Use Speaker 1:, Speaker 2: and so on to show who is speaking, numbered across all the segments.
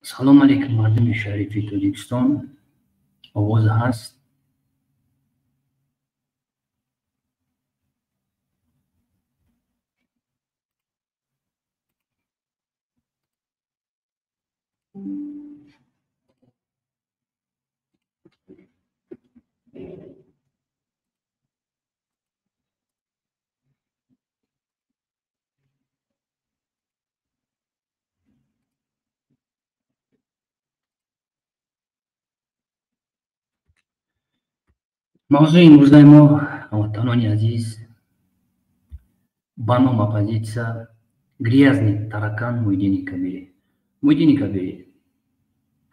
Speaker 1: Салом алейкум, мардуми шарифи Тоҷикистон. Овоз ҳаст? Мавзӯи имрӯзаи мо, ҳамватанони азиз, ба ном оппозитсия грязный таракан Муҳиддини Кабирӣ. Муҳиддини Кабирӣ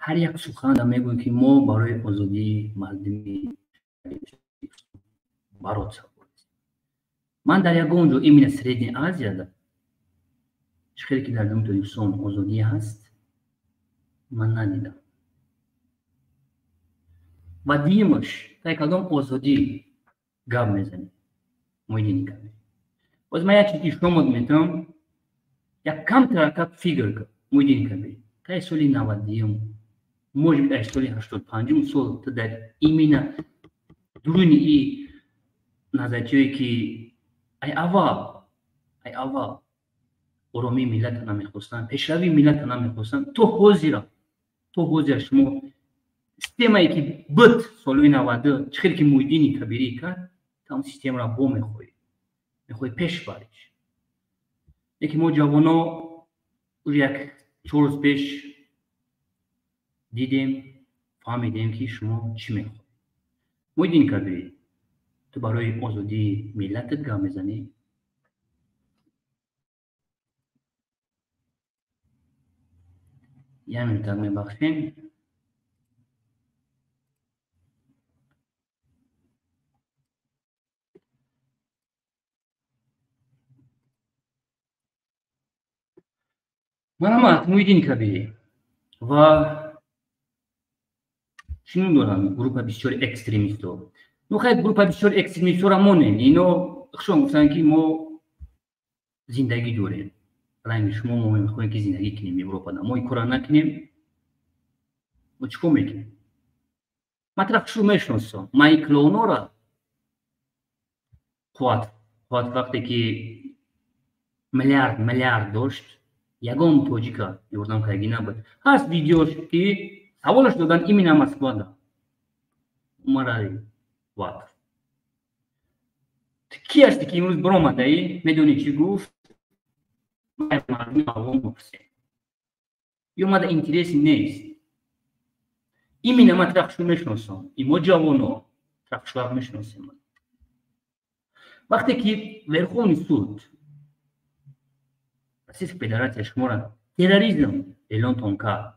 Speaker 1: ҳар як суханда мегӯяд, ки мо барои озодии мардуми бороться будем. Ман дар ягон ҷо именно Средняя Азияда, чӣ хеле ки дар ҷумҳурии Тоҷикистон озодӣ ҳаст, ман надидам. Ва дуюмаш, тай кадом озодӣ гап мезанем, Муҳиддини Кабирӣ? Боз ман як чиз ишомот метавам, як камтаракак фикр кун, Муҳиддини Кабирӣ. Тай соли 91, может быть, ай соли 85-ум сол ту дар именно дуруни и назарияҳое ки ай аввал оромии миллата намехостанд, пешравии миллата намехостанд, то ҳозира шумо системае ки буд солҳои 90, чӣ хеле ки Муҳиддини Кабирӣ кард, там системаро бо мехоҳӣ пеш бариш. Лекин мо ҷавоно уже як 4 рӯз пеш дидем, фаҳмидем, ки шумо чӣ мехоҳед. Муҳиддини Кабирӣ, ту барои озодии миллатат гап мезанӣ? Як минутак мебахшем. Марҳамат, Муҳиддини Кабирӣ. Ва чӣ ном дорам группа бисёри экстремистҳо? Ну хайр, группа бисёри экстремистҳоро монем, ино хушон гуфтанд, ки мо зиндагӣ дорем, ранги шумо мо мехоҳем, ки зиндагӣ кунем Европада. Мо ин корро накунем, мо чӣ кор мекунем? Ман тара хушрӯ мешиносам, ман ин клоунора. Қувват вақте ки миллиард миллиард дошт, ягон тоҷика ёрдам кардагӣ набуд. Ҳаст видеош, ки саволаш додан именно Москвада. Умарали Қувватов, ту ки ҳасти, ки имрӯз биромадаӣ? Медонӣ, чӣ гуфт? Мардуми авом бупурсем ё мада интереси нест. Именно ман тара хушрӯ мешиносам, имо ҷавоно тара хушвақт мешиносем. Вақте ки Верховный суд Российской Федерация шуморо терроризм эълонтон кард,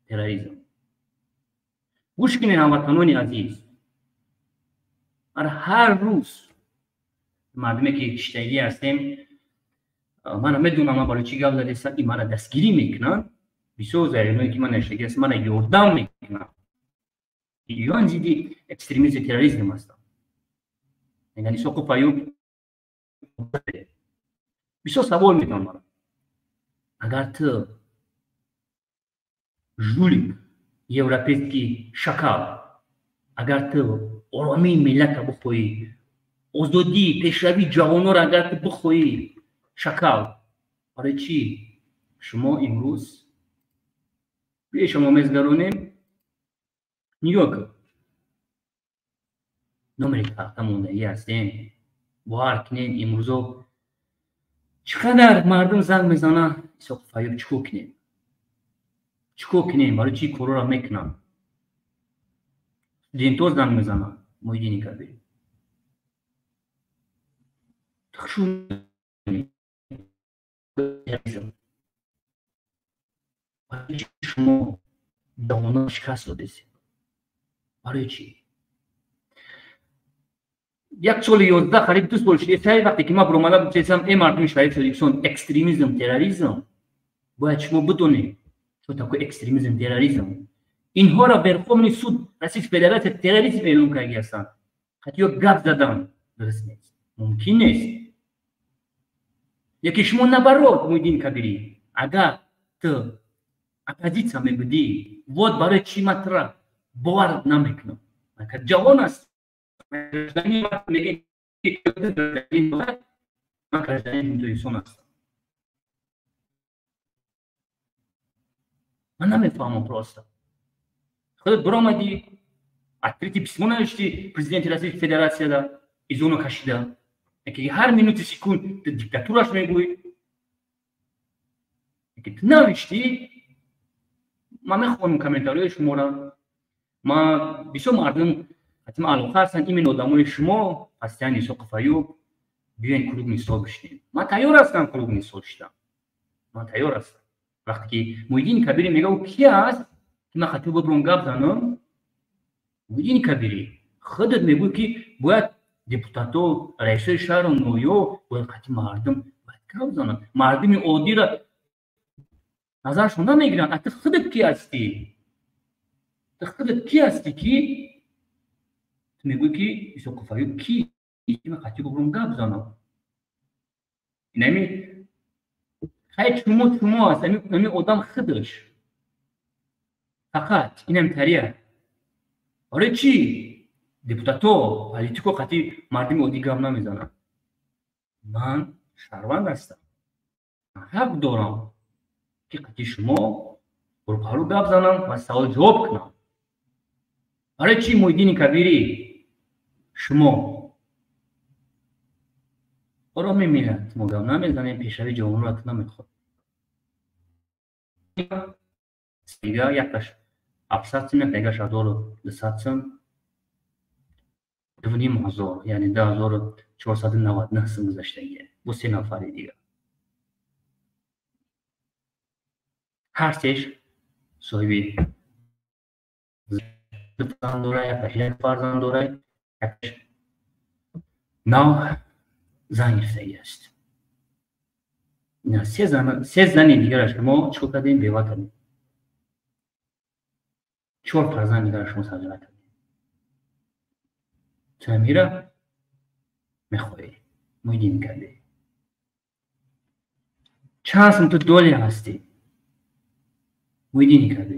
Speaker 1: терроризм, гӯш кунед, ҳамватанони азиз, ҳар рӯз мардуме ки киштагӣ ҳастем, мана медонам, ман барои чӣ гап задестам, ин мара дастгирӣ мекунанд. Бисёр зариное, ки ман наштагӣ ҳастам, мана ёрдам мекунанд. Ён зидди экстремизм, терроризм ҳастам, мегӯянд Исоқов Аюб. Бисёр савол метавон мара: агар ту жулик, европейский шакал, агар ту оромии миллатро бихоҳӣ, озодӣ, пешравии ҷавононро агар ту бихоҳӣ, шакал, барои чӣ шумо имрӯз бешамо мезгаронем? Нигоҳ кун, номери карта мондагӣ ҳастем, бовар кунед, имрӯзо чӣ қадар мардум занг мезананд: Исоқов Аюб, чӣ кор кунем, чӣ кор кунем, барои чӣ корҳоро мекунам? Студентҳо занг мезананд. Муҳиддини Кабирӣ, хушу шумо ҷавонон шикаст додесед, барои чӣ? Як соли 11, қариб 2 сол шуд, вақте ки ман баромада гуфтесам: э мардуми шарифи Тоҷикистон, экстремизм, терроризм, бояд шумо бидонед, что такое экстремизм, терроризм. Инҳоро Верховный суд Российской Федерация терроризм эълон кардаги ҳастанд. Қатъиё гап задан дуруст нест, мумкин нест. Яки шумо наоборот, Муҳиддин Кабирӣ, агар ту Оппозитсия мебудӣ. Вот барои чӣ ман тура бовар намекунам. Ҷавон аст. Ман гражданин Тоҷикистон ҳастам. Ман намефаҳмам просто. Худат биромадӣ, открытый письмо навиштӣ президенти Российской Федерацияда, изоно кашида. Ки ҳар минути секунд ту диктатураш мегӯӣ. Ки ту навиштӣ, ман мехонам комментариҳои шуморо. Ман бисёр мардум ҳатман алоқа ҳастанд, именно одамои шумо, ҳастиян Исоқов Аюб, биёен круглый стол бишинем. Ман тайёр ҳастам круглый стол шиштам. Ман тайёр ҳастам. Вақте ки Муҳиддини Кабирӣ мега, ӯ ки аст, ки ман хати бибром гап занам? Муҳиддини Кабирӣ, худат мегӯӣ, ки бояд депутато, раисои шаҳру ноҳиё бояд хати мардум бояд гап зананд. Мардуми оддиро назаршон намегиранд. А ту худат ки ҳастӣ? Ту худат ки ҳастӣ, ки ту мегӯӣ, ки Исоқов Аюб ки ман хати бибром гап занам? Инами хай чумо аст, ами одам худаш. Фақат инам тария. Барои чӣ депутато, политико қати мардуми оддӣ гап намезананд? Ман шаҳрванд ҳастам. Ман ҳақ дорам, ки қати шумо рӯпарӯ гап занам ва савол ҷавоб кунам. Барои чӣ Муҳиддини Кабирӣ шумо ороми миллат мо гап намезанем, пешрави ҷавонро ту намехоҳ? Дига якаш 700 сум, дигаш 1200 сум, 2500, яъне 2499 сум гузаштагия. Бо се нафари дига. Ҳар сеш соҳиби ду фарзанд дора, якаш як фарзанд дора, якаш нав зан гирифтагӣ аст. Се зани дигараш мо чикор кардем? Бева кардем. Чор фарзанд дигараш мо сағира кардем. Ту амира мехоҳӣ, Муҳиддин кардӣ. Чанд сум ту доли ҳастӣ, Муҳиддини кардӣ?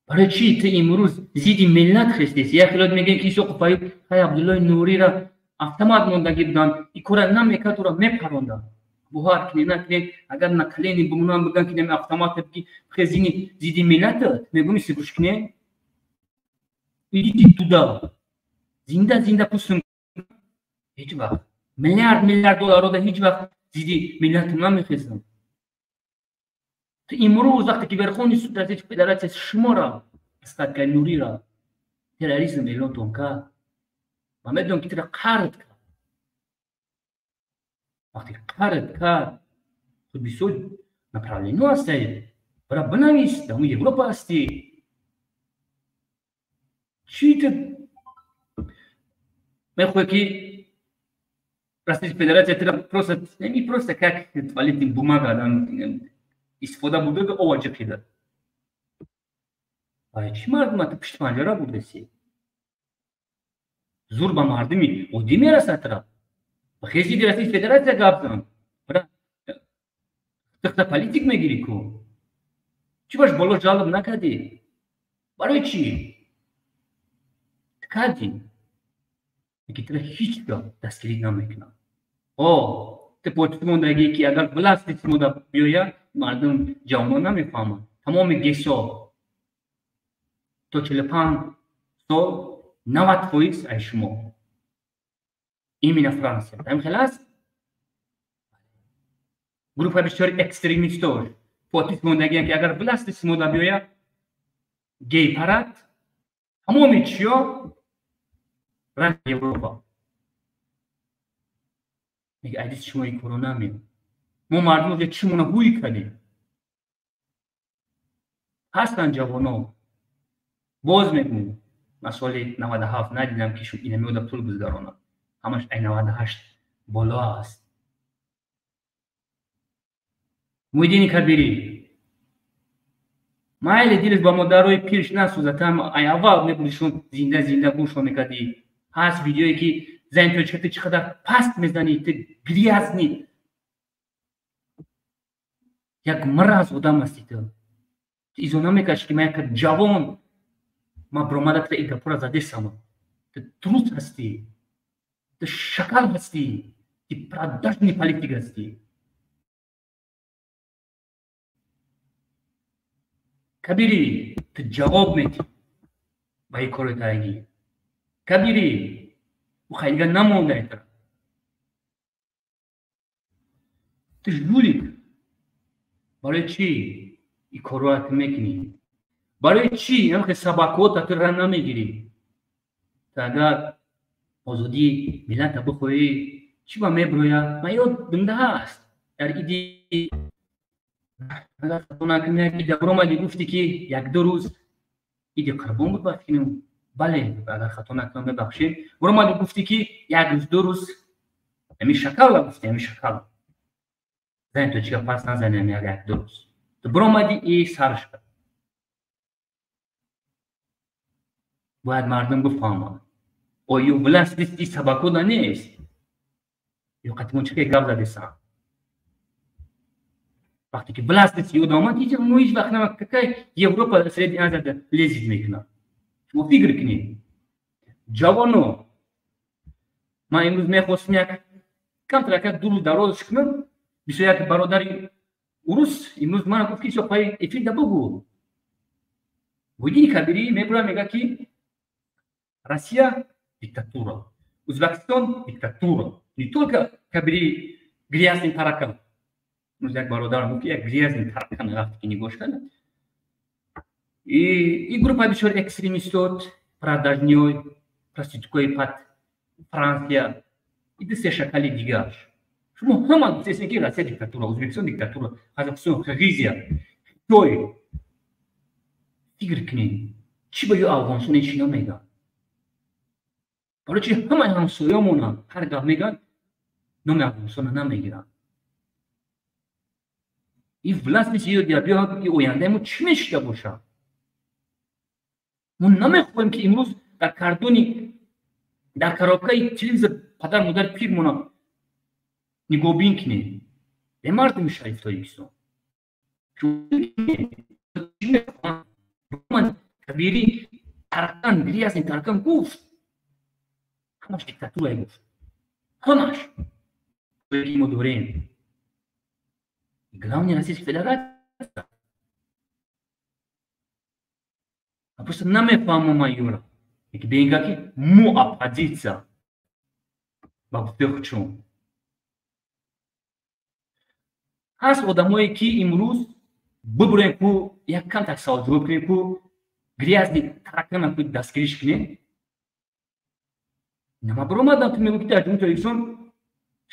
Speaker 1: Барои чӣ ту имрӯз зидди миллат хестеси? Як хелот мегӯем, ки Исоқов Аюб хай Абдуллои Нурира автомат мондагӣ буданд, ин кора намекард, ӯро мепаронданд. Бовар кунед, накунед, агар на колени бимонанд, бигӯянд, ки нами автомат ки хезини зидди миллатат, мегӯм, гӯш кунед, идите туда, зинда зинда пустум. Ҳеҷ вақт миллиард миллиард долларро ҳеҷ вақт зидди миллатам намехезам. Ту имрӯз вақте ки Верховный суд Российской Федерация шуморо, Астадкай Нурира терроризм эълонтон кард, ман медонам, ки тура қард кард. Вақте қард кард, ту бисёр направлено ҳастаи, бара бинавис, дар Европа ҳастӣ. Чӣ ту мехоҳӣ, ки Российская Федерация тура просто неми просто как туалетный бумага истифода бурда, ова ҷиқида? Барои чӣ мардума ту пушти панҷара бурдаси? Зур ба мардуми оддӣ мерасад тура. Ба хези Российской Федерация гап зан. Тихта политик мегирӣ ку. Чӣ баш боло ҷалб накардӣ? Барои чӣ? Ту кардӣ. Ки тура ҳеҷ гоҳ дастгирӣ намекунам. О, ту потӣ мондагӣ, ки агар власти шумода биёяд, мардум ҷавонон намефаҳманд. Тамоми ГЭСо то 45 сол 90% ай шумо. Именно Франсия. Ҳамин хел аст? Группа бисёри экстремистош потис мондагиам, ки агар власти шумода биёяд, гей парад, тамоми чиё ранг Европа. Мега, айдис шумо ин коро намеёд. Мо мардум уже чимона ҳуй кардем. Ҳастанд ҷавонон. Боз мегӯм, ман соли 97 надидам, ки инамиода пул гузаронад. Ҳамаш ай 98 боло аст. Муҳиддини Кабирӣ, майли, дилаш ба модарои пирш насӯзад, там ай аввал мебурдишон, зинда зинда гӯшон мекардӣ. Ҳаст видеое, ки зани тоҷика ту чӣ қадар паст мезанӣ, ту грязный. Як мраз одам ҳастӣ ту. Ту изо намекашӣ, ки ман як ҷавон, ман биромада ту ин гапҳоро задесам. Ту трус ҳастӣ, ту шакал ҳастӣ, ту продажный политик ҳастӣ. Кабирӣ, ту ҷавоб медиҳӣ ба ин кори карагӣ. Кабирӣ, ӯ хайдига намонда тра. Ту жулик. Барои чӣ ин корҳоро ту мекунӣ? Барои чӣ ҳамхел сабакҳота ту ра намегирӣ? Ту агар озодии миллата бихоҳӣ, чӣ ба мебирояд? Ман ёд бинда ҳаст. Дар иди агар хато накунам, як ида биромадӣ, гуфтӣ, ки як-ду рӯз иди қурбон буд, ба фикрам. Бале, агар хато накунам, мебахшед. Биромадӣ, гуфтӣ, ки як рӯз, 2 рӯз ҳамин шакалла гуфтӣ, ҳамин шакал. Зани тоҷика пас назанем як-ду рӯз. Ту биромадӣ и сарш кард. Бояд мардум бифаҳманд. Оё власть нест, и сабакода нест. Ё қатимон чӣ гап задесам? Вақте ки власть нест, ёд омад, ҳеҷ мо ҳеҷ вақт нама какая Европа Средняя Азия лезет мекунад. Шумо фикр кунед. Ҷавоно, ман имрӯз мехостам як камтар як дуру дароз кунам. Бисёр як бародари урус имрӯз мана гуфт, ки исо пай эфир да бугу. Муҳиддини Кабирӣ мебурад, мегӯяд, ки Россия диктатура, Узбекистон диктатура. Не только Кабирӣ грязный таракан. Имрӯз як бародарам гуфт, ки як грязный таракан вақте ки нигоҳ кард. И группа бисёр экстремистот, продажниёй, проституткои пад Франсия, и ду се шакали дигарш. Шумо ҳама гуфтесен, ки Россия диктатура, Узбекистон диктатура, Қазоқистон, Қирғизия, Хитой. Фикр кунед, чӣ ба ё Афғонистон ҳеҷ намегӯяд? Барои чӣ ҳамаи ҳамсоёмона ҳар гап мегӯянд, номи Афғонистонро намегиранд? Ин власть нест, ё биё, ки ояндаи мо чӣ мешида бошад? Мо намехоҳем, ки имрӯз дар кардони, дар коробкаи телевизор падар модар пирмона нигоҳбин кунем. Бе мардуми шариф Тоҷикистон. Кабири таракан, грязный таракан гуфт. Ҳамаш диктатура гуфт. Ҳамаш. Мо дорем. Главный Российской Федерация. А просто намефаҳмам ман юра. Ки беинга ки мо оппозитсия ба гуфтаи худшон. Ҳаст одамое, ки имрӯз бибурем ку як камтар саволҷавоб кунем, ку грязный таракана ку дастгириш кунем. Нама биромадам, ту мегӯ, ки дар Ҷумҳурии Тоҷикистон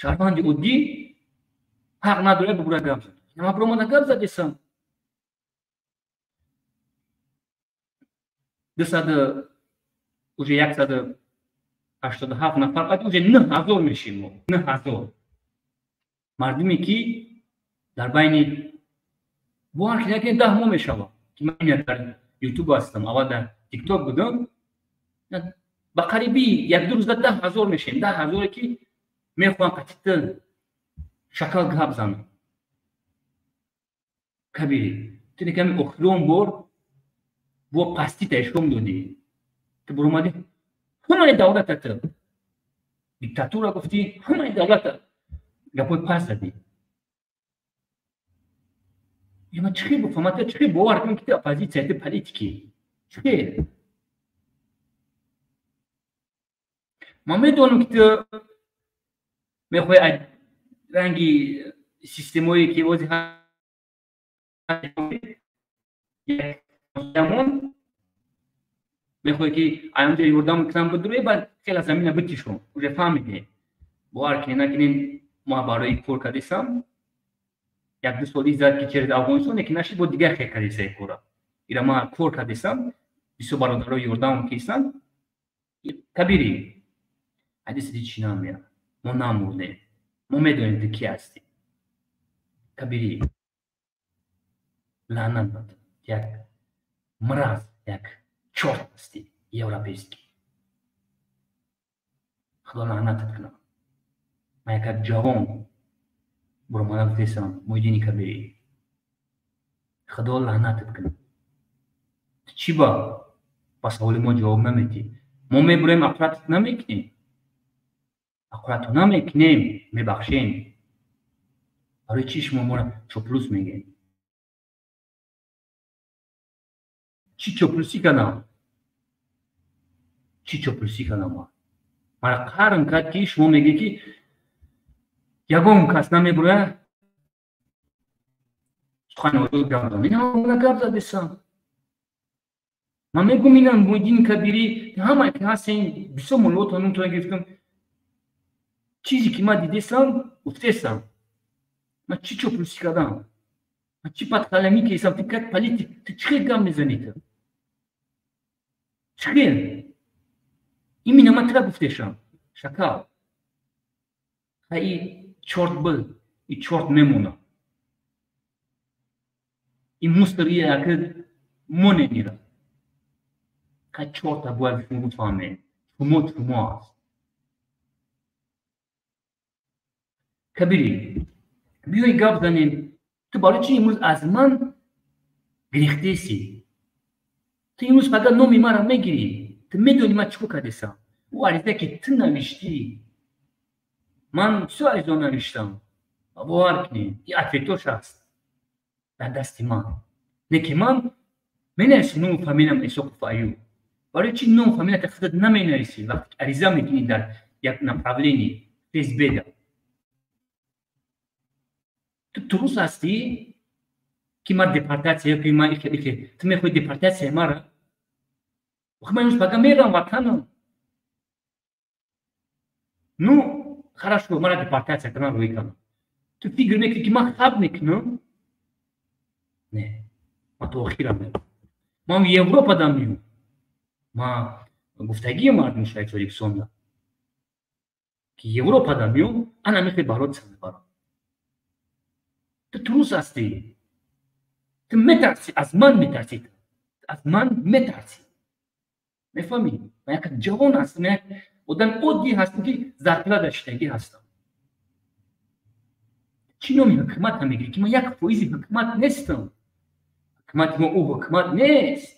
Speaker 1: шаҳрванди оддӣ ҳақ надорад бибура гап зад. Нама биромада гап задесам. 200 уже 187 нафар, қад уже 9000 мешем мо. 9000. Мардуме, ки дар байни бо ҳар ки 10 моҳ мешавад, ки ман дар ютуб ҳастам, аввал дар тикток будам, ба қариби як-ду рӯзда 10 000 мешем. 10 000-е, ки мехоҳам қатита шакал гап занам. Кабири, ту неками охирон бор бо пастита ишом додӣ. Ту буромадӣ, ҳамаи давлата ту диктатура гуфтӣ, ҳамаи давлата гапҳои паст задӣ. Ман чӣ хел бифаҳмам, ту чӣ хел бовар кунам, ки ту оппозитсия, ту политикӣ? Чӣ хел? Ман медонам, ки ту мехоҳӣ ранги системое, ки ози замон мехоҳӣ, ки аёнҷо ёрдам кунам, бидурӯе, баъд хеле замина битишон. Уже фаҳмидем. Бовар кунед, накунед, ма барои кор кардесам. Як-ду сол изад, ки через Афғонистон, ки нашид, бо дигар хел кардесаи кора. Ира ма кор кардесам, бисёр бародаро ёрдам кистанд. Кабири, ҳадиси чӣ намеяд. Мо намурдем. Мо медонем, ту ки ҳастӣ. Кабири, лаънат ба ту. Як мраз, як чёрт ҳастӣ, европейский. Худо лаънатат кунад. Ман як ҷавон буромада гуфтесам, Муҳиддини Кабирӣ. Худо лаънатат кунад. Ту чӣ ба саволи мо ҷавоб намедиҳӣ? Мо мебурем, ақуратат намекунем. Ақурату намекунем, мебахшем. Барои чӣ шумо моро чоплус мегӯед? Чӣ чоплусӣ кардам? Чӣ чоплусӣ кардам ман? Мара қарн кард, ки шумо мегӯед, ки ягон кас намебурояд сухани озод гап зан. Ин ҳама гап задесам. Ман мегӯм, инам Муҳиддини Кабирӣ, ҳамае ки ҳастен, бисёр муллоотон нумтона гирифтам. Чизе ки ман дидесам, гуфтесам. Ман чӣ чоплусӣ кардам? Ман чӣ подхалимӣ кесам? Ту как политик, ту чӣ хел гап мезанӣ ту? Чӣ хел? Именно ман тура гуфтешам. Шакал. Ха, и чорт был, и чорт мемона. И мусор и аки моненира. Ха, чорта бояд шумо бифаҳмед. Шумо шумо аст. Кабирӣ, биёй гап занем. Ту барои чӣ имрӯз аз ман гирифтесӣ? Ту имрӯз фақат номи маро мегирӣ. Ту медонӣ ман чӣ кор кардесам? Ӯ аризае ки ту навиштӣ, ман бисёр аризаҳо навиштам. Бовар кунед, ин ответош аст дар дасти ман. Не ки ман менависам ному фамилиям Исоқов Аюб. Барои чӣ ному фамилията худат наменависӣ вақте ки ариза мекунӣ дар як направлении ФСБ-да? Ту трус ҳастӣ, ки ман депортатсия ё ки ман ихе ихе. Ту мехоҳӣ депортатсияи маро? Охи ман имрӯз пага меравам ватанам. Ну, хорошо, мара депортатсия кардам, рӯй кардам. Ту фикр мекунӣ, ки ман хаб мекунам? Не, ман то охирам меравам. Ман Европада меём. Ман гуфтагии мардуми шаҳри Тоҷикистонда, ки Европада меём, ана мехоҳӣ бороться мебарам. Ту трус ҳастӣ. Ту метарсӣ, аз ман метарсӣ. Аз ман метарсӣ. Мефаҳмӣ? Ман як ҷавон ҳастам, як одами оддӣ ҳастам, ки зарплата шидагӣ ҳастам. Чӣ номи ҳукуматро мегирӣ, ки ман 1% ҳукумат нестам? Ҳукумати мо ӯ ҳукумат нест.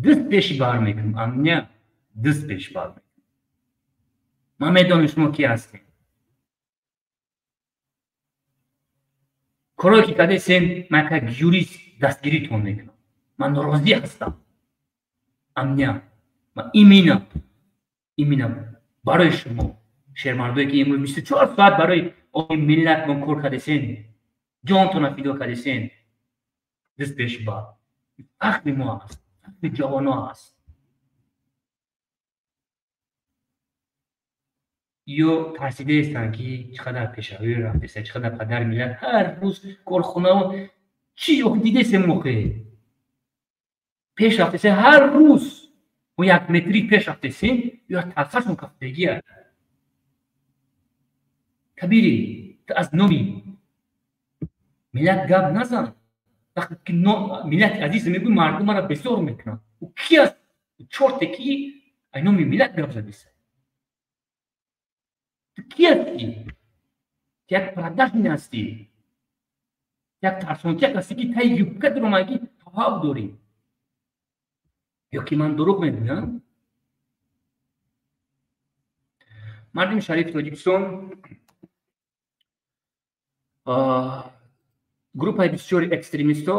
Speaker 1: Даст пеши бар мекунам, амния, даст пеш бар мекунам. Ман медонам шумо ки ҳастед. Корое ки кардесен, ман як юрист дастгиритон мекунам. Ман норозӣ ҳастам. Амния, ман именно барои шумо, шермардое ки имрӯз 24 соат барои ои миллат мо кор кардесен, ҷонтонро фидо кардесен, даст пеш бар. Фахри мо аст, фахри ҷавоно аст. Ё тарсидаестанд, ки чӣ қадар пешравӣ рафтеста, чӣ қадар падари миллат ҳар рӯз корхонао чӣ охи дидесем, охе пеш рафтеса, ҳар рӯз мо як метрӣ пеш рафтесем, ё тарсашон кафтагия. Кабирӣ, ту аз номи миллат гап назан. Вақте ки миллати азиз мегӯй, мардум маро безор мекунанд. Ӯ ки аст? Ӯ чорте ки ай номи миллат гап задеса? Ту ки ҳастӣ? Ту як продажный ҳастӣ, як тарсончак ҳастӣ, ки таи юбка дуромад, ки ҳав дорӣ. Ё ки ман дурӯғ мегӯям? Мардуми шарифи Тоҷикистон, группаи бисёри экстремистҳо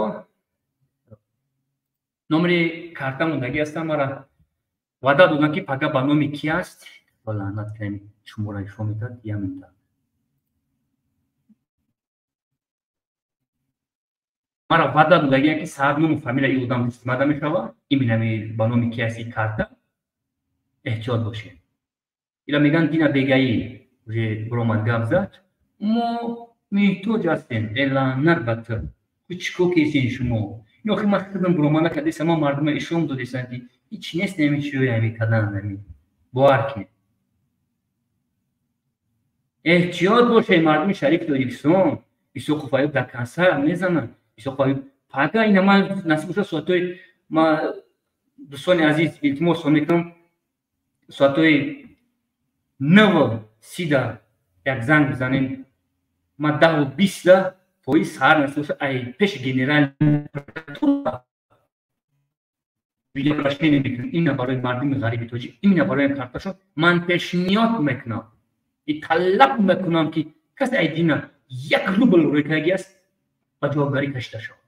Speaker 1: номери карта мондагӣ ҳастанд. Мара ваъда доданд, ки пага ба номи ки аст. Лаънат кунем, шуморо ишо метад я метад. Мара ваъда додагия, ки саат ному фамилия и одам истифода мешавад. Именно ба номи ки аст и карта, эҳтиёт бошед. Ила мегӯянд, Дина Бегаӣ уже биромад, гап зад: мо меҳтоҷ ҳастем. Э, лаънат ба ту! Ту чӣ кор кесен шумо? Ин охи ман худам биромада кардесам, ман мардума ишом додесам, ки ҳеч нест, ами чиёи ами кардан. Ами бовар кунед, эҳтиёт бошед, мардуми шарифи Тоҷикистон. Исоқов Аюб дар консерт мезанад. Исоқов Аюб пага ина ман насиб бошад, соатҳои, ма дӯстони азиз, илтимос мекунам, соатҳои 9:30 як занг бизанем. Ман 10-20 фоиз саҳар насиб ай пеши генеральный прокуратура видеообращение мекунам. Именно барои мардуми ғариби тоҷик, именно барои карташон ман пешниҳод мекунам и талаб мекунам, ки касе ай дина 1 рубл рӯйкардаги аст, ба ҷавобгарӣ кашида шавад.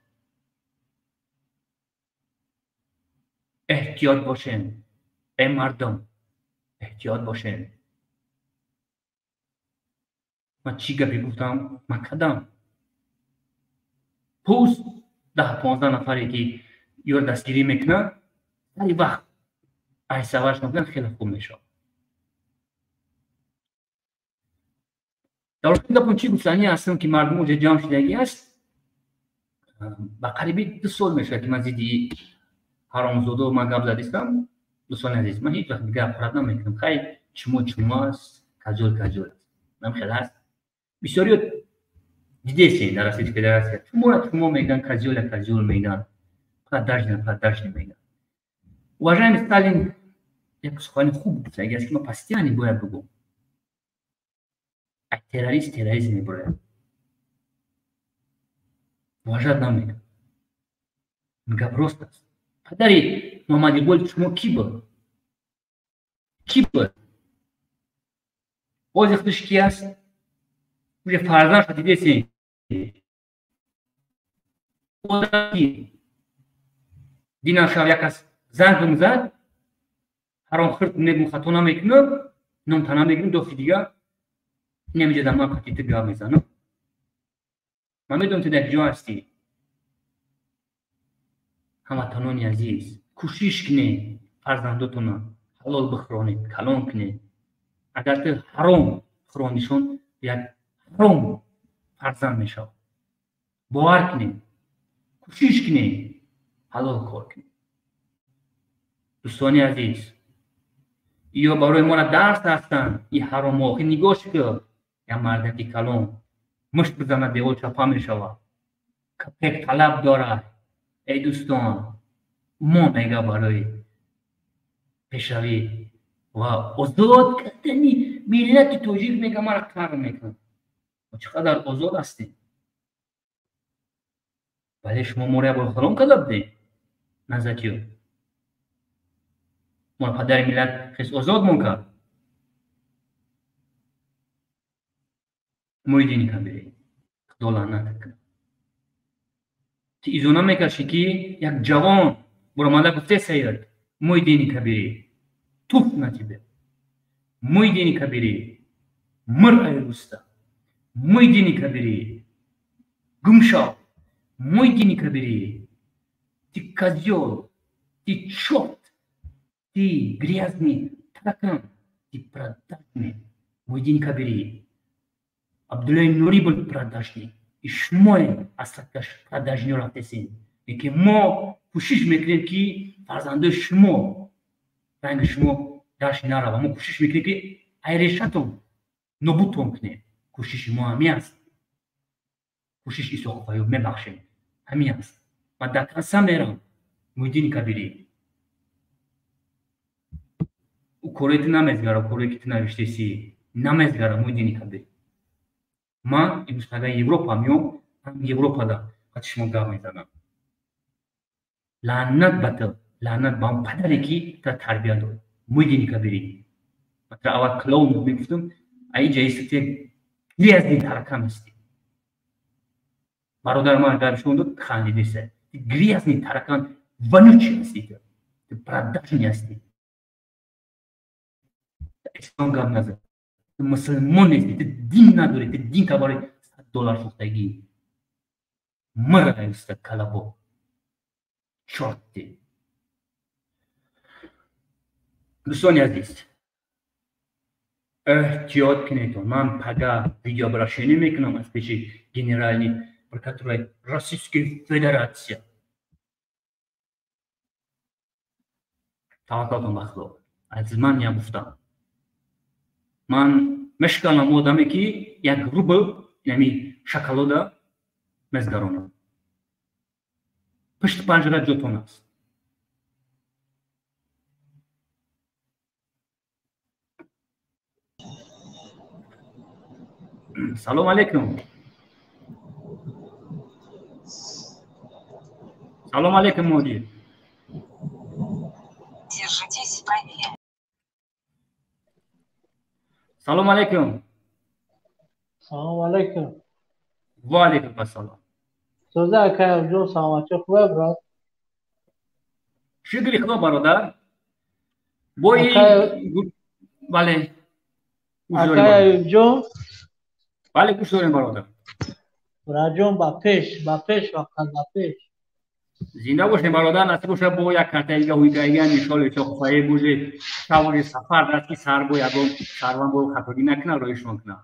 Speaker 1: Эҳтиёт бошем, эй мардум, эҳтиёт бошем. Ман чӣ гапе гуфтам, ман кардам. Пуст 10-15 нафаре ки ёро дастгирӣ мекунад, сари вақт айсаварш мекунад, хеле хуб мешавад. Дар охири гапам чӣ гуфтанӣ ҳастам, ки мардум оҷа ҷамъ шудагӣ аст. Ба қариби 2 сол мешавад, ки ман зидди ҳаромзодо ман гап задистам. Дӯстони азиз, ман ҳеҷ вақт гап рад намекунам. Хай, чумо чумо аст, каҷол каҷол аст, нам хел аст. Бисёриё дидесен дар Российской Федерация, чумора чумо меган, козёля козёл меган, продажный продажный меган. Уважаемый Сталин як сухани хуб гуфтаги аст, ки ман постоянно бояд бигӯм: а террорист терроризм мебурояд, уважать намекунад. Гап рост аст. Падари Муҳаммад Иқбол шумо кӣ буд? Кӣ буд? Бози худаш ки аст? Уже фарзандша дидесен. Динам шав як кас занг зад, ҳаромхӯрд мегум, хато намекунам, ном тана мегирам, дохи дига инамиҷа дар ман қатъи ту гап мезанам. Ман медонам, ту дар ҷо ҳастӣ. Ҳамватанони азиз, кӯшиш кунед, фарзандотонро ҳалол бихӯронед, калон кунед. Агар ту ҳаром хӯрондишон, як ҳаром фарзанд мешавад. Бовар кунед, кӯшиш кунед, ҳалол кор кунед. Дӯстони азиз, ё барои моро дарс ҳастанд и ҳаромҳо. Охи нигоҳ кун, як мардаки калон мушт бизанад, девор чапа мешавад. Капек талаб дорад. Эй дӯстон, мо мега барои пешравӣ ва озод кардани миллати тоҷик мега маро қаҳр мекунад. Мо чӣ қадар озод ҳастем? Бале, шумо моро як бор ҳаром карда будед, назатиё. Моро падари миллат хес озодмон кард. Муҳиддини Кабирӣ, Худо лаънат кунад. Ту изо намекашӣ, ки як ҷавон буромада гуфте саид: Муҳиддини Кабирӣ, туф на тебе. Муҳиддини Кабирӣ, мир ай руста. Муҳиддини Кабирӣ, гум шав. Муҳиддини Кабирӣ, ты козёл, ты чёрт, ты грязный таракан, ты продажный. Муҳиддини Кабирӣ, Абдуллои Нурӣ был продажный. И шумоем асакаш продажниё рафтесен. Лекин мо кӯшиш мекунем, ки фарзандои шумо ранги шумо дашт нарава. Мо кӯшиш мекунем, ки айрешатон нобудтон кунем. Кӯшиши мо ҳамин аст. Кӯшиш Исоқов Аюб, мебахшем, ҳамин аст. Ман дар каса мерам. Муҳиддини Кабирӣ, ӯ корое ту намезгара, корое ки ту навиштесӣ намезгара. Муҳиддини Кабирӣ, ман имрӯз пага Европа меом, ҳам Европада қати шумо гап мезанам. Лаънат ба ту, лаънат ба он падаре, ки тура тарбия дод. Муҳиддини Кабирӣ, ман тура аввал клоун мегуфтам, аиҷа исти грязный таракан ҳастӣ. Бародар ман гап шумо дод, хандидеса. Ты грязный таракан, вонючий ҳастӣ, ту продажный ҳастӣ. Ислом гап назад, ту мусулмон нестӣ, ту дин надорӣ, ту дин та барои $100 фурӯхтагӣ. Мир ай уста, калабо, чёрт ты. Дӯстони азиз, эҳтиёт кунедон. Ман пага видеообращение мекунам аз пеши генеральный прокуратураи Российской Федерация. Таваккалтон ба Худо. Аз ман я гуфтам, ман мешканам одаме, ки 1 рубл ями шоколода мезгаронам. Пушти панҷара ҷотон аст. Салом алейкум. Салом алейкум, муҳоҷир.
Speaker 2: Держитесь правее.
Speaker 1: Салом алейкум.
Speaker 3: Салом алейкум.
Speaker 1: Ва алейкум ассалом.
Speaker 3: Соза, акаҷон, саломатӣ хубе, брат?
Speaker 1: Шукри Худо, бародар. Бои бале.
Speaker 3: Акай Аюбҷон.
Speaker 1: Бале, гӯш дорем, бародар.
Speaker 3: Братҷон, ба пеш, ба пеш, фақат ба пеш.
Speaker 1: Зинда бошем, бародар. Насиб боша, бо як картаига ҳуйкаига нишоли чоқфае буже шавори сафар даст ки сар бо ягон шарван бо хатогӣ накунад, роишон кунад.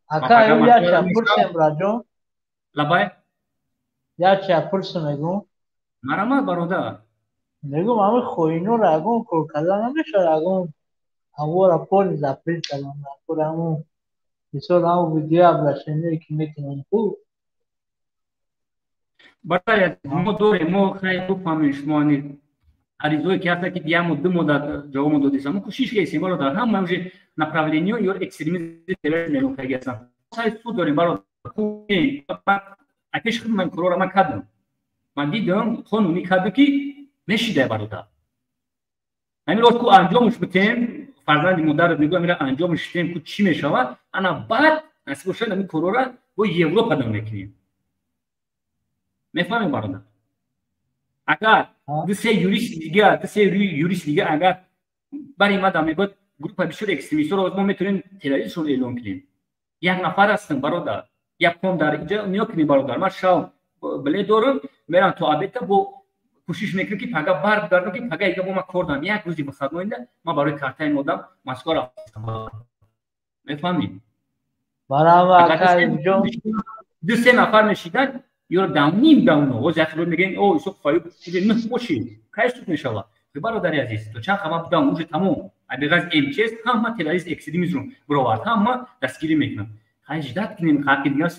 Speaker 3: Ака, якча пурсем, братҷон.
Speaker 1: Лабай.
Speaker 3: Якча пурсем, мегум.
Speaker 1: Марамат, бародар.
Speaker 3: Мегум, ҳами хоинора ягон кор карда намешавад, ягон ҳавора поли запрет кардан, ҳамун мисол ҳамун видео обращение ки мекунанд хуб.
Speaker 1: Бародар, мо дорем, мо хайр бифаҳмем, шумо аризое ки ҳаста, ки ямо ду муддат ҷавобмо додисам, мо кӯшиш кардем, бародар. Ҳама уже направлениё ё экстремизм, терроризм эълон карда ҳастанд. Сай суд дорем, бародар. Пеш худ ман корора ман кардам, ман дидам, қонунӣ кардам, ки мешида, бародар. Ҳамин рост ку анҷомш битем, фарзанди модарат мегӯ, амира анҷомш битем ку, чӣ мешавад. Ана баъд насиб бошад, ҳамин корора бо Европа дам мекунем, мефаҳмем, бародар. Агар ду се юрист дига, ду се юрист дига агар бари ма дам мегӯяд, группа бисёр экстремистҳоро мо метавонем террористшон эълон кунем. Як нафар ҳастам, бародар, як пом дар инҷа ниё кунем, бародар. Ман шав билет дорам, мерам то обеда, бо кӯшиш мекунам, ки пага баргардам, ки пага ига бо ман кор дорам. Як рӯзи выходной да ман барои картаи модам Москва рафтам, мефаҳмӣ? Ду се нафар мешидан ё давним давно ҳоз як рӯз мегӯем: «О, Исоқ Фаюб нӯҳ боши, кай суд мешавад?» Бародари азиз, то чанд хабар будам, уже тамом. Абиғаз МЧС ҳама террорист, экстремизм бировард, ҳама дастгирӣ мекунад. Хай, ждать кунем, ҳаққи дигар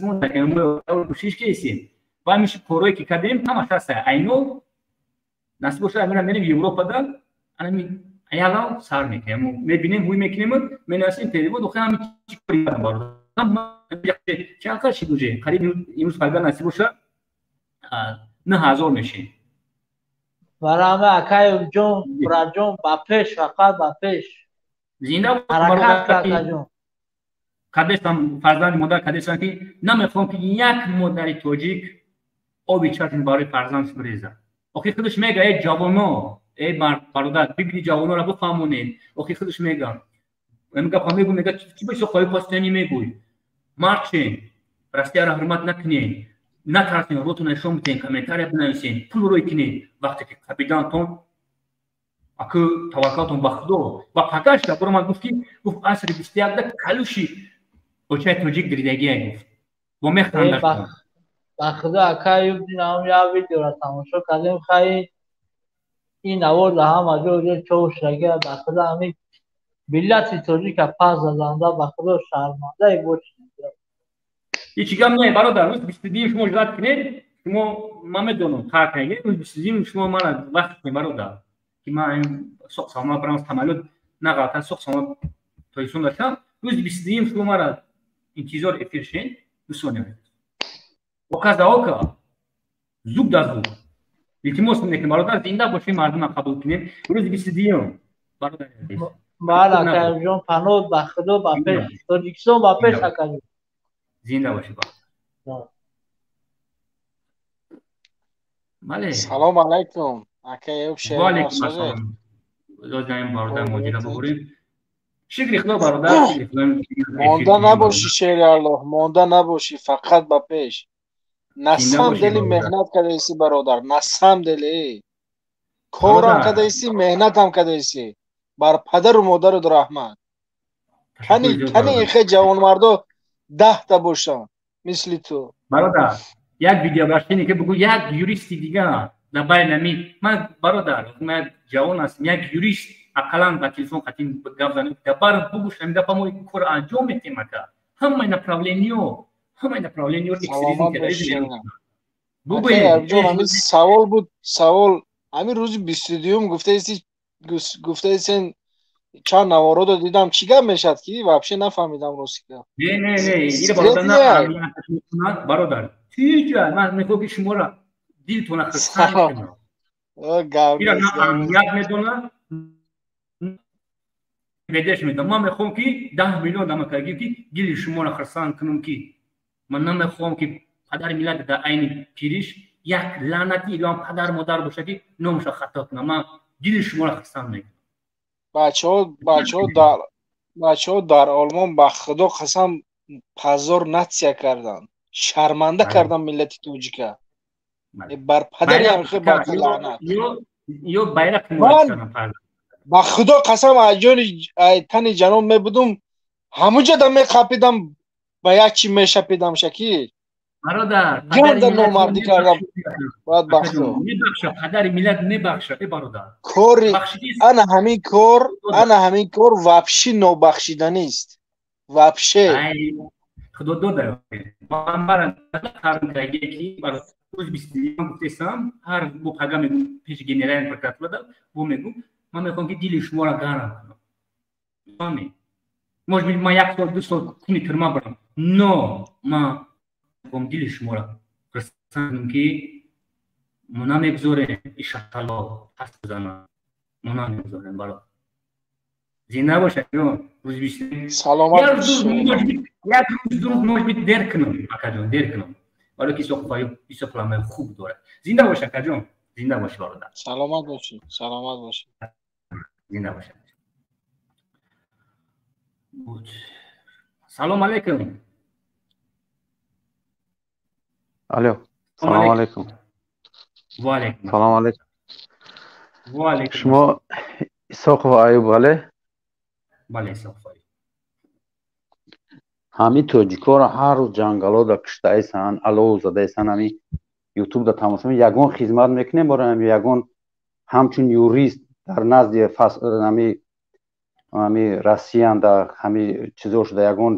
Speaker 1: кӯшиш кесем ва ҳамиши корое ки кардем, ҳамаш ҳаста. Айно насиб бошад, амира мерем Европада, анами аялав сар мекунем, мебинем, ҳуй мекунем, менависем перевод. Охи ҳами чӣ кори кардам, бародар? Чанд қадр шид уже? Қариб имрӯз пага насиб боша, 9000 мешем.
Speaker 3: Бараме, акаҷон, братҷон, ба пеш, фақат ба пеш.
Speaker 1: Зинда.
Speaker 3: Ҳаракат, акаҷон.
Speaker 1: Кадестам, фарзанди модар кадестам, ки намехоҳам, ки як модари тоҷик оби чашм барои фарзандш бирезад. Охи худаш мега: «Эй ҷавоно, эй бародар, бибини, ҷавонора бифаҳмонед». Охи худаш мега, гапа мегӯ, мега: «Чӣ ба хоҳи постоянно мегӯй? Марчен, Россияро ҳурмат накунед, натарсен, ротона нишон биден, комментария бинависен, пул рӯй кунед. Вақте ки кабидантон, аку таваккалтон ба Худо». Ва пагашта буромад, гуфт, ки гуфт: «Асри 21-да калуши очаи тоҷик диридагия», гуфт, бо механдад.
Speaker 3: Ба Худо, акай, динам як видеора тамошо кардем. Хай, ин навор да ҳама ҷо чов шудагия. Ба Худо, ҳамин миллати тоҷика пас зазанда, ба Худо, шармандаи бошем.
Speaker 1: Ҳеҷ гап не, бародар. Рӯз 22-юм шумо ждать кунед. Шумо, ман медонам, қар кунед. Рӯз 22-юм шумо мана вақт кунед, бародар, ки ман соқ саломат барам, самолёт нағалта, соқ саломат Тоҷикистон дошам. Рӯзи 22-юм шумо мара интизор эфир шен, дӯстони. Ока за ока, зуб да зуб. Илтимос мекунем, бародар, зинда бошем, мардума қабул кунем. Рӯзи 22-юм, бародари азиз.
Speaker 3: Бале, акаҷон, паноҳ ба Худо, ба пеш, Тоҷикистон ба пеш, акаҷон.
Speaker 1: Зинда бошед, бародар. Бале.
Speaker 4: Салом алайкум, акай.
Speaker 1: Ва алайкум ассалом. Лозим, бародар, моҷира бигӯрем. Шукри Худо, бародар, шукри Худо.
Speaker 4: Монда набошӣ, шери Аллоҳ, монда набошӣ, фақат ба пеш. На самом деле меҳнат кардаисӣ, бародар, на самом деле корам кардаисӣ, меҳнатам кардаисӣ. Бар падару модару раҳмат. Кани, кани, ихе ҷавонмардо 10-та бошанд мисли ту.
Speaker 1: Бародар, як видеообращение ки бугӯ, як юристи дига дар байни ман, бародар, ман ҷавон ҳастам, як юрист ақаллан ба телефон қатин гап занем, дар бугӯш, ҳамин гапа мо кор анҷом метем, ака. Ҳамаи направлениё, ҳамаи направлениё экстремизм, терроризм.
Speaker 4: Бугӯед. Савол буд, савол. Ҳамин рӯзи 22-юм гуфтаисти, гуфтаисен, чанд навородо дидам. Чӣ гап мешавад, ки вообще нафаҳмидам, рости гап.
Speaker 1: Не, не, не, ира, бародар, на, бародар. Тиҷа ман мехоҳам ки шуморо дилтона хурсанд кунам. Ира на амният медонад, ведеш медонам. Ман мехоҳам ки 10 миллион дама кардагим ки дили шуморо хурсанд кунам, ки ман намехоҳам ки падари миллат дар айни пириш як лаънати илоҳам падар модар боша ки номашро хато кунам. Ман дили шуморо хурсанд мекунам.
Speaker 4: Бачаҳо дар Олмон ба Худо қасам позор натсия карданд, шарманда карданд миллати тоҷика. Бар падари ҳамхе бад лаънат.
Speaker 1: Ё байрақ
Speaker 4: ба Худо қасам аз ҷони тани ҷаноб мебудум, ҳамуҷа да меқапидам, ба як чи мешапидам шаки.
Speaker 1: Бародар,
Speaker 4: ганда номардӣ кардам. Бояд ба Худо
Speaker 1: мебахша, падари миллат мебахша, э бародар.
Speaker 4: Кори ана ҳамин кор, ана ҳамин кор вообще нобахшиданист. Вообще.
Speaker 1: Худо дода. Ман мара қарн кардагие ки рӯз 20 гуфтесам, ҳар бо пага мегум пеши генеральный прокуратура бо мегум, ман мехоҳам ки дили шуморо гарм кунам. Фаҳмед? Может быть, ман як сол, ду сол куни тюрьма барам, но ман мехоҳам дили шуморо хурсанд кунам ки мо намегузорем ишатало пас бизанад. Мо намегузорем, бародар. Зинда бошад, ҷон. Рӯзи 20.
Speaker 4: Саломат.
Speaker 1: Як рӯз, ду рӯз, может быть, дер кунам, акаҷон, дер кунам. Барои ки Исоқов Аюб бисёр планҳои хуб дорад. Зинда бош, акаҷон. Зинда бош, бародар.
Speaker 4: Саломат бошӣ, саломат бошӣ.
Speaker 1: Зинда бош. Салом алейкум.
Speaker 5: Алло, салом алейкум.
Speaker 1: Ва алейкум.
Speaker 5: Салом алейкум.
Speaker 1: Ва алейкум.
Speaker 5: Шумо Исоқов Аюб, бале?
Speaker 1: Бале, Исоқов Аюб.
Speaker 5: Ҳамин тоҷикоро ҳар рӯз ҷангалода киштаесанд, алов задаесанд, ҳамин ютубда тамошо, ягон хизмат мекунем барои ягон ҳамчун юрист дар назди ҳами Россиян да ҳами чизо шуда ягон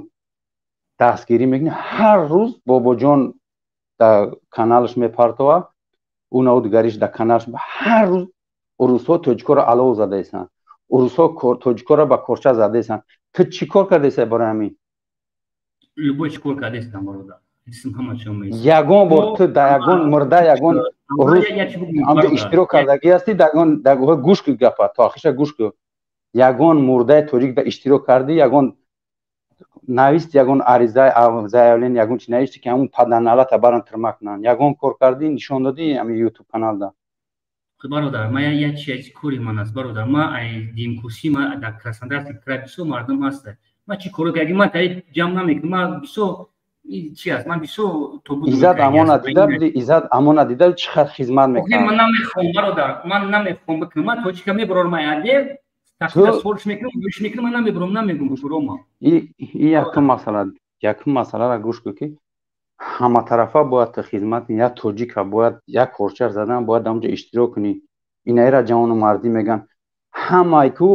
Speaker 5: дастгирӣ мекунем. Ҳар рӯз Бобоҷон дар каналаш мепартова, ӯ наву дигариш дар каналаш, ҳар рӯз урусҳо тоҷикоро алов задаесанд, урусҳо тоҷикоро ба корча задаесанд. Ту чӣ кор кардаесай барои ҳамин?
Speaker 1: Любой чӣ кор кардаестам, бародар.
Speaker 5: Ягон бор ту дар ягон мурда ягон рӯз ҳамҷо иштирок кардагӣ ҳастӣ? Гӯш кун гапа, то ахиша гӯш кун. Ягон мурдаи тоҷик да иштирок кардӣ, ягон навист, ягон ариза, заявление, ягон чи нависти ки ҳамун паданалата баран тирма кунанд? Ягон кор кардӣ, нишон додӣ ҳамин ютуб каналда?
Speaker 1: Бародар, ман як чи кори ман аст, бародар. Ман ай димкурсӣ, ман дар Краснодарский край бисёр мардум ҳаст. Ман чӣ коро кардӣ? Ман тари ҷамъ намекунам. Ман бисёр чи аст? Ман бисёр тобут.
Speaker 5: Иззат Амона дида будӣ? Иззат Амона дида чӣ қадр хизмат мекунад?
Speaker 1: Ман намехоҳам, бародар, ман намехоҳам бикунам. Ман тоҷика мебарорам, адел сорш мекунам, гӯш мекунам, ман намебаром, намегум рома.
Speaker 5: И якум масъала, якум масъаларо гӯш кун ки ҳаматарафа бояд ту хизмат кунӣ. Як тоҷика бояд як корча задан, бояд ҳамҷо иштирок кунӣ. Инаира ҷавону мардӣ мегӯянд, ҳамаи ку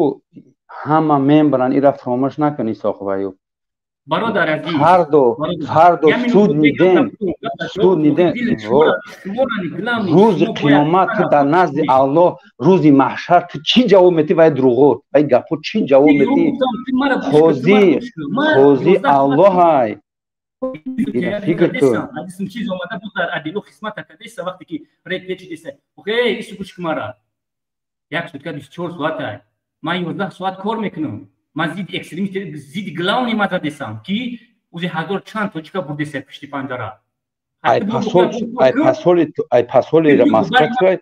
Speaker 5: ҳама мембаранд, ира фаромӯш накун, Исоқов Аюб.
Speaker 1: Бародар азиз,
Speaker 5: фардо суд нидем, суд нидем, рӯзи қиёмат ту дар назди Аллоҳ, рӯзи маҳшар ту чӣ ҷавоб метӣ? Вай дурӯғо, вай гапҳо чӣ ҷавоб метӣ? Қози, қози Аллоҳай. Фикр кун.
Speaker 1: Чиз омада буд дар адилу хизмат кардеса, вақте ки репечи деса. Окей, ису гӯш кун мара. Як сутка 24 соат ай. Ман 11 соат кор мекунам. Ман зидди экстремист, зидди главный маза десам, ки узи ҳазор чанд тоҷика бурдеса пишти панҷара.
Speaker 5: Ай пасол, ай пасоли, ай пасоли Москва чой?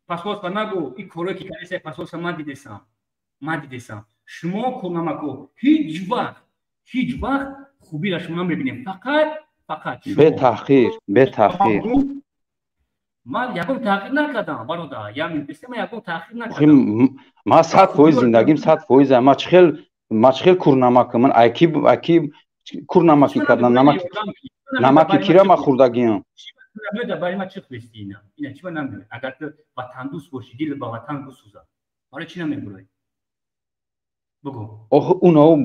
Speaker 1: Пасолса нагу, и корое ки кардеса пасолса ман дидесам. Ман дидесам. Шумо курнамако ҳеҷ вақт, ҳеҷ вақт хубиро шумо намебинем. Фақат, фақат шумо.
Speaker 5: Бе таъхир, бе таъхир.
Speaker 1: Ман ягон таъхир накардам, бародар. Ман ягон таъхир накардам.
Speaker 5: Ман 100% зиндагим 100%. Ман чӣ хел курнамакам? Ман айки курнамакӣ кардам, намаки кира ман хӯрдагиам.
Speaker 1: Барои ман чӣ хӯристӣ ина? Ина чӣ ман намедонам. Агар ту ватандӯст бошӣ, дил ба ватан бисӯзад. Барои чӣ намебурӣ? Бугӯ.
Speaker 5: Охи унав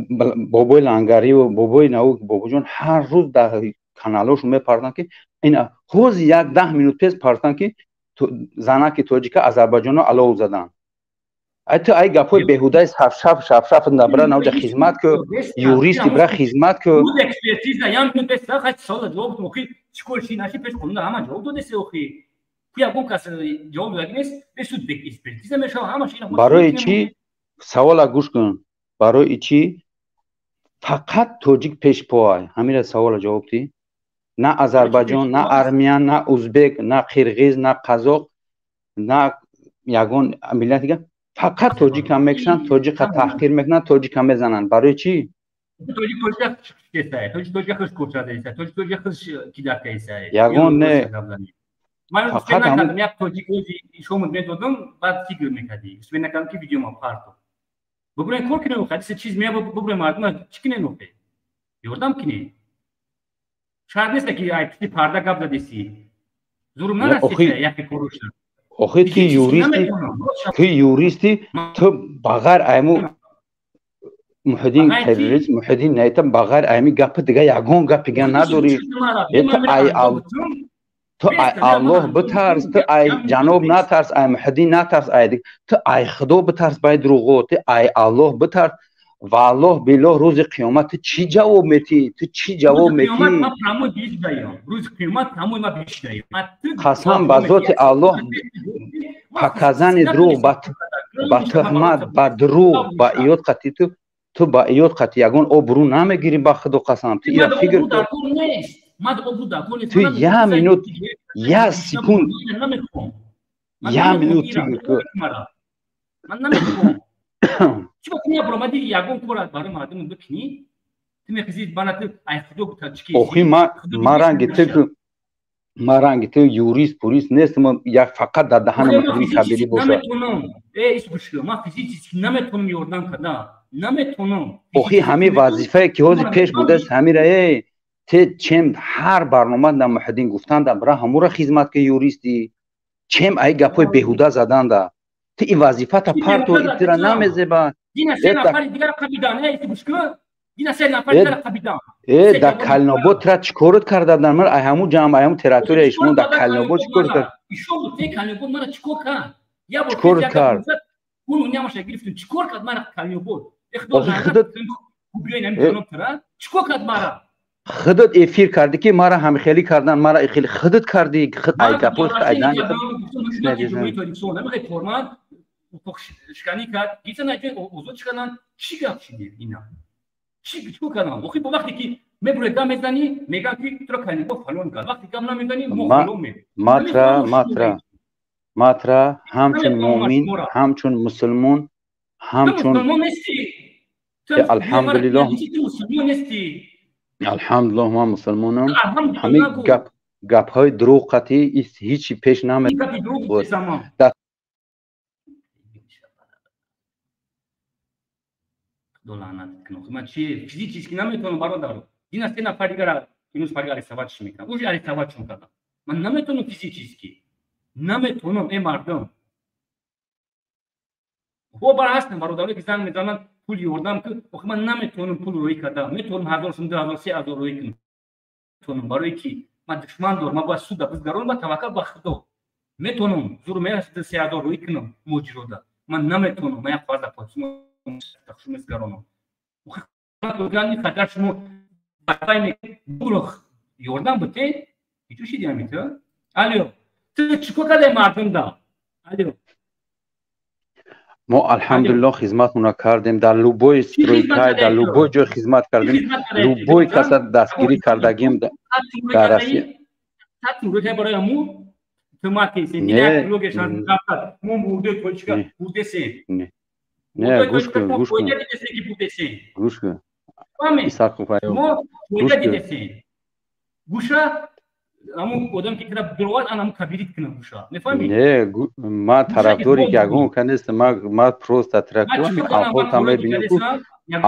Speaker 5: бобои лангариву бобои нав бобоҷон ҳар рӯз дар каналҳошон мепартанд ки ина ҳози як 10 минут пес партанд ки занаки тоҷика Азарбайҷонро алов заданд. Ай ту ай гапҳои беҳудаи шафшаф шафшаф набра навҷа хизмат ку, юристи бира хизмат ку.
Speaker 1: Экспертиза ям беса хай сола ҷавоб охи чӣ кор ши наши пеш қонун ҳама ҷавоб додеси охи. Ку ягон кас ҷавоб додаги нест, бесуд экспертиза мешава ҳамаш ина.
Speaker 5: Барои чӣ савола гӯш кун. Барои чӣ фақат тоҷик пешпоай? Ҳамира савола ҷавоб дӣ. На Азарбайҷон, на армиян, на узбек, на қирғиз, на қазоқ, на ягон миллат дига, фақат тоҷикам мекушанд, тоҷика таҳқир мекунанд, тоҷика мезананд. Барои чӣ? Ягон не.
Speaker 1: Ман успе накардам, як тоҷик ози шомуд медодам, баъд фикр мекардӣ. Успе накардам ки видеома парто. Бубурен кор кинем, ҳадисе чиз мея бубурен мардума чӣ кинем охе? Ёрдам кинем. Шарт нест ки ай пишти парда гап задеси. Зурум нарасида яке коруша.
Speaker 5: Охи ти юристи, ту юристи, ту ба ғайр айму Муҳиддин террорист, Муҳиддин найтам, ба ғайр айми гапи дига ягон гапи дига надорӣ. Ту ай ту ай Аллоҳ битарс, ту ай ҷаноб натарс, ай Муҳиддин натарс, ай ту ай Худо битарс, бай дурӯғо, ту ай Аллоҳ битарс. Валлоҳ биллоҳ рӯзи қиёмат ту чӣ ҷавоб метӣ? Ту чӣ ҷавоб метӣ? Қасам ба зоти Аллоҳ, показани дурӯғ, ба туҳмат, ба дурӯғ, ба иёд қатӣ ту ба иёд қатӣ ягон обрӯ намегирӣ, ба Худо қасам. Ту ира фикр кун. Ту як минут, як секунд, як минут фикр кун.
Speaker 1: Ман намехоҳам. Чӣ ба ту набаромадӣ ягон кора барои мардум бикунӣ? Ту мехезӣ бана ту ай Худо чики.
Speaker 5: Охи ма ранги ту, ма ранги ту юрист пурист нестам, як фақат дар даҳанам Муҳиддини Кабирӣ бошад.
Speaker 1: Наметонам. Э ис гӯш, ман физически наметонам ёрдам кардан. Наметонам.
Speaker 5: Охи ҳамин вазифае ки ҳозир пеш будааст, ҳамира э те чем ҳар барнома дар Муҳиддин гуфтанда бира ҳамура хизмат ки юристӣ, чем ай гапҳои беҳуда заданда. Ту ин вазифата парто, итира намезеба. Э дар Калинобод тира чӣ корот кардадан? Ман ай ҳамун ҷамъ, ай ҳамун территорияи шумо дар Калинобод чӣ кор кард? Чӣ кор кард? Худат эфир кардӣ ки мара ҳамхелӣ кардан, мара хеле худат кардӣ, ай гапҳои худ ай данги
Speaker 1: шиканӣ кард, гиса наҷои озод шиканан, чӣ гап шиди ина? Чӣ чӣ кардам? Охи бо вақте ки мебуре гап мезанӣ, мегӯям ки туро Калинобод фалон кард. Вақте гап намезанӣ, мо фалон мегӯем.
Speaker 5: Матра, матра, матра, ҳамчун муъмин, ҳамчун мусулмон, ҳамчун
Speaker 1: мусулмон нестӣ.
Speaker 5: Алҳамдулиллоҳ.
Speaker 1: Мусулмон нестӣ.
Speaker 5: Алҳамдулиллоҳ, ман мусулмонам. Ҳамин гап гапҳои дурӯғ қатъӣ ҳичи пеш намеад.
Speaker 1: Лаънат кунам. Ман чи физически наметавонам, бародар. Дина се нафар дигара имрӯз фарга арестовать мекунам. Уже арестовать кардам. Ман наметавонам физически. Наметавонам, э мардум. Хо бар ҳастам бародарое ки занг мезананд пул ёрдам ки, охи ман наметавонам пул рӯй карда. Метавонам 1000 сум, 2000, 3000 рӯй кунам. Метавонам барои ки ман душман дорам, ман бояд суда бизгаронам ва таваккал ба Худо. Метавонам зур мерасад 3000 рӯй кунам муҳоҷирода. Ман наметавонам, ман як қоғаз патсум шумизгаронам. Хатар шумо ёрдам бите, ичу шиди ҳамита? Алё, ту чӣ кор кардаи мардумда? Алё.
Speaker 5: Мо алҳамдулиллоҳ хизматмона кардем, дар любой стройка, дар любой ҷой хизмат кардем, любой каса дастгирӣ кардагим дар Россия. Не, гӯш кун, гӯш кун. Гӯш кун. Исақов аё.
Speaker 1: Гӯш кун. Гӯша ҳамун одам ки тира дуровад, ан ҳамун кабирит кунам гӯша. Мефаҳмӣ?
Speaker 5: Не, ман тарафдори ягон ка нестам, ман просто тарафдорам, авҳолтам мебинам ку,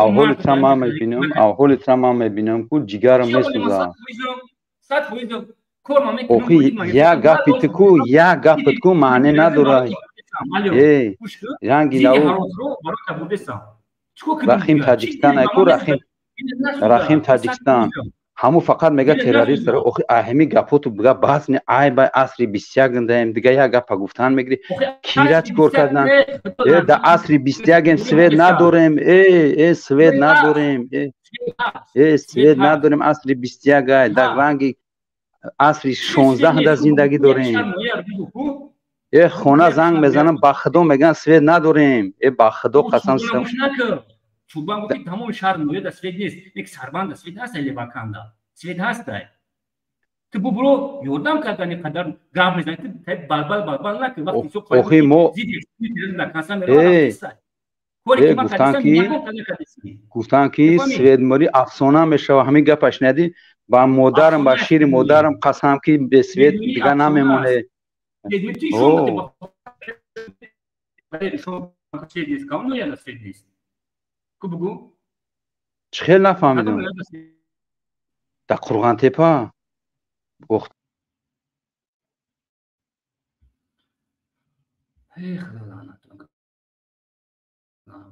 Speaker 5: авҳолитра ман мебинам, авҳолитра ман мебинам ку, ҷигарам месӯзад. Охи, як гапи ту ку, як гапи ту ку маъне надорад. Эй, ранги нав Рахим Таҷикистан айку, Рахим, Рахим Таҷикистан. Ҳаму фақат мега террорист. Охи ҳами гапоту бига бас не, ай ба асри 21 даем, дига як гапа гуфтан мегири. Кира чӣ кор кардан? Э, да асри 21-ем, свет надорем, э, свет надорем, э, свет надорем, асри 21 ай, дар ранги асри 16 да зиндагӣ дорем. Э, хона занг мезанам, ба худо меган, свет надорем. Э, ба худо қасам.
Speaker 1: Чӯбан гуфт, ки тамоми шаҳр нояда свет нест, нек Сарбанда свет ҳаст, Леваканда свет ҳастай. Ту бубуро ёрдам кардани қадар гап мезани, ту балбал балбал накун.
Speaker 5: Вақти охи мо гуфтан ки светморӣ афсона мешава, ҳамин гапаш надӣ. Ба модарам, ба шири модарам қасам, ки бесвет дига намемоне. Чӣ хел нафаҳмидам, дар Қурғантепа.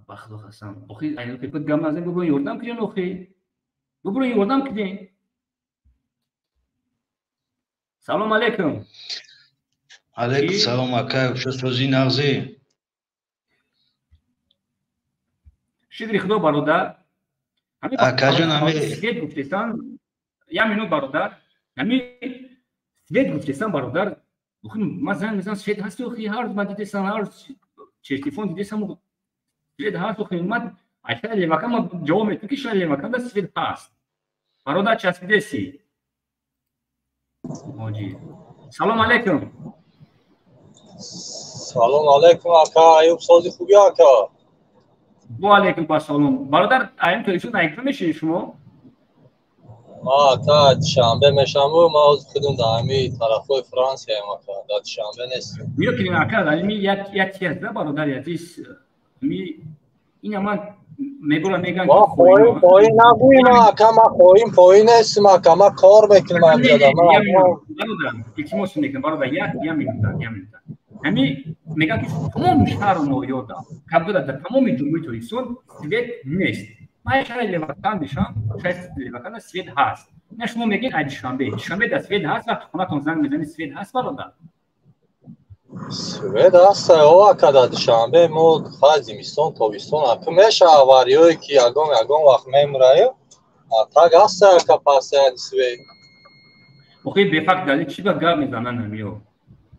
Speaker 1: Ба худо қасам, охи гап назан, бубуро ёрдам кунен, охи бубуро ёрдам кунен. Салом алейкум.
Speaker 6: Алейкум салом, акай, шосози нағзӣ?
Speaker 1: Шукри худо, бародар.
Speaker 6: Акаҷон, ами
Speaker 1: свет гуфтесан, як минут, бародар, ами свет гуфтесан, бародар. Ман занг мезанам, свет ҳаст, охи ҳар рӯз ман дидесам, ҳар рӯз через телефон дидесам, свет ҳаст. Охи ман айшаи Левакан, ман ҷавоб метавам, ки шаи Леваканда свет ҳаст. Бародар, часпидеси ҳоҷи. Салом алейкум.
Speaker 7: Салом алейкум, ака Аюб, сози хуби, ака?
Speaker 1: Ва алейкум ассалом, бародар. Аим тоишон айкро мешавед шумо?
Speaker 7: Ма, ака, Душанбе мешавам. Ма ҳозир худам дар ҳами тарафҳои Франсияем, ака, дар Душанбе нестам.
Speaker 1: Меёкунем, ака, ами як чи аст, бародари азиз, ами ина ман мегӯра мегӯям.
Speaker 7: Ма хоҳим поин нагӯем, ака, ма хоҳим поин нестем, ака, ма кор мекунем ҳамҷода.
Speaker 1: Бародар, илтимос мекунам, бародар, як минута, як минута. Ҳами мегӯям, ки тамоми шаҳру ноҳиёда кабуда, дар тамоми Ҷумҳурии Тоҷикистон свет нест. Ман шаҳри Левакан мешавам, шаҳри Леваканда свет ҳаст. На, шумо мегӯед ай Душанбе, Душанбе дар свет ҳаст? Вақти хонатон занг мезанед, свет ҳаст, бародар?
Speaker 7: Свет ҳаст, о, ака, дар Душанбе мо хай зимистон, тобистон, ака, меша авариёе ки ягон ягон вақт мемураю, так ҳаст, ака, пасяни свет.
Speaker 1: Охи бефакт далел чӣ ба гап мезананд ҳамиё?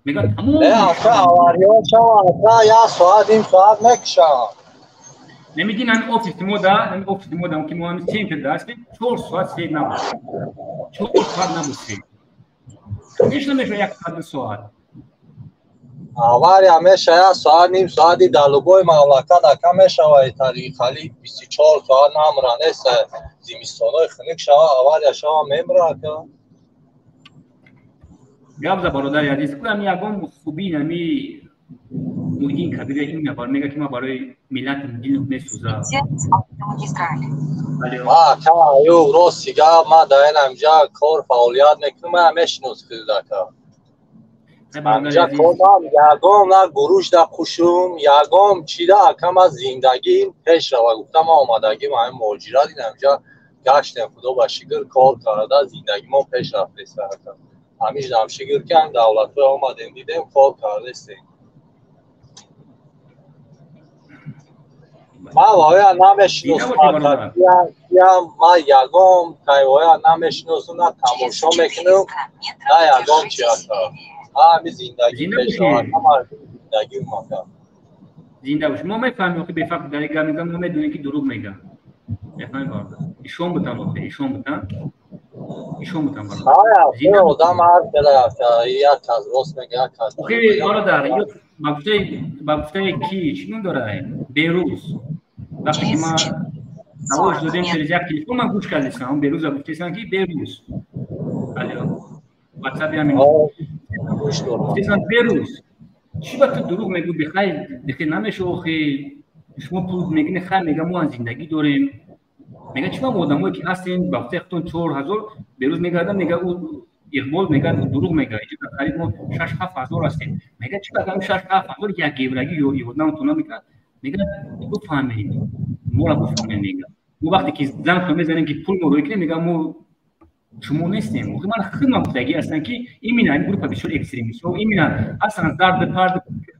Speaker 1: Мегӯяд тамом.
Speaker 7: Э, ака, авариё шава, ака, як соат, ним соат мекушанд.
Speaker 1: Намедин, ҳами офиси мо да, ҳами офиси мо да, ки мо ҳами центр да ҳастем, 4 соат свет набуд, 4 соат набуд свет. Ҳеч намешава як соат, 2 соат.
Speaker 7: Авария меша як соат, ним соати дар любой мамлакат, ака, мешава. Тариқали 24 соат намра нест. Зимистонои хунук шава, авария шава, мемра, ака.
Speaker 1: Гап за, бародари азиз, ку ами ягон хуби ами Муҳиддин Кабира ин нафар мега, ки ман барои миллатам дилам месӯзад.
Speaker 7: Ака Аюб, рости гап, ман дар ин ҳамҷа кор фаъолият мекунам, ман мешинос худад, ака. Ҳамҷа кормам, ягон на гуруш да қушум, ягон чида, ака. Ман зиндагим пеш рава гуфта, ман омадагим ҳамин муҳоҷират, ин ҳамҷа гаштем, худо ба шукр, кор карда, зиндагимон пеш рафтеста, ака. Ҳамиҷам шукр, ки ҳам давлатҳое омадем, дидем, кор кардестем. Ман воя намешиносам, ман ягон кайвоя намешиносам, на тамошо мекунам, на ягон чи, ака. Ҳами зиндагӣ зиндагӣ ака.
Speaker 1: Зинда бош. Мо мефаҳмем, охи бефакт дар гап мезанам, мо медонем, ки дурӯғ мегӯям. Мефаҳмем, бародар, ишон бутам, охи ишон бутам, ишон бутам,
Speaker 7: бародар. Одам ҳар хела, як кас рост мега, як кас.
Speaker 1: Охи бародар, ба гуфтаи ки чӣ ном дорад, Берӯз, вақте ки ман саволш додем через як телефон, ман гӯш кардесам, Берӯза гуфтесам, ки Берӯз, алё, ватсапи ҳамин гуфтесам: «Берӯз, чӣ ба ту дурӯғ мегӯ? Бихай, бихе намеша, охи шумо пул мегиред, хай». Мега, мо зиндагӣ дорем. Мега, чӣ ба одамое ки ҳастем, ба гуфтаи худтон 4000. Берӯз мегардам, мега, ӯ Иқбол мега, дурӯғ мега, иҷо қариб мо 6-7 ҳазор ҳастем. Мега, чӣ ба 6-7 ҳазор як еврагӣ ёрдамтон намекунад? Мега, бифаҳмед, моро бифаҳмед. Мега, мо вақте ки зангтон мезанем, ки пул мо рӯй кунем, мега, мо Шумо нестем. Охи ман хидмат гуфтагӣ ҳастам, ки именно ин группа бисёр экстремистҳо, именно ҳастан зард пард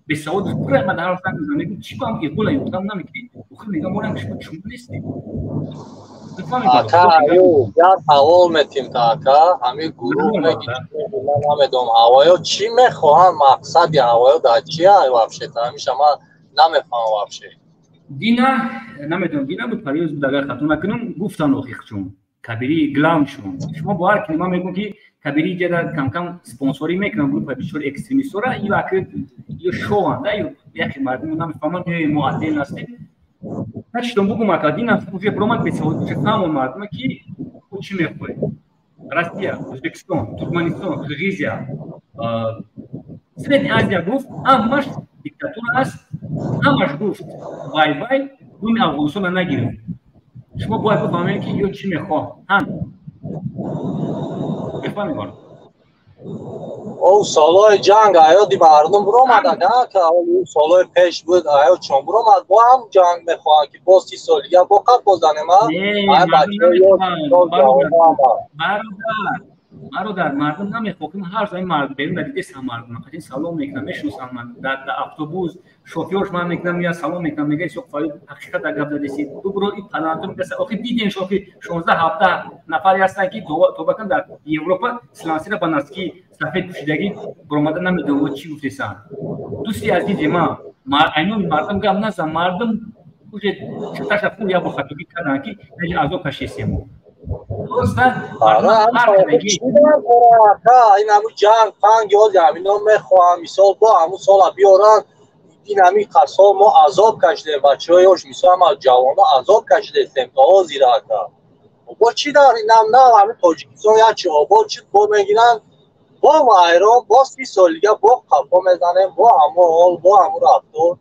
Speaker 1: бесавод пура. Ман ҳар вақт мезанам, мегӯм, чӣ ба иқбола ёфтам намекунӣ. Охи мегӯям, морам шумо чумо нестем.
Speaker 7: Ака Аюб, як савол метим та, ака. Ҳамин гурӯҳ меги, ман намедонам, ҳавоё чӣ мехоҳанд, мақсади ҳавоё дар чия вообще? Ҳамиша ман намефаҳмам вообще.
Speaker 1: Дина намедонам, дина буд, париёз буд, агар хато накунам, гуфтан охиқчун кабири главншон. Шумо бовар кунед, ман мегӯм, ки кабири ҷада камкам спонсорӣ мекунам группа бисёр экстремистора, ё аки ё шоанда, ё яхе мардум намефаҳманд, ё мо отдельно ҳастем. Начитон бугум, ака, дина уже буромад бесавод, уже фаҳмон мардума, ки ӯ чӣ мехоҳед. Россия, Ӯзбекистон, Туркманистон, Қирғизия, Средняя Азия, гуфт, ҳамаш диктатура аст, ҳамаш, гуфт, вай вай думи Афғонистона нагирифт. Шумо бояд бифаҳмед, ки ё чӣ мехоҳанд. Мефаҳмед?
Speaker 7: О, солҳои ҷанг аёди мардум буромада, солҳои пеш буд, аёдшон буромад, бо ҳам ҷанг мехоҳанд, ки боз 30 сол дига бо қаб бозанем.
Speaker 1: Бародар, мардум намехоҳем. Ҳар замин мардум берун дидесам, мардум қадин салом мекунам, мешиносам. Ман дар автобус шофёрш ман мекунам, меяд, салом мекунам, мега, Исоқ Фарид, ҳақиқат гап задесид, бубро и паланту мегаса. Охи дидем, шофи 16-17 нафаре ҳастанд, ки тоба кун, дар Европа слансира ба носки сафед пӯшидагӣ баромада, намедонам чӣ гуфтесанд. Дӯсти азизи ман, айнун мардум гап назан. Мардум уже чаташа фур як бор хатогӣ карданд, ки азоб кашесему.
Speaker 7: Ин ҳамун ҷанг панг ёзи ҳамино мехоҳам, мисол, бо ҳамун сола биёранд. Ин ҳамин қасо мо азоб кашидем, бачаҳои ёш, мисол, ҳама ҷавоно азоб кашидестем то ҳозира, ака. Бо чӣ дар инам нав ҳамин Тоҷикистон як чи обод шуд, бо мегиранд, бо вайрон, бо 30 сол дига бо қафо мезанем, бо ҳамон ҳол, бо ҳамон рафтор.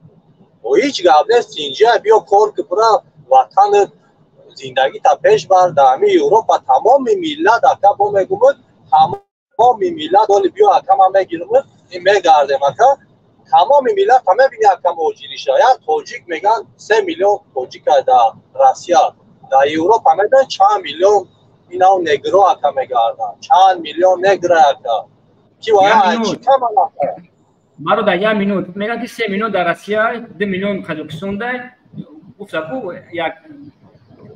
Speaker 7: Бо ҳеҷ гап нест. Инҷа биё, кор ки, пура ватанат, зиндагита пеш бар. Дар ҳамин Европа тамоми миллат, ака, бо мегумуд, тамоми миллат оли биё, ака, ман мегирмуд, ин мегардем, ака, тамоми миллат ҳа мебини, ака, муҳоҷириша. Як тоҷик меган, 3 миллион тоҷика дар Россия, дар Европа медон чанд миллион инав негро, ака, мегарданд, чанд миллион негра, ака, ки чӣ каман, ака?
Speaker 1: Бародар, як минут. Меган, ки 3 миллион дар Россия, 2 миллион Қазоқистонда, гуфтаку як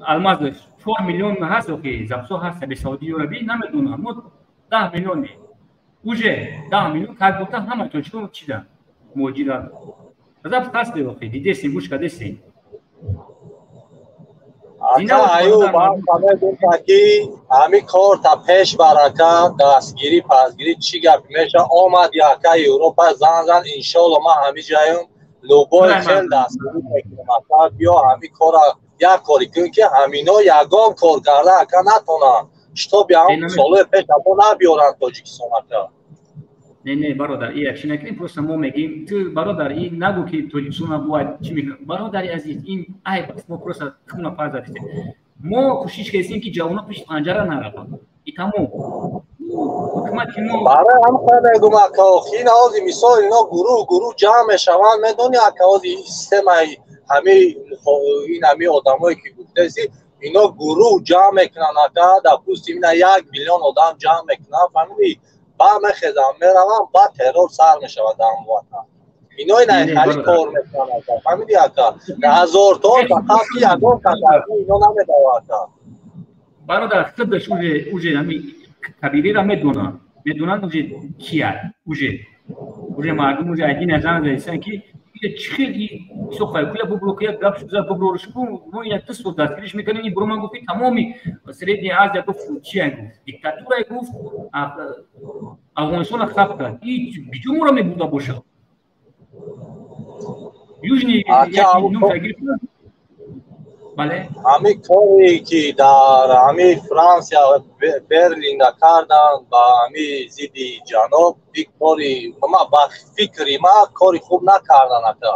Speaker 1: алмаз 4 миллион ҳаст, охи запсо ҳаст, бесаводӣ ёраби намедонам, мо 10 миллионе, уже 10 миллион как гуфта, ҳама тоҷикон чида муҳоҷират запс ҳаст, охи дидесем, гӯш кардесем.
Speaker 7: Ака Аюб, ки ҳамин кор та пеш бар, ака, дастгирӣ пасгирӣ чӣ гап меша омад, ака, Европа зан зан, иншолло, ман ҳамин ҷаём любой хел дастгирӣ мекунам, ака. Биё, ҳамин кора як коре кун, ки ҳамино ягон кор карда, ака, натонанд, чтобы ҳам солҳои пеш або набиёранд Тоҷикистон, ака.
Speaker 1: Не, не, бародар, и чӣ накунем, просто мо мегӯем, ту, бародар, и нагӯ, ки Тоҷикистона бояд чӣ мекунам. Бародари азиз, ин айб аст. Мо просто хуна фарз задистем, мо кӯшиш кардем, ки ҷавоно пеши панҷара нараванд, и тамом. Ҳукумати мо
Speaker 7: Барои ҳам мегум, ака, охи ин ҳози, мисол, ино гурӯҳ гурӯҳ ҷамъ мешаванд, медони, ака, ҳози системаи ҳами ин ҳами одамое, ки гуфтаси, ино гурӯҳ ҷамъ мекунанд, ака, дар пусти ина 1 миллион одам ҷамъ мекунанд, фаҳмидӣ? Ба мехезам, меравам, ба террор сар мешавад дар ватан. Ино ина хали кор мекунанд, ака, фаҳмидӣ, ака? Ҳазорто фақат ки ягон кас ино намедава, ака.
Speaker 1: Бародар, худаш уже ҳами кабирера медонанд, медонанд уже кия, уже мардум уже один азан задисан, ки чӣ хел исоқай куля бубро, ки як гап шуда бубро шуку. Мо ина 2 сол дастгириш мекардем, ин буроман гуфт, тамоми Средняя Азия, гуфт, чия, гуфт, диктатура, гуфт, Афғонистона хаб кард, и биҷо моро мебурда бошад, южный. Бале.
Speaker 7: Ҳамин коре, ки дар ҳамин Франсия, Берлинда карданд ба ҳамин зидди ҷаноб, ин кори ма, ба фикри ма, кори хуб накардан, ака.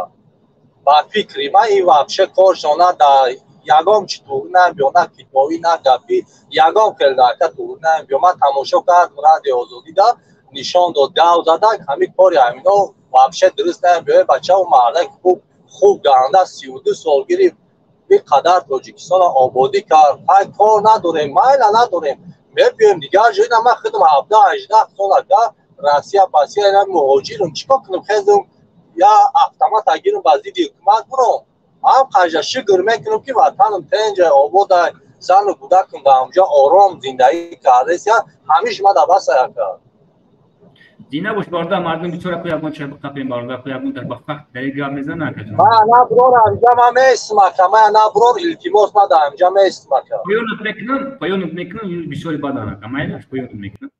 Speaker 7: Ба фикри ма, ин вообще коршона дар ягон чи туғри намебиё, на китобӣ, на гапӣ, ягон хел, ака, туғри намебиё. Ман тамошо кардам, Радио Озодида нишон дод, гав задак, ҳамин кори ҳамино вообще дуруст намебиё. Бачаву мардак хуб хуб ганда 32 сол гирифт, ин қадар Тоҷикистонро ободӣ кард. Ҳай, кор надорем, майла надорем. Мебиём дигар ҷой, ман худам 17-18 сол ака Россия пасия ина муҳоҷирам, чӣ кор кунам? Хезам я автомат гирам, ба зидди ҳукумат бурам? Ҳам қажа шукр мекунам, ки ватанам тенҷа, обода, зану кӯдакам дар ҳамҷо ором зиндагӣ кардеся, ҳамиш ма да баса ака.
Speaker 1: Зина бош, бародар, мардум бисёр ку ягон чай биқапем, бародар, ку ягон дар ба факт дар гап мезанад, акаҷон.
Speaker 7: Ма на брор, ҳамҷа ма местам ака, ма на брор, илтимос, ма дар ҳамҷа местам ака.
Speaker 1: Поёнат мекунам, поёнат мекунам, бисёри бадан ака, майлаш, поёнат мекунам.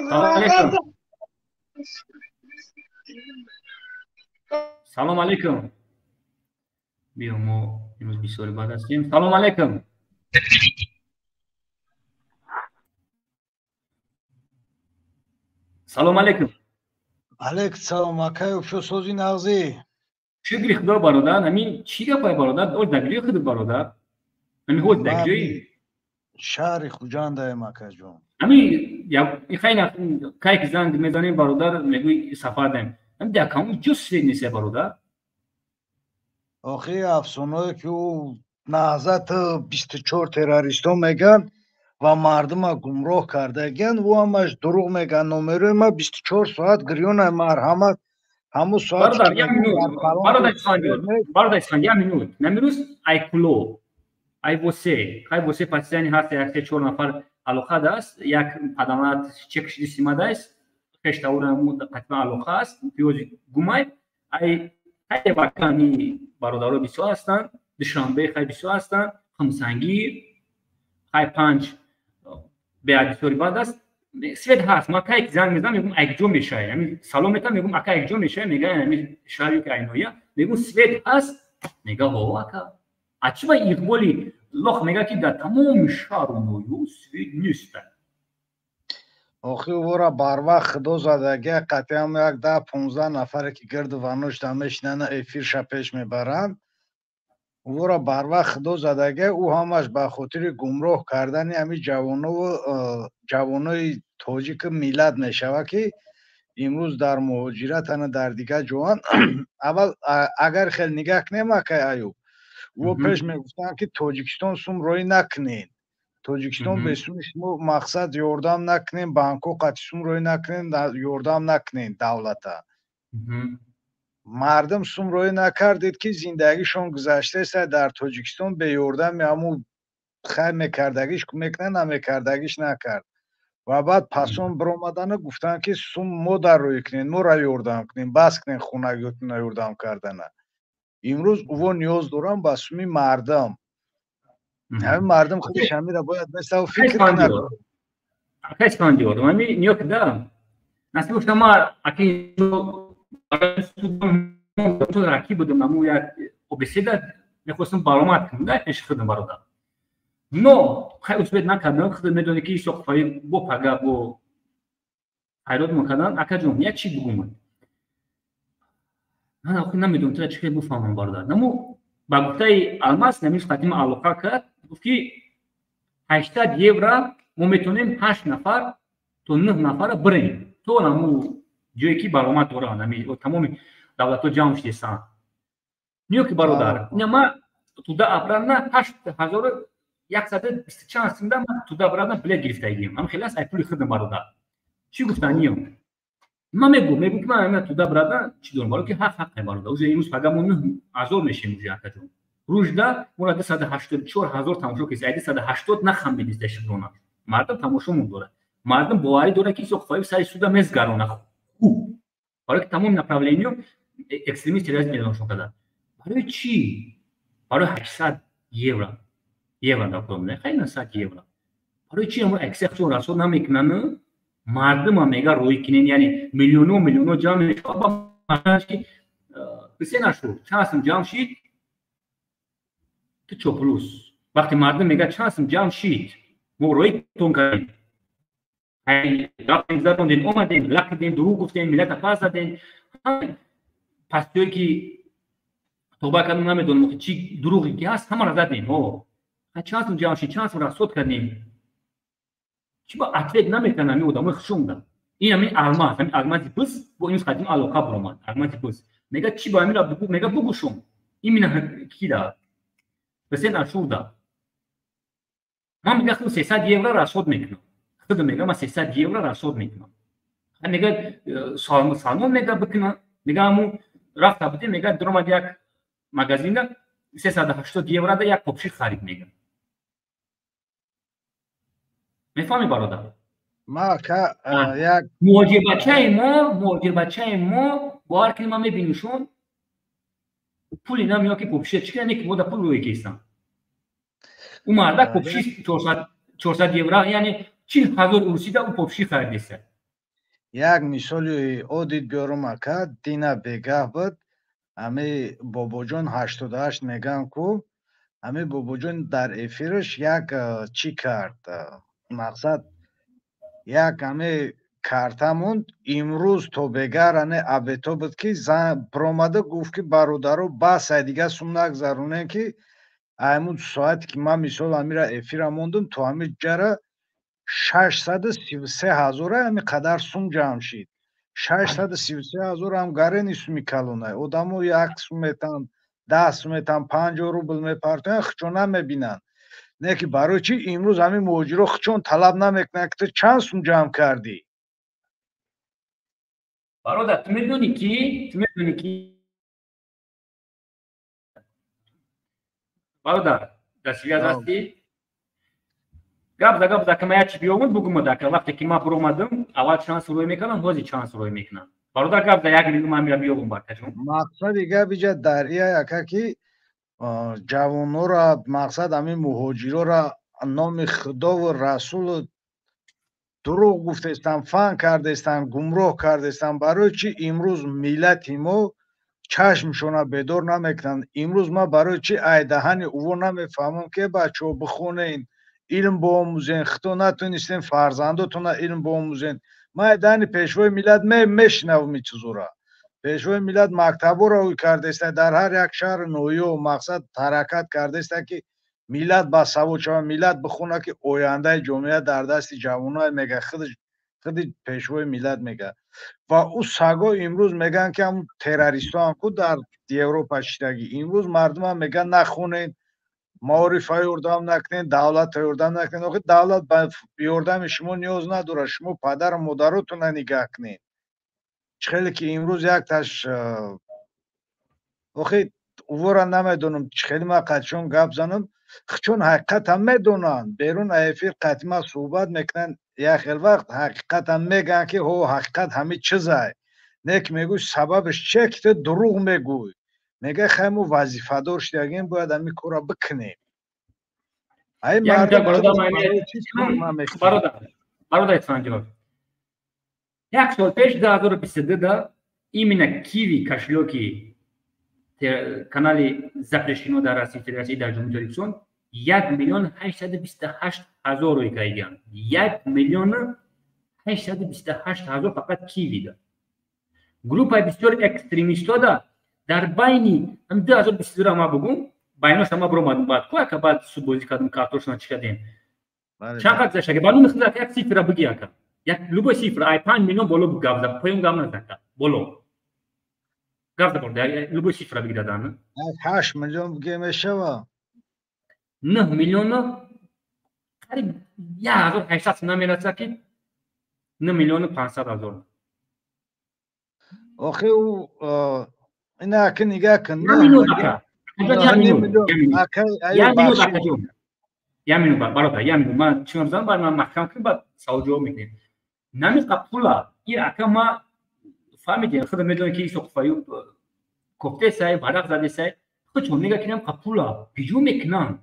Speaker 1: Салом алейкум. Салом алейкум. Биё, мо имрӯз бисёри бад ҳастем. Салом алейкум. Салом алейкум.
Speaker 6: Алейкум салом, акай, шо сози нағзӣ?
Speaker 1: Шукри худо, бародар. Ҳамин чӣ гапай, бародар? Оз дар ҷои худ, бародар? Ҳамин ҳоз дар ҷои?
Speaker 6: Шаҳри Хуҷандаем, акаҷон.
Speaker 1: Ҳамин хайна кай ки занг мезанем, бародар, мегӯй сафар даем. Ҳамин дар камон ҷо свет нест, бародар?
Speaker 6: Охи афсонаое ки ӯ наҳзат 24 террористҳо мегӯянд ва мардума гумроҳ кардагиянд, ӯ ҳамаш дурӯғ мегӯянд. Номерои ма 24 соат гирёна, марҳамат, ҳамун соат.
Speaker 1: Бародар Исфанд, як минут. Намирӯз айкуло, айвосе, хайвосе пасияни ҳаст, як се чор нафар алоқа даст, як падамат чек шиди симадааст, хештаура қатъан алоқа аст, пиёзи гумай, ай хай вакани бародаро бисёр ҳастанд, Душанбе хай бисёр ҳастанд, Хумсангир, хай панҷ беад бисёри бад аст. Свет ҳаст. Ман кай ки занг мезанам, мегӯм айкҷо мешавӣ, ҳамин салом метам, мегӯм ака айкҷо мешавӣ, мега ҳамин шаҳри ки айноя, мегӯм свет ҳаст, мега ҳо ака. А чӣ ба иқболи лох мега ки дар тамоми шаҳру ноҳияҳо свет нест?
Speaker 6: Охи ӯро барвақт худо задагия, қатъиан як 10-15 нафаре ки гирду ванӯшда мешинанд, эфирша пеш мебаранд, ӯро барвақт худо задагия, ӯ ҳамаш ба хотири гумроҳ кардани ҳамин ҷавонову ҷавонои тоҷику миллат мешавад, ки имрӯз дар муҳоҷиратана, дар дигар ҷоан. Аввал агар хел нигаҳ кунем, акай Аюб, ӯ пеш мегуфтанд, ки Тоҷикистон сум роӣ накунед, Тоҷикистон бесуми шумо мақсад ёрдам накунем, банкҳо қатъи сум роӣ накунем, ёрдам накунем давлата. Мардум сум роӣ накардед, ки зиндагишон гузаштааст дар Тоҷикистон беёрдами ҳамун хай мекардагиш мекунад, намекардагиш накард. Ва баъд пасон биромадану гуфтанд, ки сум мо дар роӣ кунем, моро ёрдам кунем, бас кунем хунагиётона ёрдам кардана. Имрӯз ӯво ниёз дорам ба суми мардум. Ҳамин мардум худаш ҳамира бояд месаву фикр кунад.
Speaker 1: Акай Исфандиёр, ҳамин ниё ки да насиб гуфтам, ма аки раки будам, аму як беседа мехостам баромад кунам да пеши худам, бародар. Но хай успед накардам, худ медонӣ ки соқфаи бо пага бо ҳайрот мекардан. Акаҷон, як чӣ бугум, ман охи намедонам тура чӣ хел буфаҳмам, бародар. Наму ба гуфтаи Алмаз намис қадима алоқа кард, гуфт ки 800 евро мо метавонем ҳашт нафар то нӯҳ нафара бирем то наму ҷое ки баромад доранд, ами тамоми давлатҳо ҷамъ шудесанд. Ниё ки бародар, ина ма туда обратно 8120 чанд сумда ма туда обратно билет гирифтагием. Ам хеле аст, ай пули худам, бародар. Чӣ гуфтан ниё? Ман мегӯм ки ман ина туда обратно чӣ дорам, барои ки ҳақ ҳақе, бародар. Уже имрӯз пага мо 9000 мешем уже, акаҷон. Рӯзда моро 284 000 тамошо кист, ай 280 нахамбедист шукрона. Мардум тамошомон дорад. Мардум боварӣ дорад, ки Исоқ сари суда мезгарона хуб. Барои ки тамоми направлениё экстремист терроризм эълоншон карданд. Барои чӣ? Барои 800 евро. Евро дар кор не, хай 100 евро. Барои чӣ амро аксия худшон расо намекунанд? Мардума мега рӯй кинен, яъне миллионо миллионо ҷамъ мешавад, ки се нашуд, чанд сум ҷамъ шид? Ту чоплус. Вақте мардум мега чанд сум ҷамъ шид, мо рӯй тон кардем. Рафтем, задондем, омадем, лақидем, дурӯғ гуфтем, миллата пас задем. Пастиҳое ки тоба кардам, намедонам чӣ дурӯғе ки ҳаст, ҳамаро задем. Чанд сум ҷамъ шид, чанд сум расход кардем? Чӣ ба ответ намекунанд ҳамин одамои хушонда? Ин ҳамин алмаз, ҳамин алмази биз бо ин қадим алоқа баромад. Алмази биз мега чӣ ба ҳаминра бугу, мега бугушон. Именно кида? Ҳусен Ашурда. Ман мега худ 300 евро расход мекунам. Худ мега ман 300 евро расход мекунам. Мега салмон мега бикунам. Мега ҳамун рафта будем, мега дуромад як магазинда 380 евро да як попши харид мега. Мефаҳмӣ, бародар?
Speaker 6: Ма ка як
Speaker 1: муҳоҷирбачаи мо бовар кунед, ман мебинишон пули намеё ки попши чӣ кунад, ки мо да пул рӯй кестам. Ӯ мардак попши 400 евро, яъне 40 ҳазор русида ӯ попши харидеса.
Speaker 6: Як мисоли оддӣ биёрам, ака. Дина бегаҳ буд, ҳами Бобоҷон 88 меган ку, ҳами Бобоҷон дар эфираш як чӣ кард, мақсад як ҳами карта монд. Имрӯз то бегар ане абето буд ки биромада гуфт, ки бародаро, бас, ай дига сум нагзаронем, ки аймун соате ки ман мисол ҳамира эфира мондум, то ҳами ҷара 633 ҳазора ҳами қадар сум ҷамъ шид. 633 ҳазор ҳам гарени суми калонай. Одамо як сум метан, 10 сум метан, 50 рубл мепартоян, хичон намебинанд. Не ки барои чӣ имрӯз ҳамин муҳоҷиро хичон талаб намекунанд, ки ту чанд сум ҷамъ кардӣ?
Speaker 1: Бародар, ту медонӣ ки бародар, дар связь ҳастӣ? Гап за гап за кама як чи биёмуд бугумад, ака. Вақте ки ман биромадам, аввал чанд рӯй мекардам, ҳозир чанд рӯй мекунам. Бародар, гап за, як минут ман мира биёбум, баркаҷон.
Speaker 6: Мақсади гап иҷа дар ия, ака, ки ҷавонора, мақсад ҳамин муҳоҷирора номи худову расулу дурӯғ гуфтестан, фан кардестан, гумроҳ кардестан. Барои чӣ имрӯз миллати мо чашмшона бедор намекунанд? Имрӯз ман барои чӣ айдаҳани уво намефаҳмам, ки бачаҳо, бихонен, илм боомӯзен, хито натонистен, фарзандотона илм боомӯзен. Ман айдаҳани пешвои миллат мешинавам ин чизора. Пешвои миллат мактабҳоро ӯй кардеста, дар ҳар як шаҳру ноҳиё мақсад ҳаракат кардеста, ки миллат басавод шавад, миллат бихонад, ки ояндаи ҷомеа дар дасти ҷавоное, мега худи пешвои миллат мега. Ва ӯ саго имрӯз мегӯянд, ки ҳамун террористҳоам ку дар Европа шидагӣ. Имрӯз мардумам мегӯянд, нахонед, маорифа ёрдам накунед, давлата ёрдам накунед. Охи давлат ба ёрдами шумо ниёз надорад, шумо падару модаротона нигаҳ кунед. Чӣ хеле ки имрӯз якташ, охи увора намедонам, чӣ хеле ман қадшон гап занам, чун ҳақиқатан медонанд. Берун эфир қатима суҳбат мекунанд, як хел вақт ҳақиқатан мегӯянд, ки ҳо, ҳақиқат ҳамин чизай. Не ки мегӯй, сабабаш чие, ки ту дурӯғ мегӯй? Мега, хай, мо вазифадор шудагем, бояд ҳамин корро бикунем. Ай мардум.
Speaker 1: Бародар Исфанҷон, як сол пеш, 2022 да, именно Киви кошелёки канали запрещено дар России Федерация, дар Ҷумҳурии Тоҷикистон 1 828 000 рӯй кардиям. 1 828 000 фақат Кивида. Группаи бисёри экстремистҳо да дар байни 2022 ма бугум, байнош ма биромадум, баъд ку ака, баъд судбозӣ кардум, картошна чӣ кардем, чанд қад гузашта. Баъд мехоҳам як цифра буги, ака, як любой цифра, ай 5 миллион боло гап за, поён гап назака, боло гап за, борда, любой цифра биги дадан.
Speaker 6: 8 миллион буге мешава.
Speaker 1: 9 миллиону қариб 1800 намераса, ки 9 500 000.
Speaker 6: Охи ӯ ина аки нигаҳ кун.
Speaker 1: Як минут, бародар, як минут. Ман чӣ мезанам, баъд ман маҳкам кунем, баъд савол ҷавоб мекунем. Намиқа пула ин, ака, ма фаҳмидем, худо медонем, ки Исоқ Фаюб кофтесай, варақ задесай. Худшон мега, ки намқа пула биҷо мекунанд.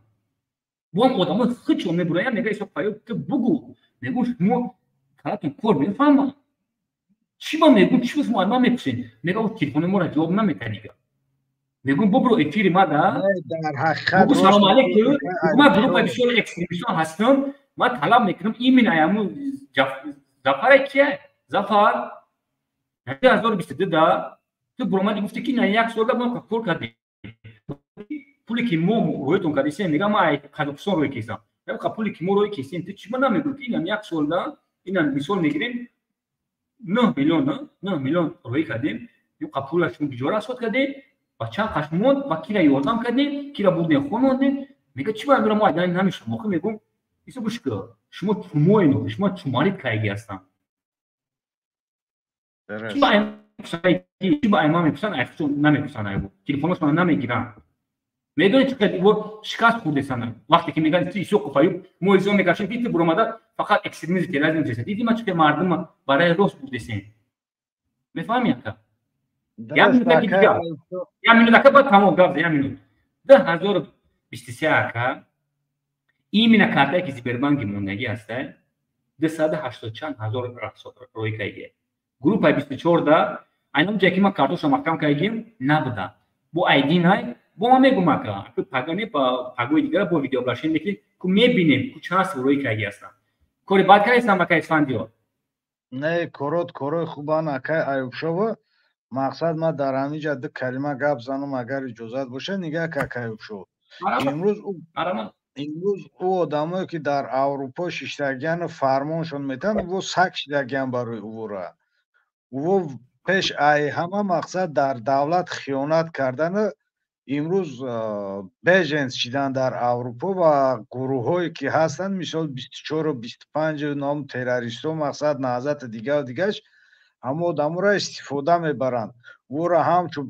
Speaker 1: Боам одамо худшон мебуроянд, мега, Исоқ Фаюб, ту бугу. Мегӯ, шумо калатон кор мефаҳмам, чӣ ба мегӯм, чӣ шумо аз ман мепурсед? Мега, телефони моро ҷавоб наметаҳ дига. Мегӯм, бобро эфири ма да бугу, салом алейкум, ман группаи бисёр экстремистон ҳастам, ман талаб мекунам именно аяму Зафаре. Кия Зафар? 2022 да ту буромади, гуфти, ки на як солда мо кор кардем, пуле ки мо рӯятон кардисем. Мега, ман Қазоқистон рӯй кесам, пуле ки мо рӯй кесем, ту чӣ ма намегӯ, ки инам як солда, инам мисол мегирем, 9 миллион, 9 миллион рӯй кардем, ин пула шумо биҷора расход кардем ва чанд қаш монд ва кира ёрдам кардем, кира бурдем, хонондем? Мега, чӣ бояд мо намешам. Охи мегӯм, Исо гӯш кун, шумо чумоен, шумо чумарид кайги ҳастанд. Чи ба айман мепурсанд, айхудшон намепурсанд, айбо телефоношона намегиранд. Медонед, чӣ қадр ибор шикаст хӯрдесанд, вақте ки мегӯянд, ту Исоқов Аюб, мо изо мекашем, ки ту буромада фақат экстремизм, терроризм ҷеса. Диди, ма чӣ қадр мардума барои рост бурдесем. Мефаҳми, ака? Як минутаки дигар, як минут, ака, баъд тамом гап за. Як минут. 2023, ака, именно картае ки Сбербанки мондагӣ ҳаста, 280 чанд ҳазор роӣ кайге группаи 24-да. Айнам ҷое ки ман картоша маҳкам кайгим набуда, бо айди най, бо ман мегум, ака, пагане пагои дигара бо видеообращение мекунем, ку мебинем, ку чанд роӣ кайги ҳастам. Кори бад кардестам, ака Исфандиёр?
Speaker 6: Не, корот корои хубан, акай Аюбшова. Мақсад, ман дар ҳамин ҷа ду калима гап занам, агар иҷозат бошад. Нигаҳ, акай Аюбшо, имрӯз ӯ одамое ки дар Аврупо шиштагияну фармоншон метаҳанд, ӯ саг шидагиян барои ӯвора. Ӯ пеш ай ҳама, мақсад, дар давлат хиёнат кардану имрӯз беженец шидан дар Аврупо ва гурӯҳҳое ки ҳастанд, мисол 24-у 25 ном террористҳо, мақсад, наҳзати дигару дигараш, ҳама одаморо истифода мебаранд. Ӯро ҳамчун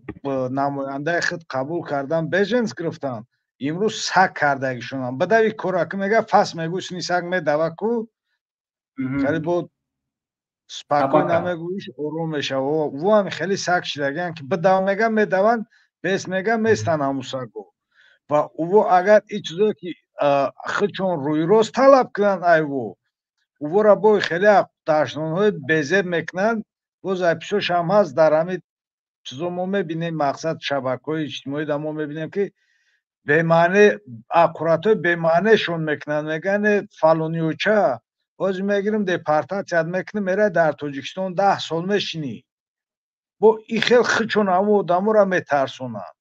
Speaker 6: намояндаи худ қабул кардан, беженец гирифтанд, имрӯз саг кардагишонам. Бадави кора ки мега фас мегӯй, сини саг медава ку, хеле бо спокойно намегӯиш, ором мешава. Ӯ ҳам хеле саг шидагиян, ки бидава мега, медаванд, бес мега, местанд ҳамун саго. Ва ӯ агар ин чизое ки худшон рӯйрост талаб кунанд, айво ӯвора бо хеле дашнонҳои безеб мекунанд. Боз айписошам ҳаст, дар ҳамин чизо мо мебинем, мақсад, шабакаҳои иҷтимоӣ да мо мебинем, ки бемаъне аққуратҳои бемаънешон мекунанд. Мегӯянд, фалониюча, ҳозир мегирим, депортатсият мекунем, мерай дар Тоҷикистон 10 сол мешинӣ. Бо ин хел хичон ҳамон одаморо метарсонанд.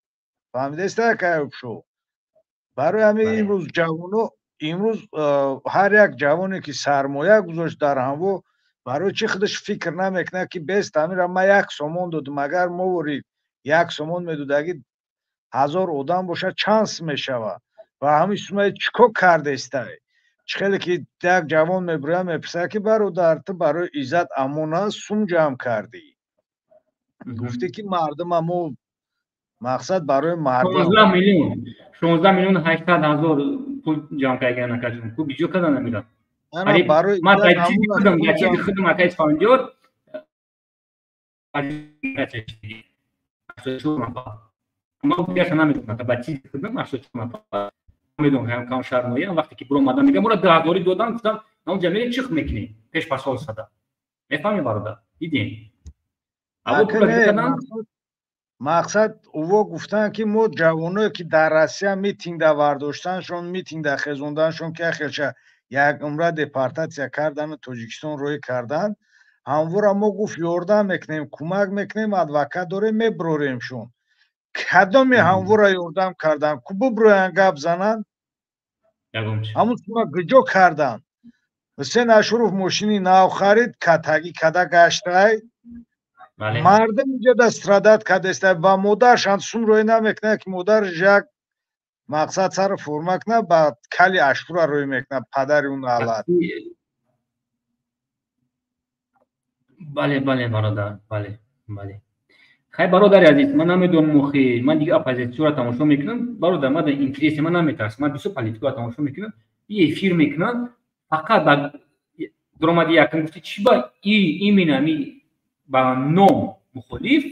Speaker 6: Фаҳмидаиста, акаюбшо? Барои ҳамин имрӯз ҷавоно, имрӯз ҳар як ҷавоне ки сармоя гузошт дар ҳамво, барои чӣ худаш фикр намекунад, ки бест ҳамира ман 1 сомон додум, агар мовори 1 сомон медодаги 1000 одам бошад, чанд мешавад? Ва ҳамин сумаи чӣ кор кардаистай? Чӣ хеле ки як ҷавон мебурӯяд, мепурсад, ки бародар, ту барои иззат амона сум ҷамъ кардӣ, гуфтӣ, ки мардума мо, мақсад, барои мардум.
Speaker 1: Миллион, 16 миллион 800 ҳазор пул ҷамъ кардан, акаҷон, ку биҷо кардан намира. Ман худам чизи худам, ака Исфандиёр, ман дигаша намедонам, ба чизи худам 84 нафар медонам, кам шармоя. Вақте ки буромадам, мегам, моро 10 ҳазорӣ додан, гуфтам, наонҷа мерем, чих мекунем пеш посольствода. Мефаҳми, бародар? Дидем.
Speaker 6: Мақсад, ӯво гуфтанд, ки мо ҷавоное ки дар Россия митинг да вардоштаншон, митинг да хезонданшон, ки ахелша як умра депортатсия кардану Тоҷикистон роҳӣ карданд, ҳамвора мо, гуфт, ёрдам мекунем, кӯмак мекунем, адвокат дорем, меброремшон. Кадоме ҳамвора ёрдам карданд, ку буброянд, гап зананд? Ҳамун сума гуҷо карданд? Ҳусен Ашуров мошини нав харид, катагӣ када гаштай. Мардум инҷода страдать кардеста ва модаршанд сум рӯй намекунад, ки модарш як, мақсад, сари форма кунад, ба кали ашура рӯй мекунад, падари он алат.
Speaker 1: Бале, бародар, бале. Хай, бародари азиз, ман намедонам, охи ман дига оппозитсияро тамошо мекунам, бародар, ман интересе, ман наметарсам, ман бисёр политикаро тамошо мекунам. И эфир мекунам, фақат ба дуромади якм гуфти, чи ба и именно ми ба ном мухолиф,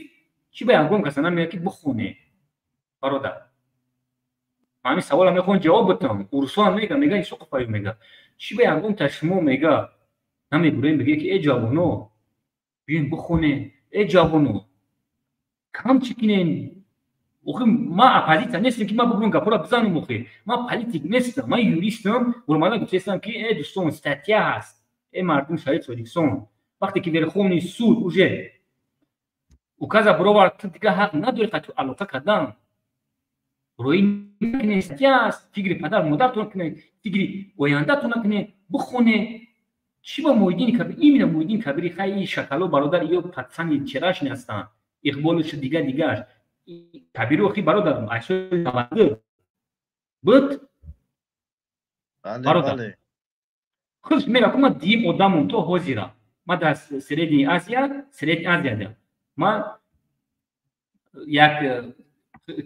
Speaker 1: чи ба ягон каса намеяд, ки бихоне, бародар? Ҳамин савола мехоҳам ҷавоб битам. Урусоам мега, Исоқов Аюб мега, чи ба ягон та шумо, мега, намегӯем, бигӯе, ки э ҷавоно, биёен бихоне, э ҷавоно, кам чӣ кинен? Охи ман оппозитсия нестам, ки ман бигӯям, гапҳоро бизанам. Охи ман политик нестам, ман юристам. Буромада гуфтаистам, ки э дӯстон, статья ҳаст, э мардум шаҳри Тоҷикистон, вақте ки Верховный суд уже указа баровард, ту дига ҳақ надорӣ қатъи алоқа кардан. Роӣ накунед, статья аст. Фикри падар модаратон кунед, фикри ояндатон накунед, бихонед. Чӣ ба Муҳиддини Кабир, именно Муҳиддини Кабири, хай шакало, бародар, ё пацани вчерашний ҳастанд, Иқболуш, дига дигааш. Кабири, охи, бародар, айсои 92 буд, бародар. Худш мега ку, ма дим одамум то ҳозира. Ма дар Средний Азия, Средний Азияда ма як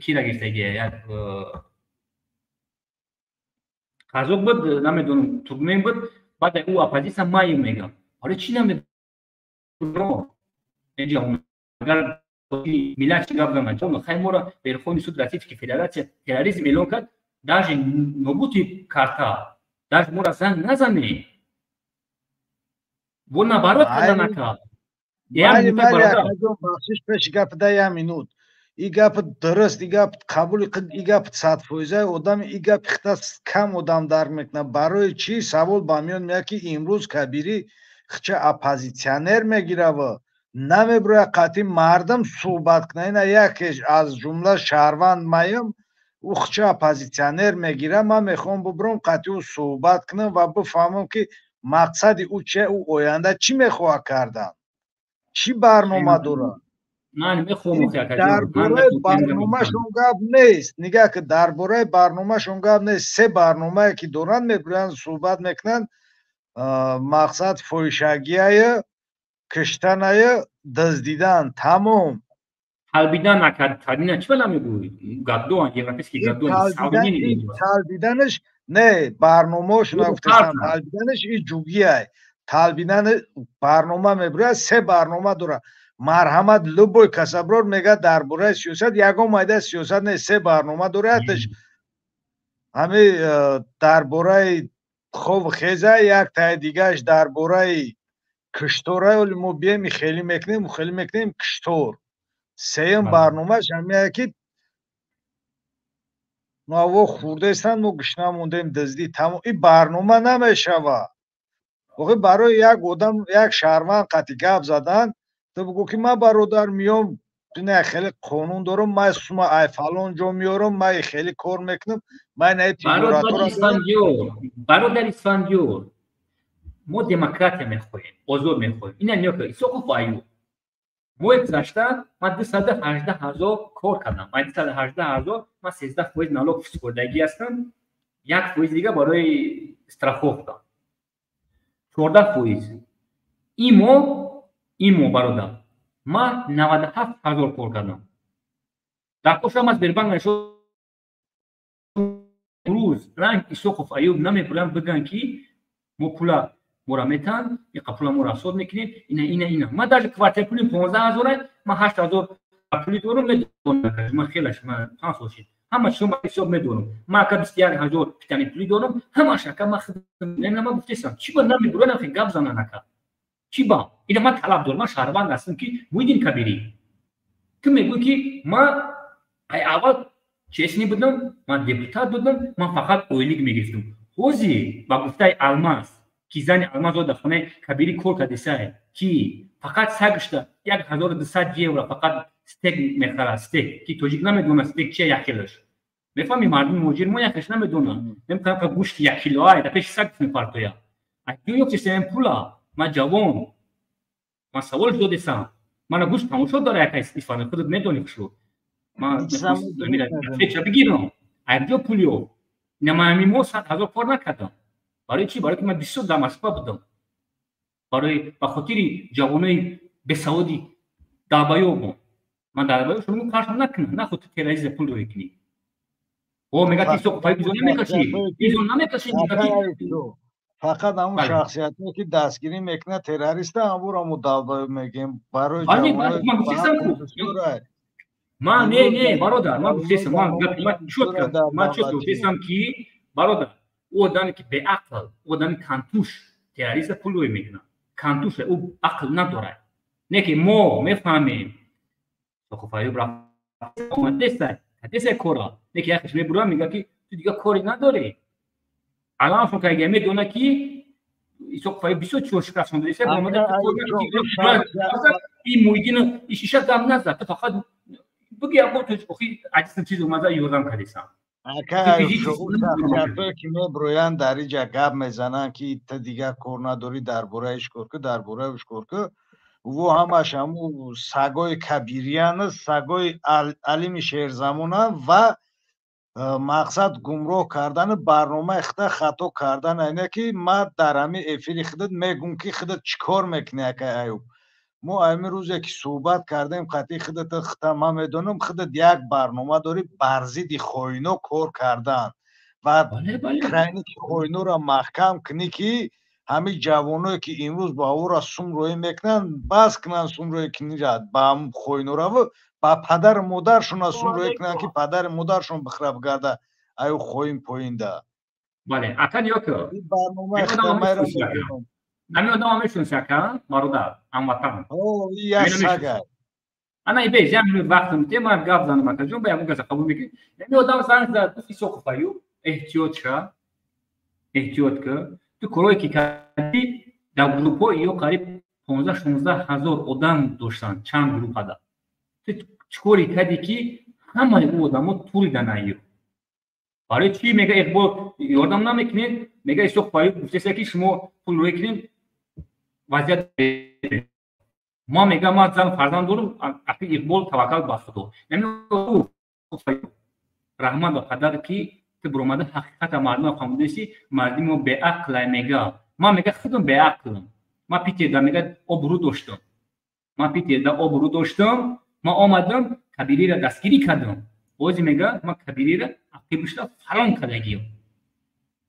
Speaker 1: кира гирифтагия, як қазоқ буд, намедонам, туркмен буд. Баъд ӯ оппозитсия майм мегам. Ҳоло чӣ намедонам, агар миллат чӣ гап занад. Хай, моро Верховный суд Российской Федерация терроризм эълон кард, даже нобути карта, даже моро занг назане, во наоборот карда.
Speaker 6: Бахшиш, пеши гап да я минут. И гап дуруст, и гап қабули, и гап 100%. Одами и гап хита кам одам дарк мекунад. Барои чӣ савол ба миён меяд, ки имрӯз Кабирӣ хча оппозитсионер мегирава, намеброяд қатъи мардум суҳбат кунад? Ина якеш аз ҷумла шаҳрванд маям, ӯ хча оппозитсионер мегирад. Ман мехоҳам бубурам, қатъи ӯ суҳбат кунам ва бифаҳмам, ки мақсади ӯ чия, ӯ оянда чӣ мехоҳад кардан, чӣ барнома дорад. Дар бораи барномашон гап нест. Нигаҳ ки, дар бораи барномашон гап нест. Се барномае ки доранд, мебироянд, суҳбат мекунанд. Мақсад фоҳишагияе, киштанае, дуздидан, тамом.
Speaker 1: Талбидан накард, чӣ бала мегӯӣ? Гаддоан, европейский гаддоан.
Speaker 6: Талбиданаш не, барномаошо нагуфтастам. Талбиданаш и ҷугиай. Талбидан барнома мебирояд, се барнома дорад. Марҳамат, любой касаброр мега дар бораи сиёсат, ягон майда сиёсат нест. Се барнома дорад, ҳами дар бораи хоб хеза, як таи дигааш дар бораи киштора, оли мо бием хеле мекунем, хеле мекунем киштор. Сеюм барномааш ҳамия, ки мо хурдестанд, мо гушна мондем, дуздӣ, тамом. Ин барнома намешавад. Охи, барои як одам, як шаҳрванд қатъи гап задан, ту бигӯ, ки ман, бародар, миём, ина хеле қонун дорам, ман сума ай фалон ҷо меёрам, ман хеле кор мекунам, ман ина
Speaker 1: тиҷоратора. Бародар Исфандиёр, мо демократия мехоҳем, озод мехоҳем. Ина нигоҳ кун, Исоқов Аюб, моҳи гузашта ман 218 000 кор кардам. Ман 218 000, ман 13% налог супордагӣ ҳастам, 1% дига барои страховка, 14%. Ин моҳ, бародар, ман 97 000 кор кардам. Дар кошам аз Сбербанк рӯз ранг Исоқов Аюб намебурам, бигӯянд, ки мо пула мора метаҳанд, иқа пула мо расход мекунем, ина, ина, ина. Ман даже квартира пулим 15 000, ман 8000 пули дорум, медонам, ман хелаш, ман 5 сол шид, ҳама чизо ман ҳисоб медорам. Ман ака 21 000 питани пули дорум, ҳамаш ака ман ман гуфтесам, чӣ ба намебурам, гап занан ака? Чӣ ба ина ман талаб дорам? Ман шаҳрванд ҳастам, ки Муҳиддин Кабирӣ, ту мегӯӣ, ки ман ай аввал честный будам, ман депутат будам, ман фақат ойлик мегирифтам. Ҳозир ба гуфтаи Алмаз, ки зани Алмаз дар хонаи Кабирӣ кор кардесай, ки фақат сагшта 1200 евро фақат стейк мехарад. Стейк, ки тоҷик намедонад стейк чия, якхелаш мефаҳми, мардуми муҳоҷир мо якхелаш намедонад. Мемка гӯшти яккилоай дар пеши саг мепартоя. Ёфтесем пула? Ман ҷавон, ман савол додесам, мана гӯшт тамошо дора, яка Исфана, худат медонӣ хушрӯ. Ман бигирам, айҷо пул ёфт? Ина ман ҳамин моҳ 100 000 кор накардам. Барои чӣ? Барои ки ман бисёр дар Москва будам, барои ба хотири ҷавонои бесаводи долбоёб. Ман долбоёб шумо қаршам накунам, нахуд терроризм пул рӯй кунӣ. О, мега ки Исоқ изо намекашӣ, изо намекашӣ.
Speaker 6: Фақат ҳамун шахсиятое, ки дастгирӣ мекунад террориста, ҳамуро мо долбоёб мегӯем. Барои
Speaker 1: Ман не, не, бародар, ман гуфтесам, ман чётко, ман чётко гуфтесам, ки бародар, ӯ одаме, ки беақл, ӯ одами кантуш террориста пул рӯй мекунад, кантуш, ӯ ақл надорад. Не ки мо мефаҳмем, Соқоф Аюб омадеса кора, не ки яхеш мебурам, мега, ки ту дига кори надорӣ. Алан кайга медона, ки Исоқов Аюб бисёр чиро шикастондаиса, ин Муҳиддин иша гап назад, ту фақат буги, яко ту охи аҷисм чиз омада ёрдам кардесам.
Speaker 6: Шахсиятое, ки меброянд, дар иҷа гап мезананд, ки ту дигар кор надорӣ, дар бораи иш кор ку, дар бораи уш кор ку, во ҳамаш ҳаму сагои кабириян, сагои Алими Шерзамонанд ва Мақсад гумроҳ кардани барномаи худа хато кардан айне ки ман дар ҳамин эфири худат мегӯм ки худат чӣ кор мекунӣ, акай Аюб. Мо ҳамин рӯзе ки суҳбат кардем қатъи худата худта ман медонам, худат як барнома дорӣ бар зидди хоино кор кардан ва крайне ки хоиноро маҳкам кунӣ, ки ҳамин ҷавоное ки имрӯз ба ӯра сум роҳӣ мекунанд, бас кунанд сум роҳӣ кунира ба хоинораву ба падару модаршона сум роҳӣ кунанд, ки падару модаршон бихӯра бигарда аю хоин поинда.
Speaker 1: Бале, ака ниёко.
Speaker 6: Барномаи худамайро
Speaker 1: Ҳамин одам мешунавӣ, ака, бародар, ҳамватан.
Speaker 6: О, я сага.
Speaker 1: Ана ибез, як минут вақтам те, ман гап занам, акаҷон, ба ягон каса қабул мекунӣ. Ҳамин одам занг зад, гуфт: Исоқов Аюб, эҳтиёт ша, эҳтиёт ки ту корое ки кардӣ дар группҳо ё қариб 15-16 ҳазор одам доштанд чанд группада. Ту чӣ коре кардӣ, ки ҳамаи ӯ одамо туридан аю? Барои чӣ мега Иқбол ёрдам намекунед? Мега Исоқов Аюб гуфтеса, ки шумо пул рӯй кунед, вазъият ма мега ман зан фарзанд дорам, ақи Иқбол таваккал ба Худо. Раҳмат ба падар, ки ту биромада ҳақиқата мардума фаҳмидаси. Мардуми мо беақлай, мега. Ман мега худам беақлам. Ман Питерда мега обрӯ доштам, ман Питерда обрӯ доштам, ман омадам Кабирира дастгирӣ кардам. Бози мега ман Кабирира ақибушта фалон кардагиям,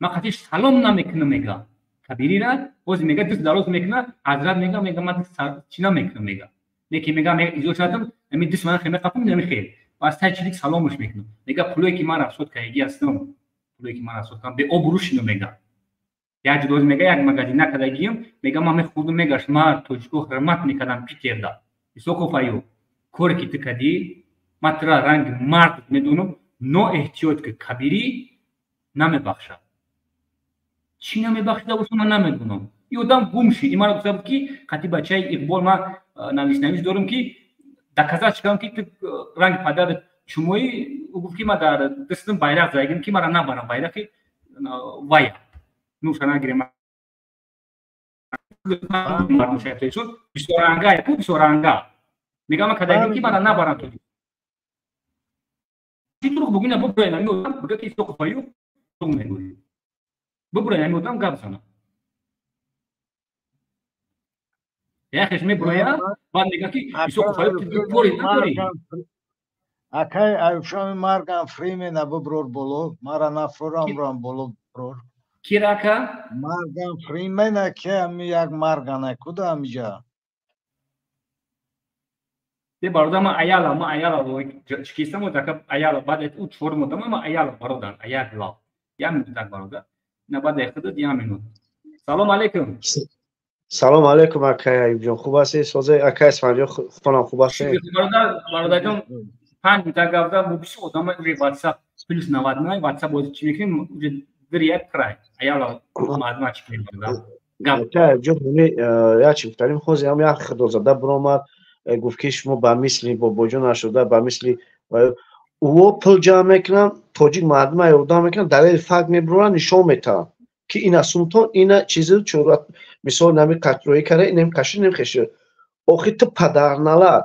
Speaker 1: ман қатиш салом намекунам, мега Кабирира. Бози мега даст дароз мекуна, ҳазрат мега, мега ман чӣ намекунам, мега лекин мега изо шадам, ами даст мана хел меқапам, нами хел аз тай чилик саломаш мекунам. Мега пулое ки ман расход кардагӣ ҳастам, пулое ки ман расход кардам, беобрӯ шино. Мега як ҷудоз мега як магазина кардагиям, мега ман мехӯрдум, мегашт, ман тоҷико ҳурмат мекардам Питерда. Исоқов Аюб, коре ки ту кардӣ, ман тура ранги мард медонам, но эҳтиёт ки Кабирӣ намебахшад. Чӣ намебахшида боша, ман намедонам. И одам гум шид. И мара гуфта буд, ки қати бачаи Иқбол ман навис дорам, ки доказать кардам, ки ту ранги падарат чумоӣ. Ӯ гуфт, ки ман дар дастам байрақ задагим, ки мара набарам, байрақи вая нуша нагирем. Бисёранга ку бисёранга мегам, ман кардагим, ки мара набарам. Ту чӣ дурӯғ бугӯ? Ина бубурен, ҳамин одам бига, ки Исоқов Аюб дурӯғ мегӯӣ. Бубурен, ҳамин одам гап зана. Яхеш мебуроя, баъд мега, ки Исоқов Аюб, ту кори надорӣ.
Speaker 6: Акай Аюбшоми, Марган Фримена буброр боло, мара нафрорам, рам боло буброр.
Speaker 1: Кира, ака?
Speaker 6: Марган Фримена, ки ами як Маргана куда амиҷа.
Speaker 1: Де бародар, ман аяла, ман аяла чикистам, ака аяла, баъд ӯ чор модам, ман аяла, бародар, аяк лав. Як минут, так, бародар. На баъд худат як минут. Салом алейкум.
Speaker 8: Салом алейкум, акай Аюбҷон, хуб ҳастед? Созе, акай Исфандиёр, худтонам хуб ҳастед?
Speaker 1: Бародар, бародарҷон, 5 минута гап зад, бо бисёр одама уже WhatsApp плюс 99 WhatsApp бози чӣ мекунем, уже дир як край. Аяла мардума чӣ кунем, бародар? Гап.
Speaker 8: Акай Аюбҷон, ҳами як чӣ гуфтанем, ҳозир ҳам як худозада биромад, гуфт, ки шумо ба мисли бобоҷон нашуда, ба мисли ӯо пул ҷамъ мекунанд, тоҷик мардума ёрдам мекунанд, далели факт мебуранд, нишон метаҳанд, ки ина сумтон, ина чизи чора, мисол нами қатроӣ карда, инам кашид, инам хешид. Охи ту падарналат,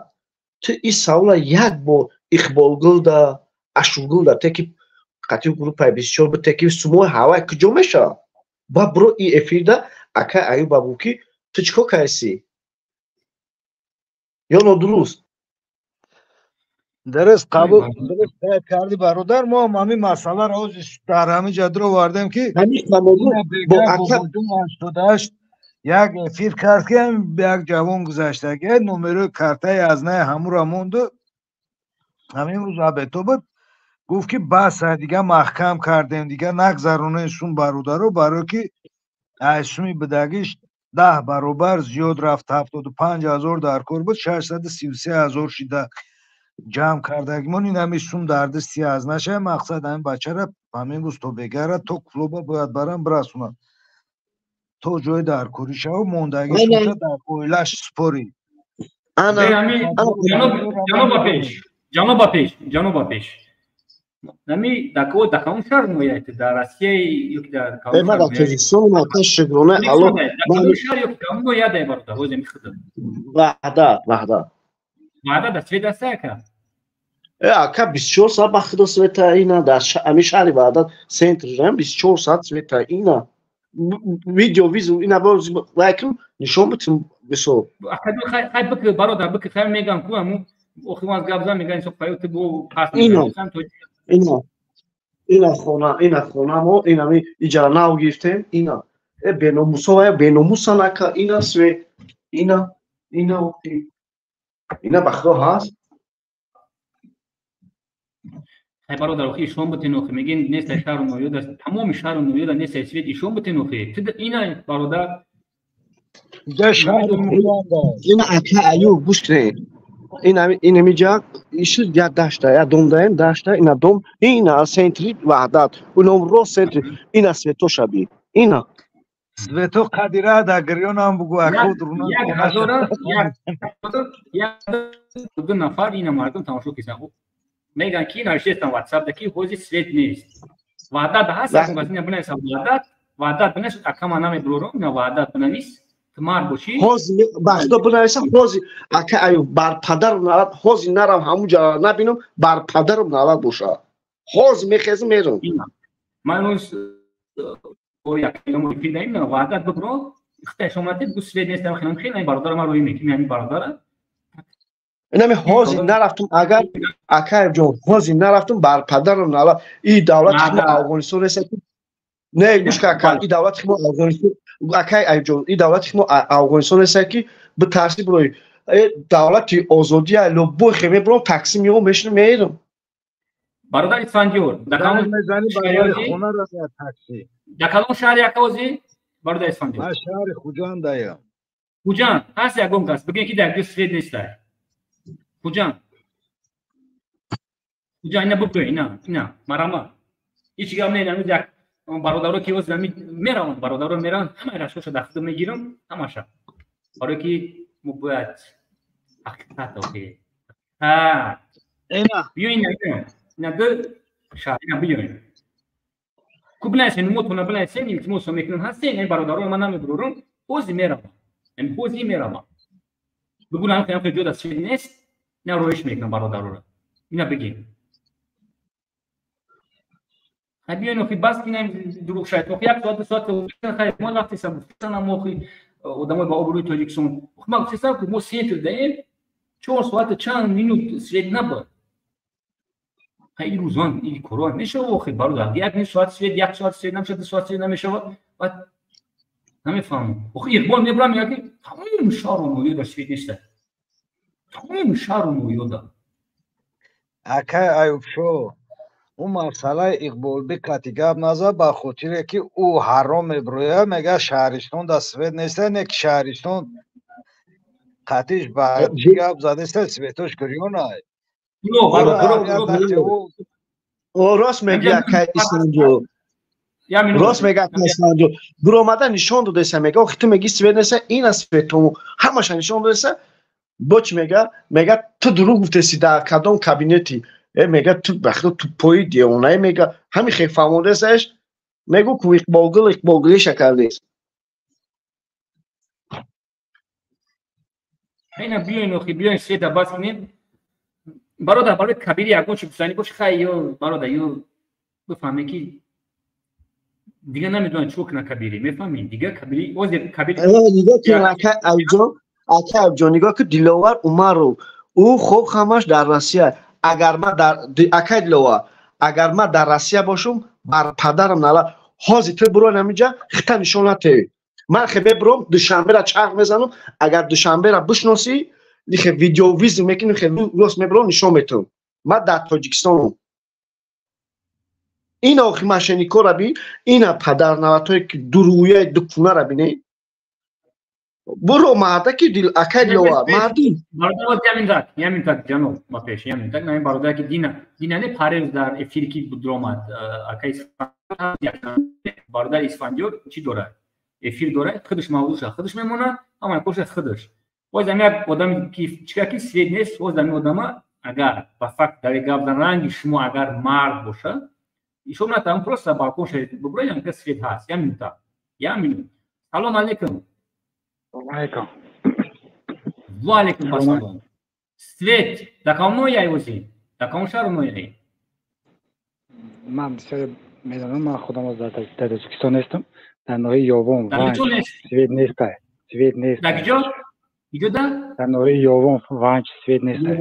Speaker 8: ту ин савола як бор Иқболгулда, Ашургулда, те ки қатъи группаи 24 буд, те ки сумои ҳавай куҷо мешавад? Ба биро и эфирда акай Аюба буд, ки ту чӣ кор кардӣ ё нодуруст?
Speaker 6: Дуруст қабул, дуруст қайд кардӣ, бародар. Мо ҳам ҳамин масъаларо ҳозир дар ҳамин ҷа дуровардем, ки бо 88 як эфир кард, ки як ҷавон гузаштаги номерои картаи аз наи ҳамура монду, ҳамин рӯз абето буд, гуфт, ки баса, дига маҳкам кардем, дига нагзаронем сум, бародаро, барое ки ай суми бидагиш 10 баробар зиёд рафт. 75 000 дар кор буд, 633 000 шида ҷамъ кардагимон. Ин ҳами сум дар дасти аз наша. Мақсад ҳамин бачара ҳамин рӯз то бегара, то клуба бояд барам бирасонам то ҷои даркорӣ шаву мондагиша дар оилаш супорӣ.
Speaker 1: Ҷаноба пеш, ҷаноба пеш, ҷаноба пеш, нами дако да кадом шаҳр мояд, дар Россия ё ки дар
Speaker 8: Ма дар Тоҷикистон, ака, шукрона Алло.
Speaker 1: Шаҳр ё ки кадом нояда, бародар, ҳозир михудам?
Speaker 8: Ваҳдат, Ваҳдат.
Speaker 1: Ваҳдат да свет аста, ака?
Speaker 8: Ака 24 соат ба худо света ина дар ами шаҳри Ваҳдат центр жаем 24 соат света ина видео визу ина боз лайкм нишон битим бисо.
Speaker 1: Ака хай бик бародар бик хай мегам ку аму охи аз гап зан меган со хай ту бо пас
Speaker 8: ина ина хона ина хона мо ина ми иҷара нав гирифтем ина беномусо ва беномуса нака ина свет ина ина охи ина ба худо ҳаст.
Speaker 1: Хай бародар охи ишон битен охи мегин нест шаҳру ноҳияда тамоми шаҳру ноҳияда нест свет ишон битен охи ина бародар
Speaker 8: ина ака Аюб гӯш кунед ин ҳамиҷа иши я дашта я дом даем дашта ина дом ина центри Ваҳдат уном рост центри ина свето шаби ина
Speaker 6: свето қадира да гирёнам бугу аку дуруна
Speaker 1: ду нафар ина мардум тамошо кисан меган ки навиштестам ватсап ки ҳози свет нест Ваҳдат ҳаст ина бинависам Ваҳдат Ваҳдат бинавис акама намебурорам ина Ваҳдат бинавис ту мард бошӣ
Speaker 8: ҳози ба худо бинависам ҳози ака Аюб бар падарам налат ҳози нарам ҳамун ҷа набинам бар падарам налат боша ҳози мехезам мерам
Speaker 1: ман рӯз Ваҳдат бибро ихташ омадед гу свет нест хелам хеле бародарам рӯй мекунем ҳамин бародара
Speaker 8: инами ҳозир нарафтум агар акаевҷон ҳозир нарафтум бар падарам нала и давлати мо Афғонистон нест не гӯш ка ака и давлати мо Афғонистон акай Аюбҷон и давлати мо Афғонистон нест ки битарси бирои давлати озодия любой хе мебурам такси меом мешинам мерам.
Speaker 1: Бародар Исфандиёр дар кадом шаҳри ака ҳозир бародар Исфандиёр?
Speaker 6: Ман шаҳри Хуҷандаям.
Speaker 1: Хуҷанд ҳаст ягон кас бигӯем ки дар ҷо свет нестай? Хуҷанд Хуҷанд ина бигӯ ина ина марама ҳеҷ гап не ҳанӯз як бародаро ки ҳозир мераванд бародаро мераванд ҳамаи рашкоша дар худ мегирам ҳамаша барое ки мо бояд ҳақиқат охи биё ина ина ду шаҳр ина биёем ку бинависен нумотона бинависен илтимосо мекунам ҳастен ин бародаро ман намебурорам ҳозир меравам ҳозир меравам бигӯ ҳам ҷо дар свет нест ина роиш мекунам бародарора ина бигем хай биёин охи бас кинем дурӯғ шайт охи як соат ду соат хай мо вақте гуфтанам охи одамои ба обрӯи Тоҷикистон охи ман гуфтесам ки мо центр даем 4 соата чанд минут свет набуд хай ин рӯзон ин корон мешава охи бародар як ним соат свет як соат свет намешава ду соат свет намешава баъд намефаҳмам охи Иқбол мебурам мегӯяд ки тамоми шаҳру ноҳияда свет неста тамоми шаҳру ноҳияда.
Speaker 6: Акай Аюбшо ӯ масъалаи Иқболби қатъи гап назад ба хотире ки ӯ ҳаром мебирояд мегӯяд шаҳристон дар свет неста не ки шаҳристон қатъиш ба чӣ гап задеста светош гирёнай.
Speaker 8: Рост мегӯяд акай Исфандиёр рост мегӯяд акай Исфандиёр биромада нишон додеса мега охи ту мегӣ свет неста ина светому ҳамаша нишон додеса бо чӣ мега мега ту дурӯғ гуфтеси дар кадом кабинети мега ту бахто тупои девонае мега ҳамин хел фаҳмондесаеш мегӯ ку Иқболгул Иқболгулиша кардест.
Speaker 1: Ина биёин охи биёин света бас кунем бародар барои кабири ягон чи гуфтанӣ бош хай ё бародар ё бифаҳме ки дигар намедонад чӣ кунад кабири мефаҳмӣ дигар кабири ҳозир кабири
Speaker 8: нигоҳ кун ака Аюбҷон ака Аюбҷон нигоҳ кун Диловар Умаров ӯ хоб ҳамаш дар Россия агар ман дар акай Диловар агар ман дар Россия бошам бар падарам нала ҳозир ту биро ҳаминҷа хита нишон натеҳ ман хе мебурам Душанбера чарх мезанам агар Душанбера бишносӣ хе видеовизм мекунем хе рост мебурам нишон метавам ман дар Тоҷикистонам ина охи мошенникора би ина падарнаватое ки дурӯяи дукунара бинед буро марда ки дил акай Диловар марди
Speaker 1: бародар ямин так ямин так ҷаноб ба пеш ямин так на бародар ки дина дина не парез дар эфир ки будромад акай бародар Исфандиёр чӣ дорад эфир дорад худаш мавзӯша худаш мемонад ҳамаи корша худаш боз ами як одаме ки чика ки свет нест боз ами одама агар ба факт дар гап зан ранги шумо агар мард бошад ишон натавон просто балкон шавед бубуред ям ка свет ҳаст як минута як минут. Салом алейкум. Алейкум. Ва алейкум ассалом. Свет дар кадом ноҳияи ҳозир? Дар кадом шаҳру ноҳияи?
Speaker 9: Ман бисёр медонам, ман худам дар Тоҷикистон нестам, дар ноҳияи Ёвон, Ванҷ свет нестай, свет нест.
Speaker 1: Дар куҷо? Куҷода?
Speaker 9: Дар ноҳияи Ёвон, Ванҷ свет нестай.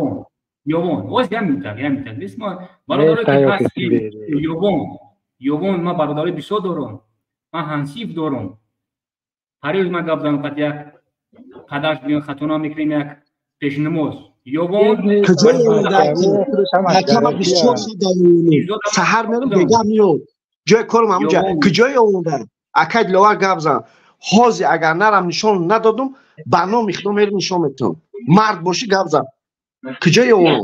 Speaker 1: Ёвон. Оз я минтақ, я минтақ. Бис ма бародаро ки ҳаст Ёвон. Ёвон ман бародарои бисёр дорам. Ман ҳансиф дорам. Ҳар рӯз ман гап занам қад як падарш биён хатона мекунем як пешнамоз. Ёвон
Speaker 8: саҳар мерам, бега миёд. Ҷои корам ҳамунҷа. Куҷои Ёвонда? Акай Диловар, гап зан. Ҳозир агар нарам нишон надодум, ба номи Худо мерам нишон метавам. Мард бошӣ, гап зан. Куҷои Ёвон?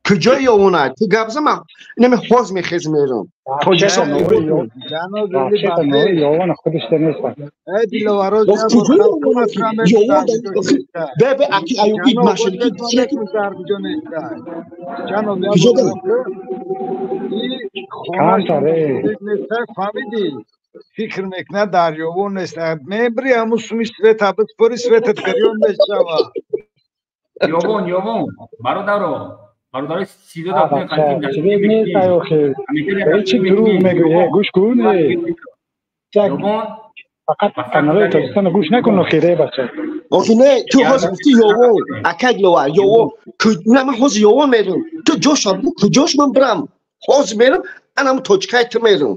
Speaker 8: Куҷои Ёвона? Ту гап зан, ман инами ҳоз мехезм мерам. Тоҷикистон. Бе аки аюки машинки куҷода?
Speaker 6: Фаҳмидӣ? Фикр мекунад дар Ёвон нест. Мебри ҳамун суми света биспори, светат гирён мешавад.
Speaker 1: Ёвон, Ёвон, бародаро, бародарои сидода
Speaker 9: свет нестай охир. Чӣ дурӯғ мегӯӣ? Гӯш кун. Фақат каналҳои Тоҷикистонро гӯш накун охир, э бача.
Speaker 8: Охи не, ту ҳозир гуфтӣ Ёвон, акай Диловар, Ёвон. На, ман ҳозир Ёвон мерам. Ту ҷоша бу, куҷош ман бирам? Ҳозир мерам, анам точкаи ту мерам.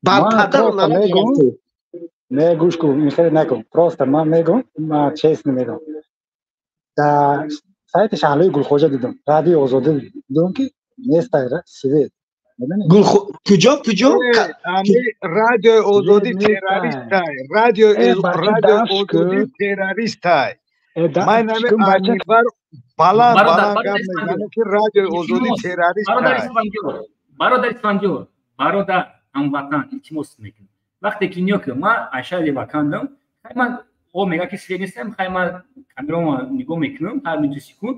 Speaker 8: Бар падару нана.
Speaker 9: Не, гӯш кун, ин хеле накун. Просто ман мегӯм, ман честно мегӯм. Дар сайти Шаҳлои Гулхоҷа дидам, Радиои Озодӣ дидам, ки нестай свет.
Speaker 8: Куҷо, куҷо?
Speaker 6: Радиои Озодӣ террористай. Радиои Озодӣ террористай. Ман ҳамин баланд баланд гап мезанам, ки Радиои Озодӣ террористай.
Speaker 1: Бародар Исфандиёр, бародар ҳамватан, илтимос мекунам. Вақте ки ниё ки ман айшари вакандам, ман о мега ки свет нестам, хай ман камерамо нигоҳ мекунам, ҳар минуту секунд,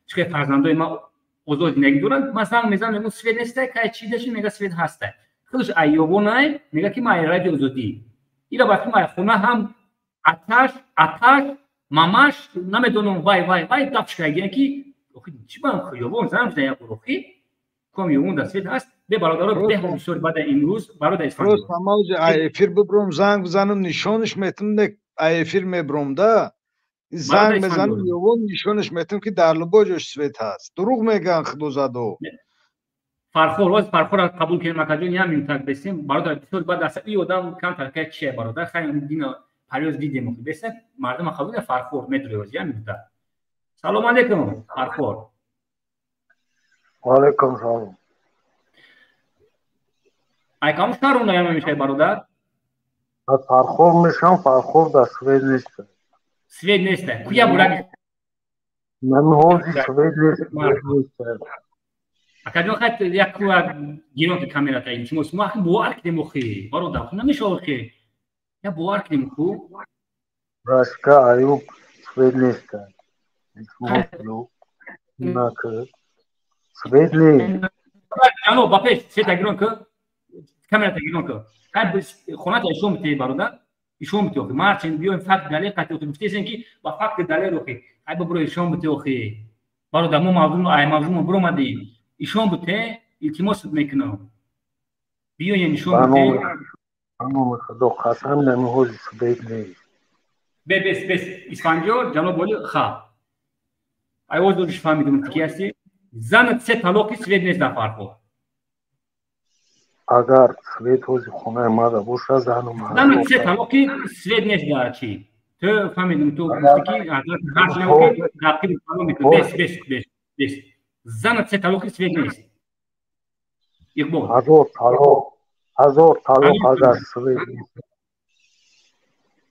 Speaker 1: чӣ фарзандои ман озод зиндагӣ доранд, ман занг мезанам, мегӯям свет нестай, кай чӣ даши, мега свет ҳастай. Худаш айёбонай, мега ки ман Радио Озодӣ. Ира ба ман хона ҳам аташ, аташ, мамаш, намедонам, вай вай вай дафшкагия ки охи чӣ ман Ёвон занг зада як охи ком Ёвон да свет ҳаст. Бе бародаро, бе бисёр бада имрӯз бародар Исфандиёр.
Speaker 6: Просто ман эфир бибром, занг бизанам, нишонаш метам, эфир мебром да. Занг мезанам Ёвон, нишонаш метам, ки дар любой ҷош свет ҳаст. Дурӯғ мегӯянд худозадо.
Speaker 1: Фархор, оз Фархорро қабул кунем, акаҷон, як минутак бесем. Бародар, бисёр бад аст. И одам камтар кай чия, бародар, хай дина парёз дидем, охи бесем, мардум қабул кунем. Фархор медрои оз як минута. Салом алейкум, Фархор.
Speaker 10: Ва алейкум салом.
Speaker 1: Ай кам шаҳр наям мешавӣ, бародар?
Speaker 10: Аз Фархор мешавам, Фархор дар свет нест.
Speaker 1: Свет нест. Куя бурак?
Speaker 10: Намҳози свет нест.
Speaker 1: Акаҷон, хай як куя гирон ки камерата, илтимос. Мо ахи бовар кунем охи. Бародар, ху намешава охи. Я бовар кунем ху.
Speaker 10: Рашка Аюб, свет нест. Илтимос, нак. Свет нест.
Speaker 1: Ано, ба пеш, света гирон ки. Камерата гирон ки. Хай хоната ишон бите, бародар. Ишон бите охи. Марчин биёем факт далел қатъи охи. Гуфтесен ки ба факти далел охи. Хай бибро ишон бите охи. Бародар, мо мавзӯъ ай мавзӯъ биромадем. Ишон бите, илтимос мекунам. Биёен ишон бите.
Speaker 10: Ба номи Худо қасам, намҳози свет нест.
Speaker 1: Бе бес бес Исфандиёр, ҷаноб оли ха. Ай оз дориш фаҳмидум ки ҳасти. Занат се талоқи свет нест дар Фархор.
Speaker 10: Агар свет ҳози хонаи мада боша, зану
Speaker 1: занат се талоқи свет нест дар чӣ? Ту фаҳмидум, ту гуфтӣ ки ҳазрат ҳарф намекунӣ, дар салом мекунӣ. Бес бес бес бес. Занат се талоқи свет нест. Иқбол.
Speaker 10: Ҳазор талоқ, ҳазор талоқ агар свет нест.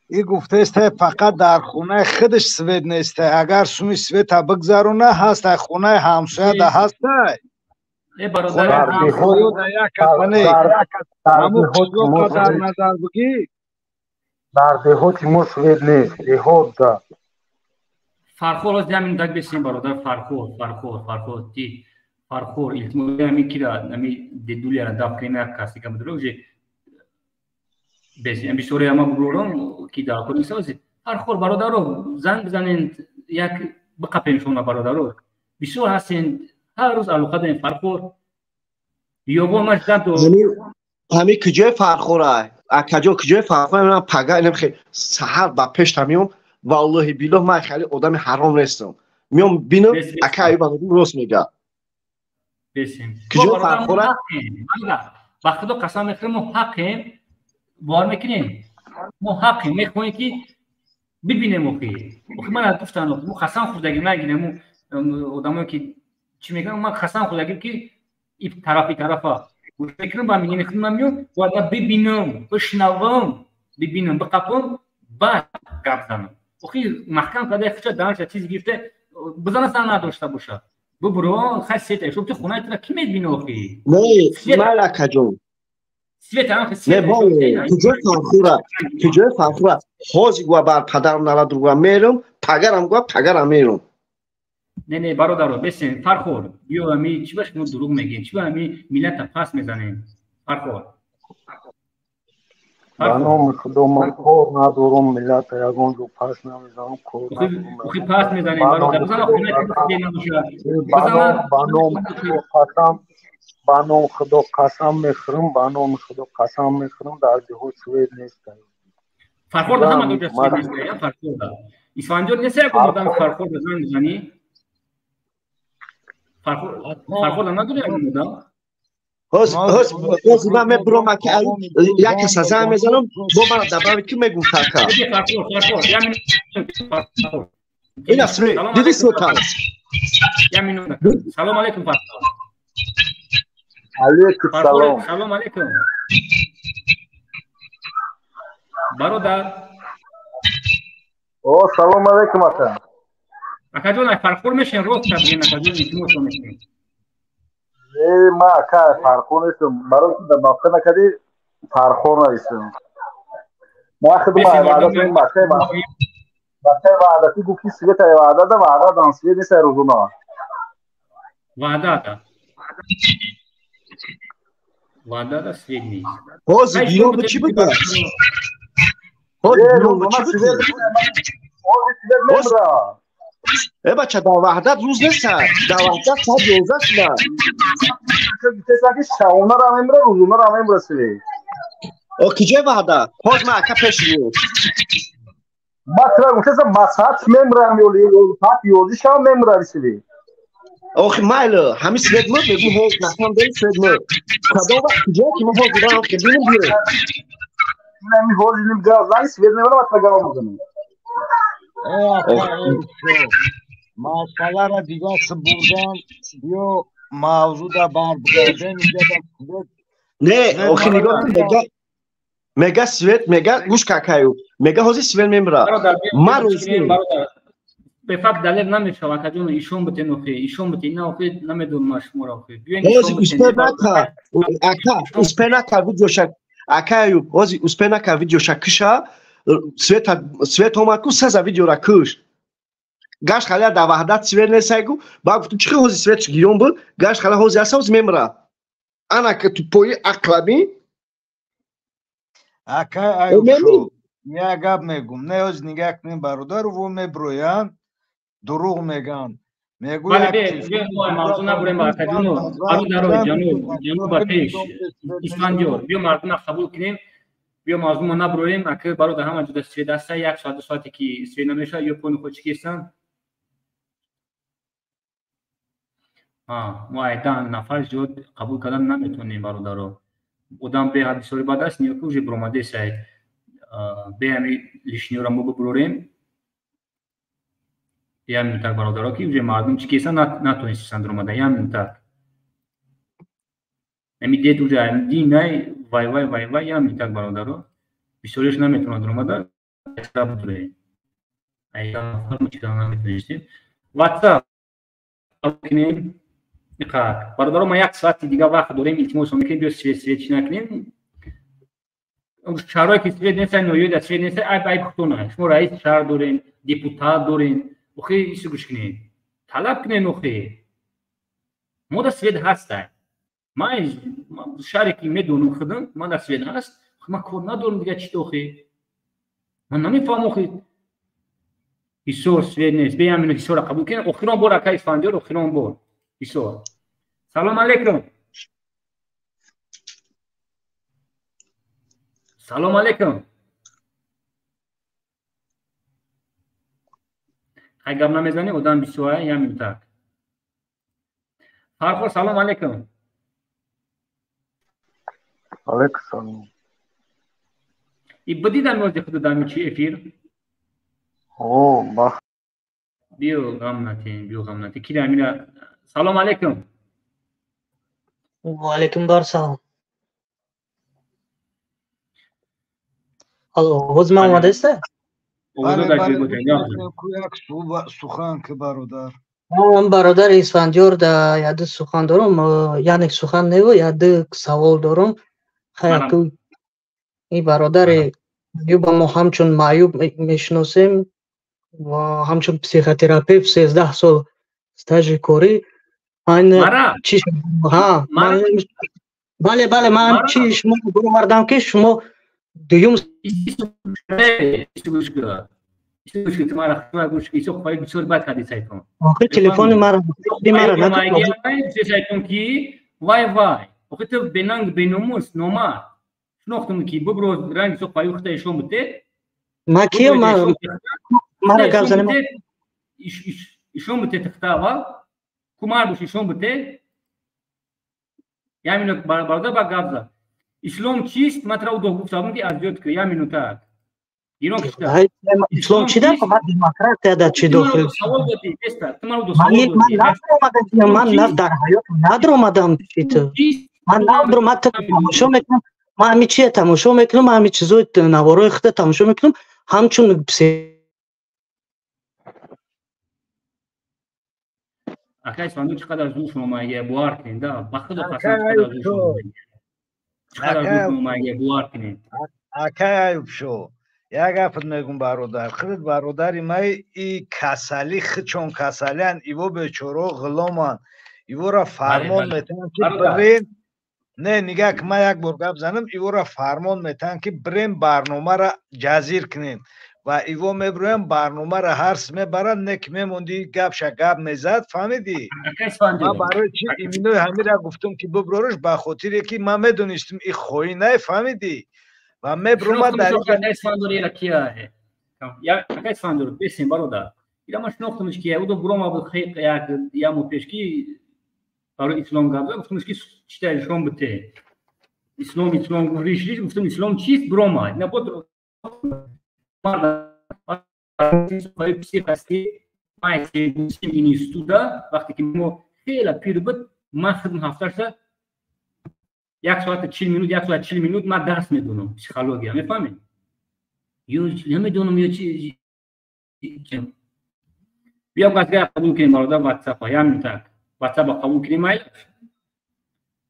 Speaker 6: И гуфтаест, фақат дар хонаи худаш свет нест. Агар суми света бигзарона, ҳаст, хонаи ҳамсояда ҳастай.
Speaker 1: Э бародар,
Speaker 6: ҳамсояда як касане. Ҳамун қишлоқро дар назар бигир.
Speaker 10: Дар деҳоти мо свет нест, деҳот да.
Speaker 1: Фархор, оз ҳамин так бесем, бародар, Фархор, Фархор, Фархор, ти Фархор, илтимос ҳамин кира, ҳамин дедулияра даф кунем як каси гап дора уже бес, бисёре ама буброрам ки дар кор нест. Фархор, бародаро, занг бизанед, як биқапем шумо бародаро. Бисёр ҳастен, ҳар рӯз алоқа дорем Фархор. Биёбон ман шудам то
Speaker 8: ҳами куҷои Фархора? Акаҷон, куҷои Фархора? Ман пага инам хе саҳар ба пешта меом, валлоҳи биллоҳ, ман хеле одами ҳаром нестам. Меом бинам, ака Аюб рост мега. Куҷо Фархора?
Speaker 1: Ба Худо қасам мехӯрем, мо ҳақем, бовар мекунем, мо ҳақем, мехоҳем ки бибинем. Охи ман гуфтам, мо қасам хӯрдагим, нагирем одамое ки чӣ мегӯям, ман қасам хӯрдагим ки и тарафи тарафа гӯш мекунам, ба миёни худам меом, бояд ман бибинам, бишнавам, бибинам, биқапам, баъд гап занам. Охи маҳкам карда хуча данша чиз гирифта бизана сан надошта бошад. Бубуро, хай света, шоб ту хонаи тура ки мебини охи?
Speaker 8: Не, ман акаҷон.
Speaker 1: Света, охи
Speaker 8: света. Не, куҷои Фархура? Куҷои Фархура? Ҳозир гуа бар падарам налад руга мерам, пагарам гуа пагарам мерам.
Speaker 1: Не, не, бародаро, бесен, Фархор, биё ами чӣ ба шумо дурӯғ мегӯем? Чӣ ба ами миллата пас мезанем? Фархор.
Speaker 10: Ба номи Худо, ман кор надорам, миллата ягон ҷо пас намезанам, кор надорам.
Speaker 1: Охи пас мезанем, бародар. Бизана хонаи ту набошад.
Speaker 10: Ба номи Худо қасам, ба номи Худо қасам мехӯрам, ба номи Худо қасам мехӯрам, дар деҳот свет нест.
Speaker 1: Фархор да ҳама ҷо свет нест, я Фархор да. Исфандиёр нест, ягон одам Фархор да занг мезанӣ? Фархор да надори ягон одам?
Speaker 8: Ҳоз ман мебурам, ака, як каса занг мезанам, бо мана добавить ки мегум така. Ина свет, диди свет аст.
Speaker 1: Салом алейкум, Фархор.
Speaker 10: Алейкум салом.
Speaker 1: Салом алейкум. Бародар.
Speaker 10: О, салом алейкум, ака.
Speaker 1: Акаҷон, ай Фархор мешин, рост бигин, акаҷон, илтимос мекунем.
Speaker 10: Не, ма ака Фархор нестам. Барои ки дар мафқа накардӣ, Фархор нависам. Ма худам бачаи ваъдатӣ гуфт, ки света ваъда да, ваъда дан свет нест рӯзона.
Speaker 1: Ваъда да. Ваъда да свет нест.
Speaker 8: Ҳозир гиём чӣ буда? Ҳозир гиём чӣ буда?
Speaker 10: Ҳозир свет мемра.
Speaker 8: Э бача, дар Ваҳдат рӯз нест, дар Ваҳдат соат 11 шуда.
Speaker 10: Шабонара мемра, рӯзонара мемра свет.
Speaker 8: О, куҷои Ваҳдат? Ҳозир ман ака пеш меоям.
Speaker 10: Ма тира гуфтасам, ма соат мемрам, ё соат 11 шаб мемра свет.
Speaker 8: Охи майло, ҳами свет муд, мегӯм ҳозир насам дори свет муд. Кадом вақт куҷо ки мо ҳозир равам ки бинем биёем.
Speaker 10: Ҳами ҳозир ним гап зани свет мемра, ма тира гап мезанам.
Speaker 6: Масъаларо дигар сибурдан, биё мавзӯъда барбигардем.
Speaker 8: Не, охи нигоҳ кун, мега свет, мега гӯш какаю, мега ҳозир свет мемра. Ман рӯзи
Speaker 1: бе факт далел намешавад, акаҷон, ишон бутен, охи ишон бутен, ина охи намедонам ман шуморо, охи биёен.
Speaker 8: Ҳозир успе нака, ака, успе нака видеоша, ака Аюб, ҳозир успе нака видеоша киша, свет омад ку, сеза видеора куш. Гашт халя дар Ваҳдат свет несай гу, баъд гуфтум чӣ ҳозир свет гирён буд, гашт халя ҳозир аст, ҳозир мемра. Ана ки тупои ақлабӣ.
Speaker 6: Ака Аюбшо, як гап мегум, не ҳозир нигаҳ кунем, бародар, во меброянд, дурӯғ мегӯянд.
Speaker 1: Мегӯяд мавзӯъ набурем, акаҷону, бародаро, ҷануб, ҷануб ба пеш, Исфандиёр, биё мардума қабул кунем, биё мавзӯъ набурем, ака бародар, ҳама ҷуда свет аста, як соат ду соате ки свет намешавад, ё пони худ чӣ кистанд? Мо айдан нафар зиёд қабул кардан наметавонем, бародаро. Одам беҳад бисёри бад аст, ниё ки уже буромадесай. Бе ҳами лишниёро мо бубурорем. Як минутак, бародаро, ки уже мардум чӣ кистанд, натонистанд омада. Як минутак. Ами дед уже динай вай вай вай вай, як минутак, бародаро. Бисёриаш наметавонад омада. Наметавонистем. WhatsApp кунем. Бародаро, ма як соати дига вақт дорем, илтимос мекунем, биё свет свет чӣ накунем. Шаҳрое ки свет нест, ноҳияи дар свет нест, айб айб худтона. Шумо раиси шаҳр дорем, депутат дорем, охи ису гӯш кунем, талаб кунем, охи мо дар свет ҳастай. Ман шаҳре ки медонам худам, ман дар свет ҳаст, ман кор надорам дига чӣ охи. Ман намефаҳмам охи. Ҳисор свет нест. Бе ҳамин Ҳисорро қабул кунем. Охирон бор ака Исфандиёр, охирон бор. Ҳисор. Салом алейкум. Салом алейкум. Хай гап намезанӣ, одам бисёр, як минутак. Фархор, салом алейкум.
Speaker 10: Алейкум салом.
Speaker 1: И бидидам ёзи худу дами чи эфир?
Speaker 10: О, бах.
Speaker 1: Биё ғам натен, биё ғам натен. Кира амира. Салом алейкум.
Speaker 11: Ва алейкум бар салом. Алло, ҳоз ман омадаиста?
Speaker 6: Сухан ки бародар.
Speaker 11: Ман бародар Исфандиёр да яду сухан дорум, яъне сухан неву яду савол дорум. Хаяку и бародари Аюба мо ҳамчун маъюб мешиносем ва ҳамчун психотерапевт 13 сол стажи корӣ. Ман чи ҳа, бале, бале, ман чи шумо бировардам ки шумо дуюм охир телефони мара
Speaker 1: вай вай охир ту бенанг беномус номард шинохтум ки бибро ранги соқ паю хита ишон буте
Speaker 11: ма киё мара гап занем
Speaker 1: ишон буте тихта аввал кумар бош ишон буте ямино бародар ба гап зад. Ислом чист? Ман тра удо гуфтам ки аз ёд ки я минута. Ирон кишта.
Speaker 11: Ислом чи дар демократия да чи дохил?
Speaker 1: Савол додӣ, теста. Ту ман удо савол додӣ.
Speaker 11: Ман на дар ҳаёт надромадам чи ту. Ман надромад тамошо мекунам. Ман ҳами чие тамошо мекунам, ман ҳами чизои наворои худа тамошо мекунам, ҳамчун
Speaker 1: акай Исфандиёр чӣ қадар зур шумо майя бовар кунед, да? Ба худо қасам чӣ қадар зур шумо майя. Чӣ қадар зур шумо майя бовар кунед.
Speaker 6: Акай Аюбшо, як гапат мегум бародар. Худат бародари май и касали хичон касалиан, иво бечоро ғуломан. Ивора фармон метавон ки бирен. Не, нигаҳ ки ман як бор гап занам, ивора фармон метавон ки бирен барномаро ҷазир кунем. Ва иво мебироям барномаро ҳарс мебаранд, не ки мемонди гапша гап мезад, фаҳмидӣ? Ман барои чи иминои ҳамира гуфтам ки биброриш, ба хотире ки ман медонистам и хоинае, фаҳмидӣ? Ва мебиромад дар
Speaker 1: акай Исфандиёр, бесем бародар. Ира ман шинохтамш ки удо бурома буд як ямо пеш ки барои ислом гап зад, гуфтамш ки чита ислом бите. Ислом, ислом риш риш, гуфтам ислом чист, бурома. На бод института вақте ки мо хеле пир буд, ман худм ҳафташа 1 соату 40 минут, 1 соат 40 минут ман дарс медонам психология, мефаҳмед? Ё намедонам ё чи. Биё газга қабул кунем бародар WhatsApp-а, як минутак. WhatsApp-а қабул кунем айл.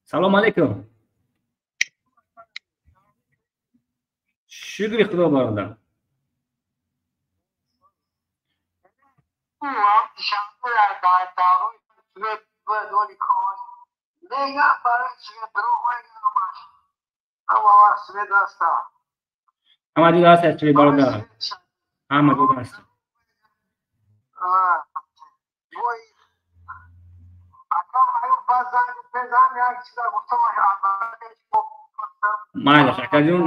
Speaker 1: Салом алейкум. Шукри Худо бародар. Ҳама ҷо даст аст бародар. Ҳама ҷо даст. Майлаш акаҷон,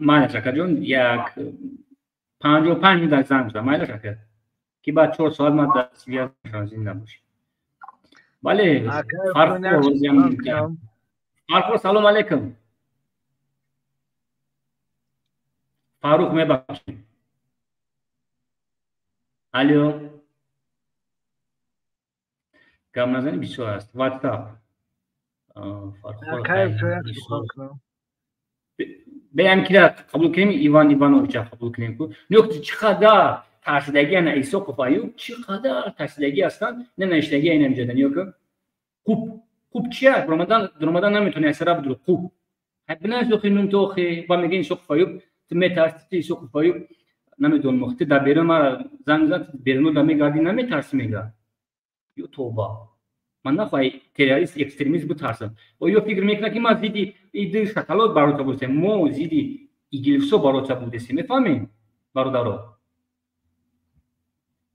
Speaker 1: майлаш акаҷон, як 55 минут занг зад. Майлаш ака. Ки баъд 4 соат ман дар связь мешавам, зинда бошӣ. Бале, Фархор, салом алейкум. Фарух, мебахшед. Алло. Гап назанӣ бисёр аст. WhatsApp. Беям кира қабул кунем, Иван Ивановича қабул кунем. Нёк чӣ қадар тарсидагӣ ана Исоқов Аюб, чӣ қадар тарсидагӣ ҳастанд, на навиштагӣ ина инҷода нёк. Хуб, хуб чия? Ромадан наметавонӣ аз сара бидур. Хуб. Бинаш охи нум то охи, ба мегӯян Исоқов Аюб, ту метарсӣ, ту Исоқов Аюб, намедонам, охи ту дар берун мара занг зад, беруно да мегардӣ, наметарсӣ мега. Ё тоба. Ман нахоҳам террорист, экстремист битарсам. Ё фикр мекунад ки ман зидди иди шоколад барота будем, мо зидди игилфсо барота будем, мефаҳмем, бародаро?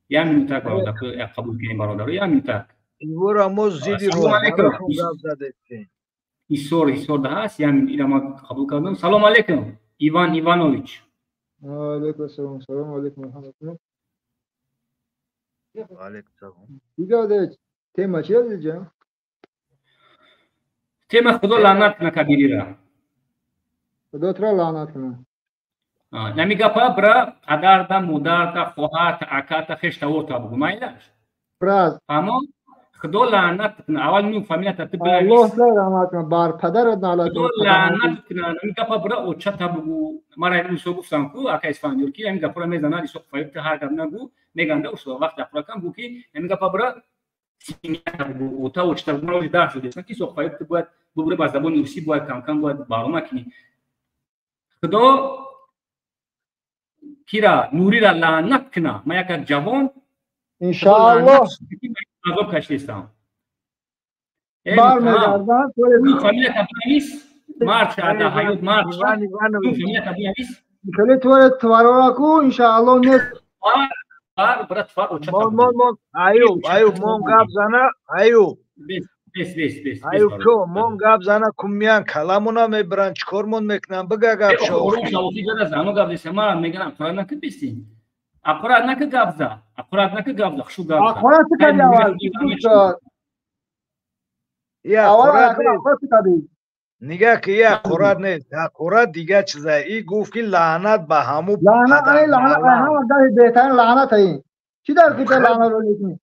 Speaker 1: Я минутак бародар, қабул кунем бародаро, я минутак.
Speaker 6: Ивора мо зиди роҳбарашон гап задем.
Speaker 1: Исор, Исор да ҳаст, я ира ма қабул кардам. Салом алейкум, Иван Иванович.
Speaker 12: Ва алейкум ассалом. Салом алейкум ва раҳматуллоҳ.
Speaker 6: Ва алейкум салом.
Speaker 12: Дига тема чи аст ҷа?
Speaker 1: Тема худо лаънат куна Кабирира.
Speaker 12: Худо туро лаънат куна.
Speaker 1: Нами гапа бра падарда, модарта, хоҳарта, аката, хештаворта бугу майлаш.
Speaker 12: Браз.
Speaker 1: Фаҳмо? Худо лаънат куна. Аввал ну фамилията ту бинавис.
Speaker 12: Аллоҳ туро раҳмат куна, бар падарат лаънат
Speaker 1: куна. Худо лаънат куна. Нами гапа бра очата бугу. Мара Исо гуфтам ку, ака Исфандиёр ки нами гапора мезанад, Исо Фаюб ту ҳар гап нагу, меганда ушо вақт ақуракам гу ки нами гапа бра семья бугу, ота очта бугу, мара дар шудесан ки Исо Фаюб ту бояд бубуре ба забони русӣ бояд кам-кам бояд барома кунӣ. Худо кира Нурира лаънат куна. Ман як ҷавон
Speaker 12: иншааллоҳ
Speaker 1: азоб кашидастам.
Speaker 12: Бармегардам.
Speaker 1: Фамилията бинавис, мард шада ҳаёт мард шад. Фамилията бинавис.
Speaker 12: Хеле творе тварора ку иншааллоҳ нест.
Speaker 1: Бар брат твар очата.
Speaker 6: Мон мон мон Аюб, Аюб мон гап зана, Аюб.
Speaker 1: Бес бес бес бес.
Speaker 6: Аюб чо мон гап зана кумиян каламона мебаранд, чикормон мекунанд, бига гап шо.
Speaker 1: Ором шавофи ҷада зану гап деса, ман меганам ақурат наки бисин. Ақурат наки гап за. Ақурат наки гап за, хушу гап за.
Speaker 12: Ақурат кади аввал.
Speaker 6: Я
Speaker 12: Аввал
Speaker 6: ақурат
Speaker 12: ақурат кади.
Speaker 6: Нигаҳ ки я ақурат нест, ақурат дига чиза. И гуфт ки лаънат ба ҳаму
Speaker 12: лаънат, ай лаънат, ай ҳама гаҳи беҳтарин лаънат ай. Чӣ дар ки лаънат ро мекунӣ?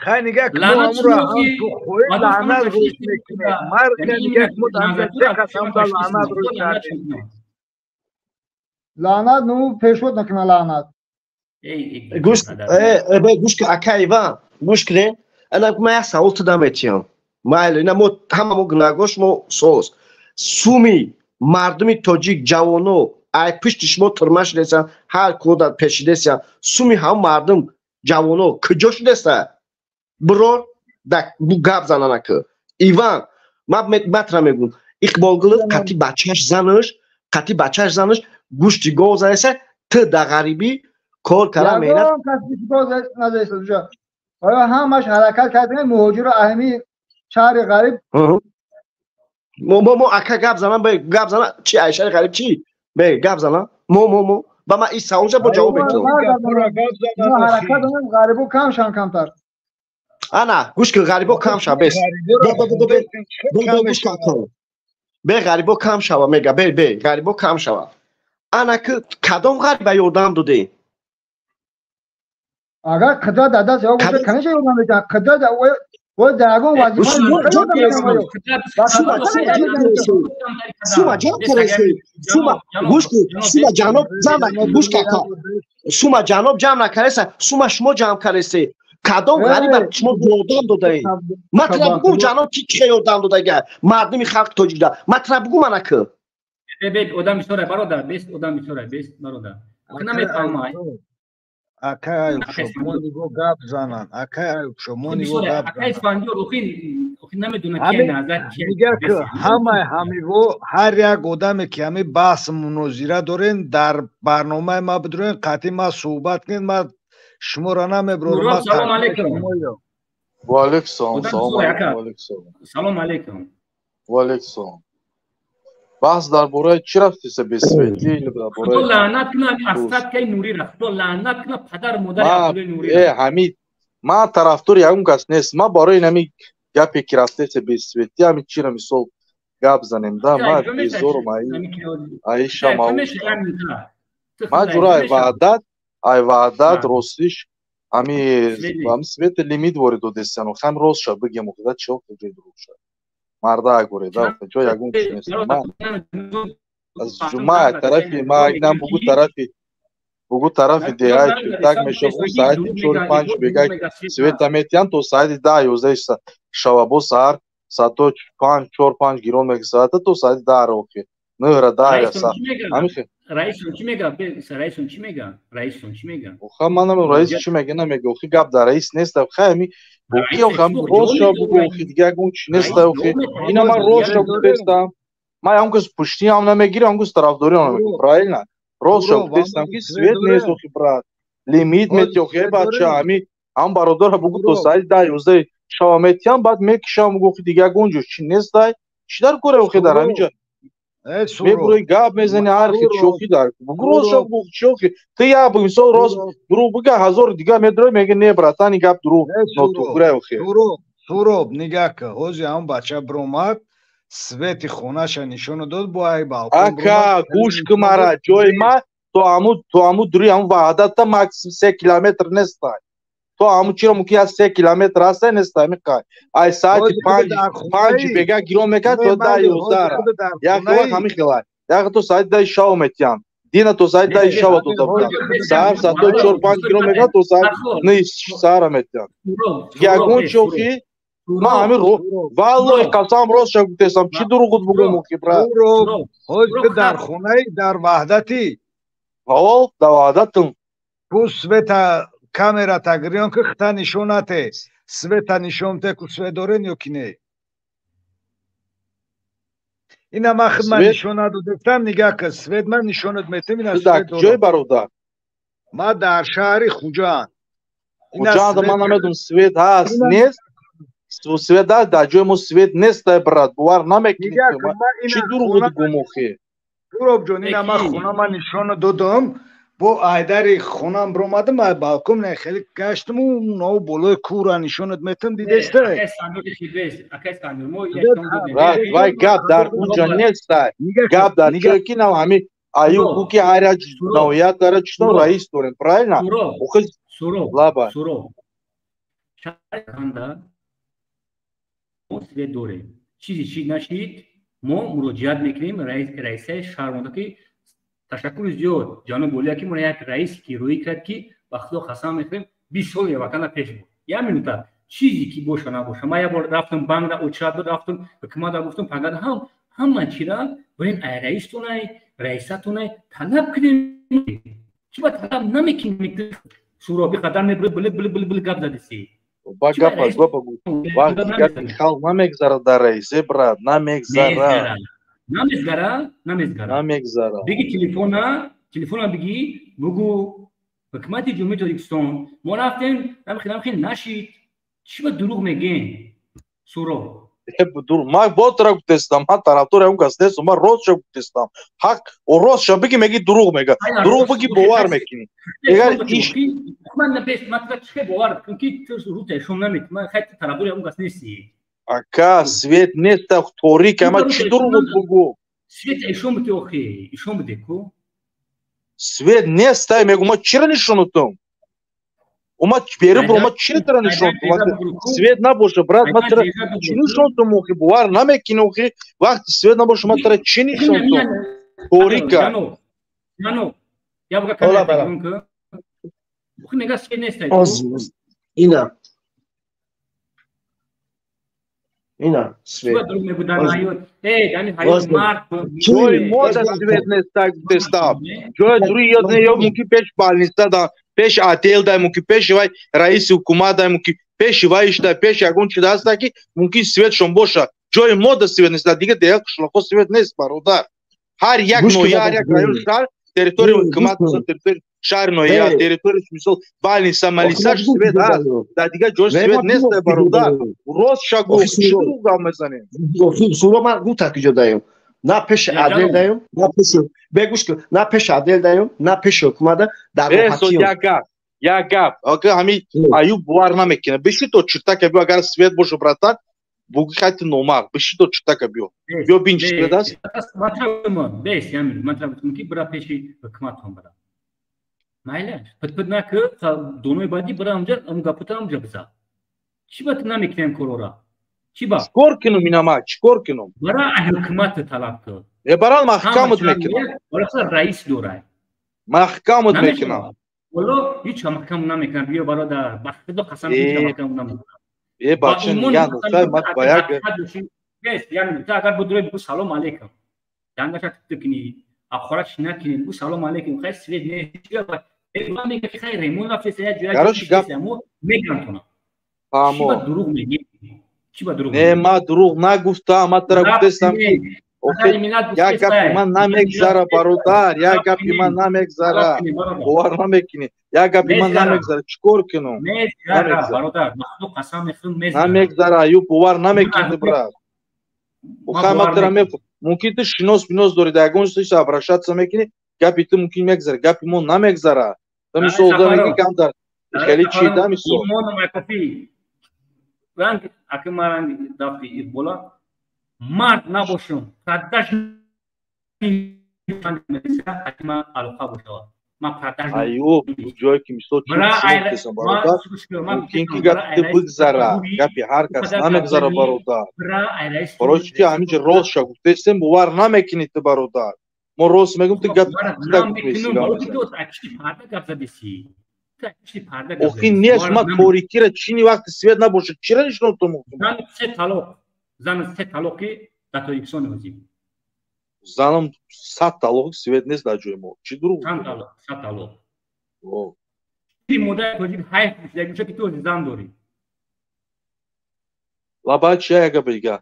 Speaker 6: Хай нигаҳ ки мо ҳамуро ҳам ту хоҳӣ лаънат рӯй мекунем. Марг нигаҳ ки мо дар се қасам да лаънат рӯй кардем.
Speaker 12: Лаънат ну пешвод накуна лаънат.
Speaker 8: Гӯш, бе гӯш ки ака Иван, гӯш кунед. Ана ман як савол туда метиҳам. Майли, ина мо ҳама мо гунаҳгор, шумо соз. Суми мардуми тоҷик ҷавоно ай пушти шумо турма шудесан, ҳар кода пешидесан. Суми ҳам мардум ҷавоно куҷо шудеса? Бирор да бу гап занана ки. Иван, ман матра мегӯм. Иқболгулов қати бачааш занаш, қати бачааш занаш гӯшти гов занеса, ту да ғарибӣ кор кара меҳнат.
Speaker 12: Ягон кас гӯшти гов назаеса уҷа. Оё ҳамаш ҳаракат кардем муҳоҷиро аҳми шаҳри ғариб.
Speaker 8: Мо мо мо ака гап занам, бе гап зана, чи ай шаҳри ғариб чи? Бе гап зана. Мо мо мо ба ман ин саволша бо ҷавоб метиҳам.
Speaker 12: Ҳаракат дорем ғарибо кам шан камтар.
Speaker 8: Ана, гӯш кун, ғарибо кам шава, бес. Гӯш кун. Бе ғарибо кам шава, мега, бе бе, ғарибо кам шава. Ана ки кадом ғариба ёрдам додӣ?
Speaker 12: Агар қудрат дар даст ё бошад, конечно ёрдам медиҳам. Қудрат во дар ягон вазифа
Speaker 8: сума ҷамъ кареси. Сума гӯш кун, сума ҷаноб ҷамъ гӯш кун. Сума ҷаноб ҷамъ накареса, сума шумо ҷамъ кареси. Кадом ғариба шумо ёрдам додаед? Ман тура бугум ҷаноб ки чӣ ёрдам додага мардуми халқи тоҷикда. Ман тура бугум ана ки.
Speaker 1: Бе одам бисёра бародар, бес одам бисёра, бес бародар. Намефаҳмай.
Speaker 6: Акай Аюбшо, мо нигоҳ гап занан. Акай Аюбшо, мо нигоҳ гап
Speaker 1: занан. Акай Исфандиёр, охин, охин намедона ки назар чи.
Speaker 6: Нигоҳ ки ҳамаи ҳамиво ҳар як одаме ки ҳами баҳс мунозира дорен дар барномаи ма бидурен, қатъи ма суҳбат кунед, ма шуморо намеброрам.
Speaker 1: Салом алейкум.
Speaker 13: Ва алейкум салом. Салом алейкум.
Speaker 1: Салом алейкум.
Speaker 13: Ва алейкум салом. Баҳс дар бораи чӣ рафтеса бесветӣ или дар бораи
Speaker 1: Худо лаънат куна астаткаи Нурира. Худо лаънат куна падар модари Абдуллои Нурира.
Speaker 13: Э Ҳамид, ман тарафдори ягон кас нест. Ман барои ин ҳами гапе ки рафтеса бесветӣ, ҳами чира мисол гап занем да, ман безорум аи шамау. Ман ҷура ай ваҳдат, ай ваҳдат ростиш ҳами ҳами света лимит ворид додестан. Ҳам рост ша бигем, охида чӣ ҷои дурӯғ ша. Марда горе, да, ҷо ягон чиз нест. Ман аз ҷумъа тарафи ма инам бугу тарафи бугу тарафи деҳаи Чиртак мешаву соати 4-5 бегак света метиҳанд то соати 10-11 шава, бо саҳар соато 5 4-5 гирон меки соата то соати 10 охи 9 10 са. Ҳамихе
Speaker 1: Раисон чӣ мега? Раисон чӣ мега? Раисон чӣ мега?
Speaker 13: Оха манам раис чӣ мега намега. Охи гап дар раис нест. Хай ҳами охи охам рост ша бугу охи дига ягон чӣ нест охи. Ина ман рост ша гуфтестам. Ман ягон кас пуштӣ ҳам намегирам, ягон кас тарафдорӣ ҳам намегирам. Правильно? Рост ша гуфтестам ки свет нест охи брат. Лимит мети охи бача ҳами Ҳам бародара бугу то соати 10 11 шава метиҳам, баъд мекишам, бугу охи дига ягон ҷо чи нестай. Чӣ дар кора охи дар ҳамин ҷо? Мебурои гап мезани ҳар хел чохи дар. Бугу рост шав бугу чохи. Ту як мисол рост дурӯғ бига ҳазор дига медрои меги не братан ин гап дурӯғ нотуғрай охи.
Speaker 6: Суроб нигаҳ кун. Ҳози ҳам бача биромад, свети хонаша нишона дод бо ай балкон.
Speaker 13: Ака, гӯш кун мара, ҷои ма то аму дури аму Ваҳдатта максимум 3 километр нестай. То аму чиро мумкин аз 3 километр ҳастай нестай миқай. Ай соати 5 бега гирон мекард то 10 11. Як вақт ҳамин хелай. Як то соати 10 шав метиҳам. Дина то соати 10 шава дода будам. Саҳар соати 4-5 гирон мекард то соати 9 саҳара метиҳам. Ягон чохи ма ҳамин валлоҳи қасам рост ша гуфтесам. Чӣ дурӯғут бугӯм охи брат?
Speaker 6: Ҳози дар хонаи дар Ваҳдатӣ.
Speaker 13: Ҳо, дар Ваҳдатам.
Speaker 6: Ку света камера тагриён ки хита нишон нате. Света нишон те ку свет дорен ё ки не? Ина ман хидмат нишон надодастам, нигаҳ кун, свет ман нишонат метем, ина свет дорам.
Speaker 13: Ҷой бародар?
Speaker 6: Ман дар шаҳри Хуҷанд.
Speaker 13: Хуҷанд ман намедонам свет ҳаст, нест? Свет ҳаст, дар ҷои мо свет нест, брат, бовар намекунӣ. Чӣ дурӯғ гум охи?
Speaker 6: Суробҷон, ина ман хона ман нишон додам, бо айдари хонам биромадам, ай балкон не хеле гаштаму нав болои кӯра нишонат метам, дидеста?
Speaker 13: Вай гап дар унҷа нестай. Гап дар ҷое ки нав ҳамин аюб гу ки ҳар як ноҳия дара читон раис дорем, правильно? Охи лаба.
Speaker 1: Мо свет дорем. Чизи чи нашид, мо муроҷиат мекунем раисаи шаҳрмонда ки ташаккури зиёд ҷаноб Олия ки мо як раис ки рӯӣ кард ки ба худо қасам мехӯрем 20 сол ватана пеш буд. Як минута чизе ки боша набоша. Ман як бор рафтам банкда очрат буд, рафтам ҳукуматда гуфтам пагада ҳам ҳама чира бурем ай раистонай, раисатонай талаб кунем. Чи ба талаб намекунем? Суроби қадар мебури били били били били гап задиси.
Speaker 13: Ба гап гап вақти гапи халқ намегзарад дар раис, э брат, намегзарад.
Speaker 1: Намезгара, намезгара.
Speaker 13: Намегзара.
Speaker 1: Биги телефона биги, бугу ҳукумати Ҷумҳурии Тоҷикистон. Мо рафтем, намхел нашид. Чӣ ба дурӯғ мегӯем? Суро.
Speaker 13: Ман бо тара гуфтестам, ман тарафдори он кас нестам, ман ростша гуфтестам. Ҳақ ростша биги меги дурӯғ мега. Дурӯғ биги бовар мекунӣ. Эгар иш
Speaker 1: ман пеш ман чӣ бовар кун ки ту рута шум намекунӣ. Ман хайр тарафдори он кас нестӣ.
Speaker 13: Ака, свет нест, торик, ама чӣ дурӯғ бугу?
Speaker 1: Свет ишон биде охи, ишон биде ку?
Speaker 13: Свет нест, ай мегу, ма чира нишонутум? Ума бери буро, ма чира тара нишонутум? Свет набоша, брат, ма тара чӣ нишонутум охи, бовар намекунӣ охи, вақти свет набоша, ма тара чӣ нишонутум? Торика.
Speaker 1: Ҷаноб, я буга камера ку. Охи мега свет нест.
Speaker 8: Ина. Ина, свет.
Speaker 13: Ҷои мо да свет нест, гуфтестам. Ҷои дури ёд не, ё мумкин пеш больница да, пеш отдел да, мумкин пеши вай раиси ҳукумат да, мумкин пеши вайш да, пеш ягон чи даста ки мумкин светшон боша. Ҷои мо да свет нест, дигар деҳа қишлоқҳо свет нест, бародар. Ҳар як ноҳия, ҳар як район шаҳр территорияи ҳукумат, территорияи шаҳри ноҳия, территорияи мисол больница, малисаш свет ҳаст. Дар дигар ҷой свет нест, бародар. Рост шагу, чӣ дурӯғ гап мезанем?
Speaker 8: Суро ман гуфтам ки ҷо даем. На пеши адел даем, на пеши бегӯш ки на пеши адел даем, на пеши ҳукумат дар роҳатием.
Speaker 13: Як гап, як гап. Ака ҳамин Аюб бовар намекунад. Биши то чиртака биё, агар свет боша, братан, буги хайти номард. Биши то чиртака биё. Биё бин чӣ свет аст.
Speaker 1: Бес, ямин, ман гуфтам ки бира пеши ҳукуматон бира. Майлаш, пит-пит накӣ, донои баъдӣ бира амҷа, ам гапута амҷа биза. Чӣ ба ту намекунем корора? Чӣ ба?
Speaker 13: Чикор кунум инама? Чикор кунум?
Speaker 1: Бара ҳукумат талаб кун.
Speaker 13: Э барал маҳкамат мекунам.
Speaker 1: Бара раис дорай.
Speaker 13: Маҳкамат мекунам.
Speaker 1: Вало ҳеҷ маҳкам намекунам. Биё бародар, ба худо қасам ҳеҷ маҳкам намекунам.
Speaker 13: Э бача нигоҳ доштай, ман ба як
Speaker 1: Бес, яъне ту агар будурой бигӯ салом алейкум. Дандаша тип кунӣ, ахораш накунӣ, бигӯ салом алейкум, хай свет нест. Ман мегӯям ки хай ремон рафтест, як ҷоя
Speaker 13: Короче, гап
Speaker 1: мегӯям тона.
Speaker 13: Фаҳмо.
Speaker 1: Чӣ ба дурӯғ мегӯӣ? Чӣ ба дурӯғ
Speaker 13: Не, ман дурӯғ нагуфтам, ман тара гуфтестам ки Як гапи ман намегзара, бародар, як гапи ман намегзара, бовар намекунӣ, як гапи ман намегзара, чӣ кор кунам? Намегзара, Аюб, бовар намекунӣ, брат. Мумкин ту шинос бинос дорӣ, дар ягон чиз обращаться мекунӣ, гапи ту мумкин мегзара, гапи мо намегзара. Ту мисол одаме ки камтар хеле чи да мисол.
Speaker 1: Ранг аки ман ранг дафи Иқбола мард набошам, продаж ман алоқа бошава. Ман продаж.
Speaker 13: Аюб, ҷое ки мисол чун бародар, мумкин ки гапи ту бигзара, гапи ҳар кас намегзара, бародар. Барои чӣ ки ҳамин ҷо рост ша гуфтестем, бовар намекунӣ ту, бародар. Мо рост мегӯм, ту гап охи нест. Ма торикира чини вақти свет набошад, чира нишон ту мумкин?
Speaker 1: Зан се талоқ, зан се талоқи дар Тоҷикистон ҳозир.
Speaker 13: Занам 100 талоқ свет нест дар ҷои мо. Чӣ дурӯғ?
Speaker 1: Чанд талоқ? 100 талоқ. Модари тоҷик ҳайф мешуда, ки ту зан дорӣ.
Speaker 13: Лаба чи як гапи дига?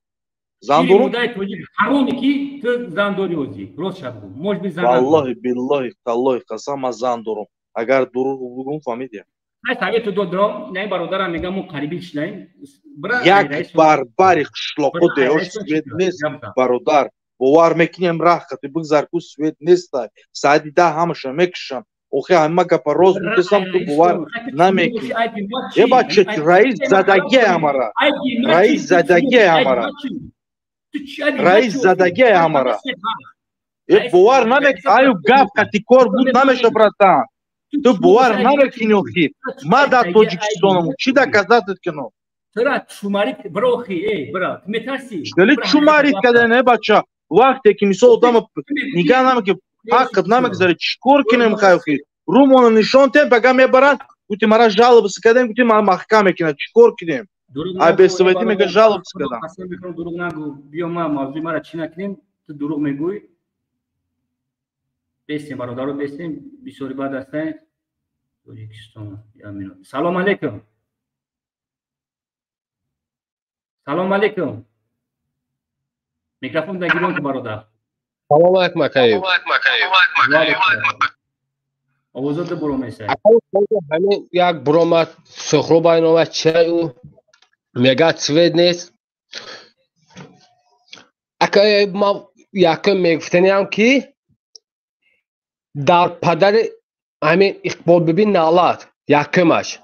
Speaker 13: Зан дорум?
Speaker 1: Модари тоҷик ҳароме ки ту зан дорӣ ҳозир. Рост шаб гӯ. Может быть зан.
Speaker 13: Валлоҳи биллоҳи таллоҳи қасам, ман зан дорум. Агар дурӯғ бугум, фаҳмидӣ?
Speaker 1: Ай совету додам, на бародарам мегам мо қариби шидаем.
Speaker 13: Як барбари қишлоқу деҳош свет нест, бародар. Бовар мекунем, раҳ қати бигзар ку свет нест. Саати 10 ҳамаша мекушам. Охи ҳама гапа рост гуфтесам, ту бовар намекунӣ. Е бача, раис задагия ҳамара. Раис задагия ҳамара. Раис задагия ҳамара. Е бовар намек, аю гап қати кор буд намеша, братан. Ту бовар намекунӣ охи. Ма дар Тоҷикистонам, чӣ доказать кунам?
Speaker 1: Тура чумарит бирохи, эй, бира, ту метарсӣ?
Speaker 13: Хеле чумарит кадан, э бача. Вақте ки мисол одам нигаҳ намекунӣ, ҳаққат намегзари, чӣ кор кунем хайохи? Румона нишон тем, пага мебаранд, гуфти мара жалобасы кардем, гуфти мара маҳкам мекунад, чӣ кор кунем? Ай бесоветӣ мега жалобасы кардам.
Speaker 1: Дурӯғ нагӯ, биё ма мавзӯи мара чӣ накунем, ту дурӯғ мегӯй. Бестем, бародаро, бестем, бисёри бад ҳастанд. Тоҷикистон, як минут. Салом алейкум. Салом алейкум. Микрофон дагирон ки бародар.
Speaker 14: Салом алейкум, акаев.
Speaker 1: Овозот буромеса.
Speaker 14: Ҳамин як буромад Сухроб айномад чай ӯ мега свет нест. Акаев, ман якум мегуфтаниам ки дар падари ҳамин Иқбол биби налат якумаш.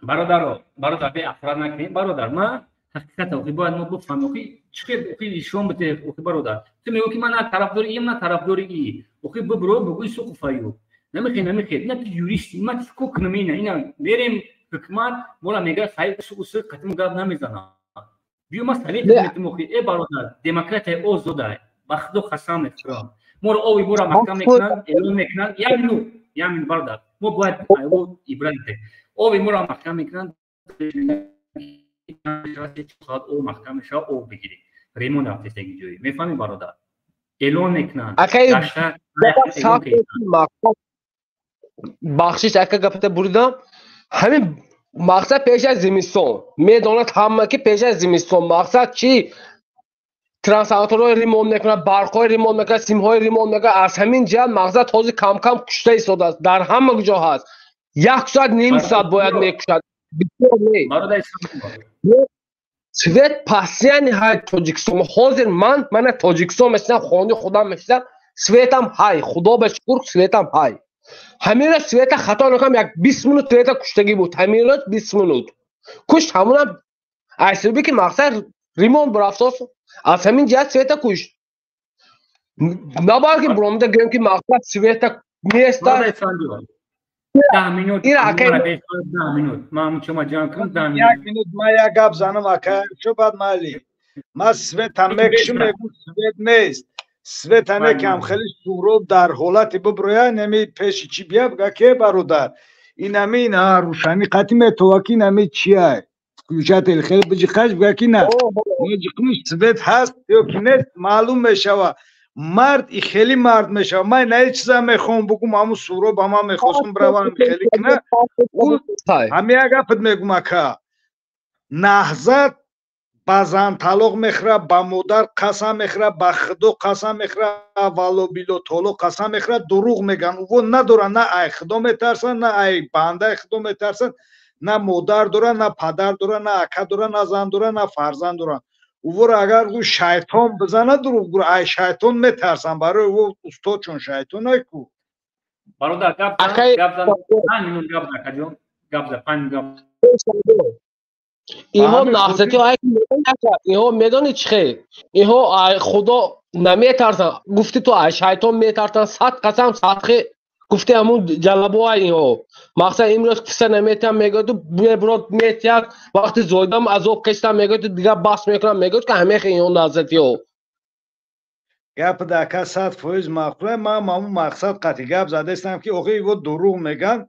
Speaker 1: Бародаро, бародар, беафрат накунем, бародар, ман ҳақиқат охи бояд мо бифаҳмем, охи чӣ хел охи нишон бите, охи бародар. Ту мегӯӣ ки ман на тарафдори им, на тарафдори и. Охи бибро бигӯй суқуфаю. Намехе, намехе, ина ту юристи, ман чӣ кор кунам ина, ина мерем ҳукмат мора мега саи усу қатим гап намезанам. Биё ман совет метум охи, э бародар, демократия озода, ба худо қасам мехӯрам. Моро ови бора маҳкам мекунанд, эълон мекунанд. Як минут, як минут, бародар. Мо бояд ибрат диҳем. Ови моро маҳкам мекунанд, об маҳкам мешавад, об бигирӣ. Ремон рафтестаги ҷои. Мефаҳмӣ, бародар? Эълон мекунанд.
Speaker 14: Бахшиш, ака, гапата буридам. Ҳамин мақсад пеш аз зимистон. Медонад ҳама ки пеш аз зимистон мақсад чӣ? Трансформаторҳои ремонт мекунад, барқҳои ремонт мекунад, симҳои ремонт мекунад. Аз ҳамин ҷиҳат мақсад ҳозир кам-кам кушта истодааст. Дар ҳама ҷо ҳаст. Як соат, ним соат бояд мекушад. Бисёр не. Свет пасияни ҳай Тоҷикистон. Ҳозир ман мана Тоҷикистон мешинам, хонаи худам мешинам, светам ҳай, худо ба шукр, светам ҳай. Ҳамин рӯз света хато накунам, як 20 минут света куштагӣ буд. Ҳамин рӯз 20 минут. Кушт ҳамонам айсиби ки мақсад ремонт бурафтост. Аз ҳамин ҷиҳат света кушт. Набояд ки буромида гӯем ки мақсад света неста.
Speaker 1: 10 минут. 10 минут. Ман чума ҷамъ кунам 10 минут.
Speaker 6: Як минут ман як гап занам, ака. Чо бад майли. Ман света мекушам, мегӯм свет нест. Света некам хеле Суҳроб дар ҳолати биброя, нами пеши чӣ бия бга ке бародар. Инами ина рӯшанӣ қатӣ метова ки инами чия. Включатель хеле биҷиқаш бга ки на. Меҷиқмиш свет ҳаст ё ки нест маълум мешава. Мард и хеле мард мешава. Ман на ҳеҷ чиза мехоҳам бугум, ҳамун Суҳроб ҳама мехостум бравам хеле кина. Ҳами як гапат мегум, ака. Наҳзат Ба зан талоқ мехӯрад, ба модар қасам мехӯрад, ба худо қасам мехӯрад, валло било толо қасам мехӯрад, дурӯғ мегӯянд. Ӯво надоранд, на ай худо метарсанд, на ай бандаи худо метарсанд, на модар доранд, на падар доранд, на ака доранд, на зан доранд, на фарзанд доранд. Ӯворо агар гӯ шайтон бизанад, дурӯғ гӯ, ай шайтон метарсанд, барои ӯ устодшон шайтон ай ку.
Speaker 1: Бародар, гап зан, 5 минут гап зан, акаҷон, гап зан, 5 гап.
Speaker 14: Инҳо наҳзати инҳо медонӣ чӣ хел? Инҳо ай худо наметарсанд. Гуфти ту ай шайтон метарсанд, сад қасам садқи гуфти ҳамун ҷалабоай инҳо. Мақсад имрӯз киса наметиҳам мегӯяд, мебурод метиҳад, вақти зоидам азоб кашидам мегӯяд, дигар бас мекунам мегӯяд, ки ҳамехе инҳо наҳзатиҳо.
Speaker 6: Гап дака 100% маъқул. Ман ҳамун мақсад қатъи гап задаистам, ки охи иво дурӯғ мегӯянд,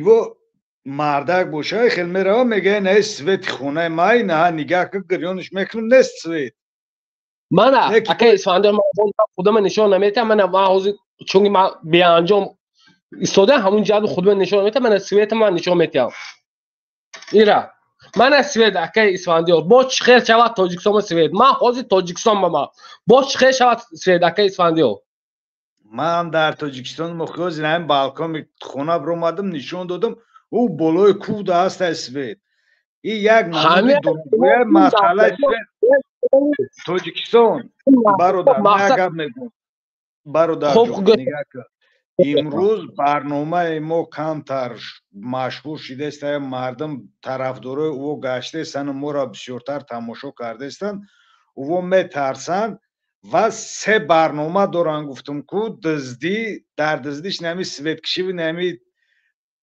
Speaker 6: иво мардак боша, хел мерава мегӯяд, не свети хонаи май, на нигаҳ ки гирёниш мекунам, нест свет.
Speaker 14: Мана ака Исфандиёр, ман худама нишон наметиҳам, мана ман ҳозир чунки ман беанҷом истода ҳамун ҷаҳду худама нишон наметиҳам, мана света ман нишон метиҳам. Ира мана свет ака Исфандиёр, бо чӣ хел шавад Тоҷикистон свет? Ман ҳозир Тоҷикистон ба ман. Бо чӣ хел шавад свет ака Исфандиёр?
Speaker 6: Ман дар Тоҷикистон мухёзи ҳамин балкони хона биромадам, нишон додам, ӯ болои кӯҳ да ҳастай свет. И як намуди дурӯғгӯя масъалаи свет Тоҷикистон. Бародар, ман як гап мегӯям. Бародарҷон, нигаҳ кун. Имрӯз барномаи мо камтар машҳур шидаст, мардум тарафдорои ӯ гаштаистанд, моро бисёртар тамошо кардаистанд, ӯ метарсанд ва се барнома доранд, гуфтум ку дуздӣ, дар дуздиш нами светкишиви, нами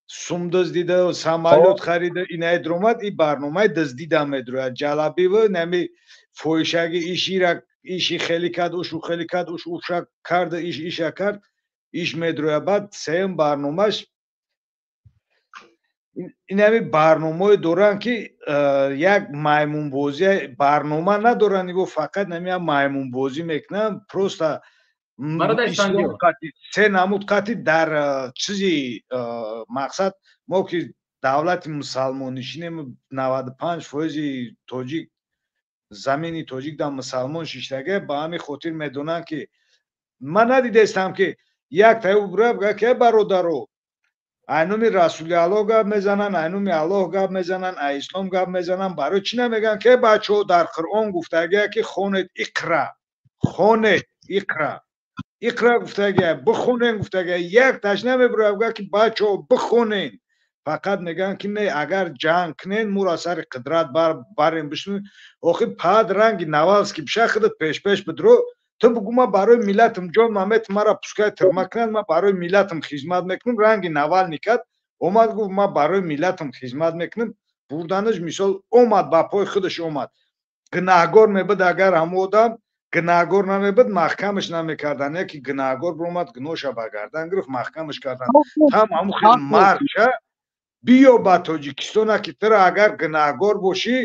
Speaker 6: сум дуздида, самолёт харида, инаи дуромад, и барномаи дуздида медурояд. Ҷалабиву нами фоҳишаги ишира иши хеле кард, ушу хеле кард, уш уша кард, иш иша кард, иш медрояд. Баъд сеюм барномаш инами барномаое доранд, ки як маймунбозӣ барнома надоранд, иво фақат нами як маймунбозӣ мекунанд, просто се намуд қатъи дар чизи мақсад. Мо ки давлати мусалмоннишинем, 95% тоҷик, замини тоҷик дар мусалмон шиштага, ба ҳамин хотир медонанд, ки ман надидаистам, ки як таи бигӯяд, ки бародаро, айнуми расули аллоҳ гап мезананд, айнуми аллоҳ гап мезананд, ай ислом гап мезананд. Барои чӣ намегӯянд, ки бачаҳо, дар Қуръон гуфтагия, ки хонед иқра, хонед иқра, иқра гуфтагия, бихонен гуфтагия. Як таш намебирояд гӯяд, ки бачаҳо бихонен. Фақат мегӯянд, ки не, агар ҷанг кунен, муро сари қудрат барем бишнӯ. Охи пад ранги Навалский биша, худат пешпеш бидро, ту бугӯ, ман барои миллатам ҷон мамет, маро пускай тюрьма кунанд, ман барои миллатам хизмат мекунам. Ранги Навалний кард, омад гуфт, ман барои миллатам хизмат мекунам. Бурданаш мисол омад, ба пои худаш омад. Гунаҳгор мебуд, агар ҳамон одам гунаҳгор намебуд, маҳкамаш намекарданд. Яке гунаҳгор биромад, гуноҳша ба гардан гирифт, маҳкамаш карданд. Ҳам ҳамун хел мардша биё ба Тоҷикистона, ки туро агар гунаҳгор бошӣ,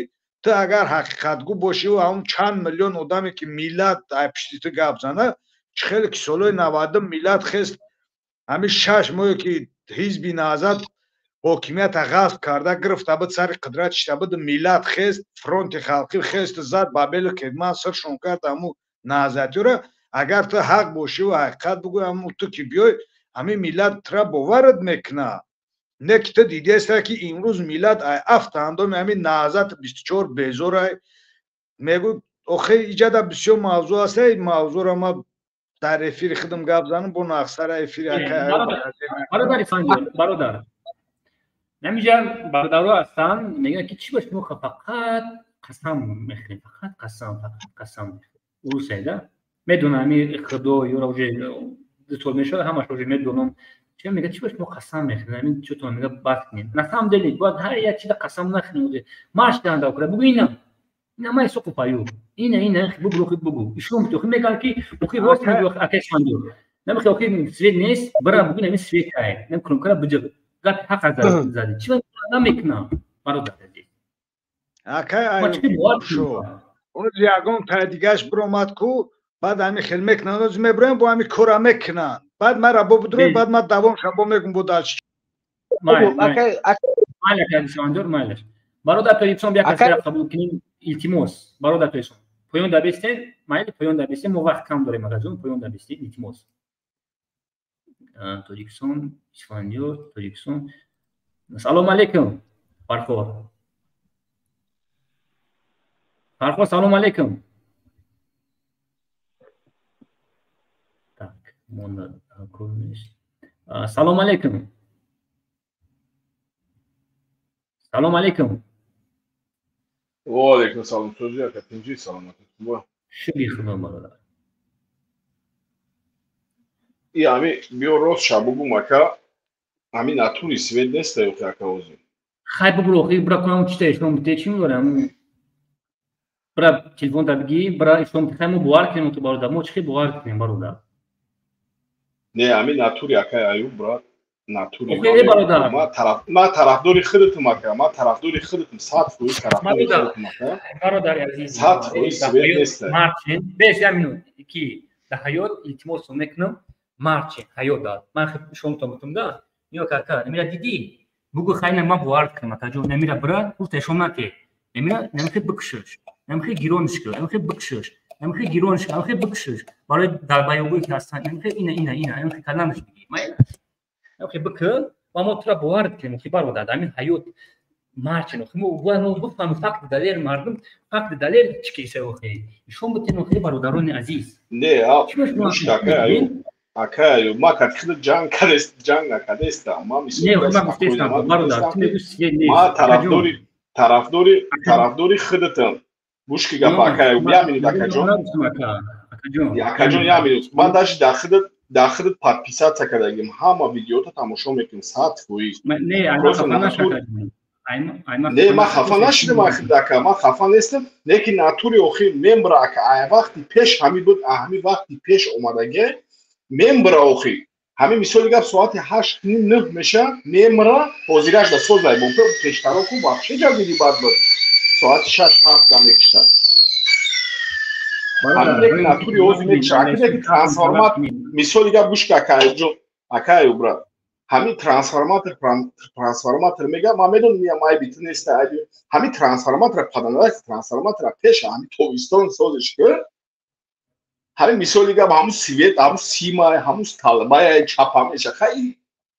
Speaker 6: ту агар ҳақиқатгӯ бошӣ, ҳамун чанд миллион одаме, ки миллат ай пишти ту гап зана, чӣ хеле ки солҳои 90 миллат хест, ҳамин 6 моҳе ки ҳизби Наҳзат ҳокимията ғасб карда гирифта буд, сари қудрат шита буд, миллат хест, фронти халқӣ хест, зад ба белу кетман, сиршон кард ҳамун наҳзатиёро. Агар ту ҳақ бошиву ҳақиқат бугӯй, ҳамун ту ки биёй, ҳамин миллат тура боварат мекунад. Не ки ту дидаеста, ки имрӯз миллат ай афт ҳандоми ҳамин Наҳзат 24 безорай мегӯ. Охе, иҷада бисёр мавзӯъ аст, ин мавзӯъро ман дар эфири худам гап занам, бо нақсара эфири.
Speaker 1: Бародар Исфандиёр, бародар, намиҷа бародаро ҳастанд, мегӯянд, ки чӣ ба шумо фақат қасам мехӯред, фақат қасам, фақат қасам мехӯред. Урусайда медонам, ҳами худо ёра уже 2 сол мешавад, ҳамаш уже медонам. Чӣ мегӯяд, чӣ ба шумо қасам мехӯред, ҳамин чӯтон мегӯяд, бас кунед. На самом деле бояд ҳар як чиза қасам нахӯред. Маш данда кура бугӯ, ина ина май соқу паю, ина ина бугӯ, охи бугӯ ишон охи мегӯянд, ки охи рост мегӯ, ака Исфандиёр, намехоҳ, охи свет нест, бира бугӯ, нами свет ай нам кунам биҷа, гап ҳақ зади, чӣ намекунам, бародар азиз?
Speaker 6: Акай шу оз ягон тай дигаш биромад ку, баъд ҳамин хел мекунанд, оз мебироям, бо ҳамин кора мекунанд, баъд мара бо бидрои, баъд ман давом шабо мегум, бо дальше.
Speaker 1: Майлаш, Исфандиёр, майлаш. Бародар Тоҷикистон, бия касера қабул кунем, илтимос. Бародар Тоҷикистон, поён дабистен, майли поён дабистен, мо вақт кам дорем, акаҷон, поён дабистен, илтимос. Тоҷикистон, Исфандиёр, Тоҷикистон. Салом алейкум, Фархор. Фархор, салом алейкум. Так, монда кор нест. Салом алейкум. Салом алейкум.
Speaker 15: Ва алейкум салом. Сӯзи ака, тинҷӣ, саломатӣ.
Speaker 1: Шукри Худо, бародар.
Speaker 15: И ами биё рост ша бугум ака, ами натури свет нест охи ака ҳозир.
Speaker 1: Хай бугу охи, бира кунам чита ислом бите, чӣ мегӯям? Бира телефон та бигӣ, бира ислом бите, хай мо бовар кунем ту бародар, мо чӣ хел бовар кунем бародар?
Speaker 15: Не, ами натури ака Аюб брат, натури.
Speaker 1: Охи, бародар.
Speaker 15: Ма тарафдори худатам ака, ма тарафдори худатам, 100% тарафдори худатам ака.
Speaker 1: Бародари азиз,
Speaker 15: 100% свет нест.
Speaker 1: Марчин, беш як минут, ки дар ҳаёт илтимос мекунам, марчин ҳаёт дад. Ман шомтон гуфтам да, ниё кака, намира дидӣ, бугу хайна ман бовар кунам акаҷон, намира бира, гуфта шом нате. Намира намихе бикшиш, намихе гирониш кун, намихе бикшиш, намихе гирониш кун, намихе бикшиш. Барои дарбаёбое ки ҳастанд, намихе ина ина ина, намихе каламаш бигӣ. Майла. Намихе бикун ва мо тура бовар кунем, охи бародар, ҳамин ҳаёт марчин, охи мо бояд мо бифаҳмем факти далер мардум, факти далер чӣ киса охи. Нишон битем охи бародарони азиз.
Speaker 15: Не, а гӯш ака Аюб. Ака Аюб, ма кати худ ҷанг кардест, ҷанг накардестам. Ма мисол
Speaker 1: Не, ма гуфтестам, бародар, ту мегӯӣ свет нест.
Speaker 15: Ма тарафдори худатам. Гӯш ки гап ака Аюб, як минут акаҷон. Акаҷон, як минут. Ман даже дар худат подписаться кардагим. Ҳама видеота тамошо мекунем, 100%.
Speaker 1: Не, айма хафа нашакаҷон.
Speaker 15: Не, ман хафа нашудам ахир ака, ман хафа нестам, лекин натури охир мембра ака, ай вақти пеш ҳами буд, ҳами вақти пеш омадаге, мембра охир. Ҳами мисоли гап соати 8:30 меша, мембра ҳозираш да созай бо пештаро ку вообще ҷавиди бад буд. Соати 6-7 да мекиштад. Ҳамин як натури ҳозир мекиша. Акин як трансформатор, мисоли гап гӯш ка ака Аюб, ака Аюб брат. Ҳамин трансформатор мега, ман медонам ин айби ту нест, айби. Ҳамин трансформатор паданада трансформатор пеш ҳамин тобистон созиш кар. Ҳамин мисоли гап ҳамун свет, ҳамун сима, ҳамун талбая чапа меша. Хай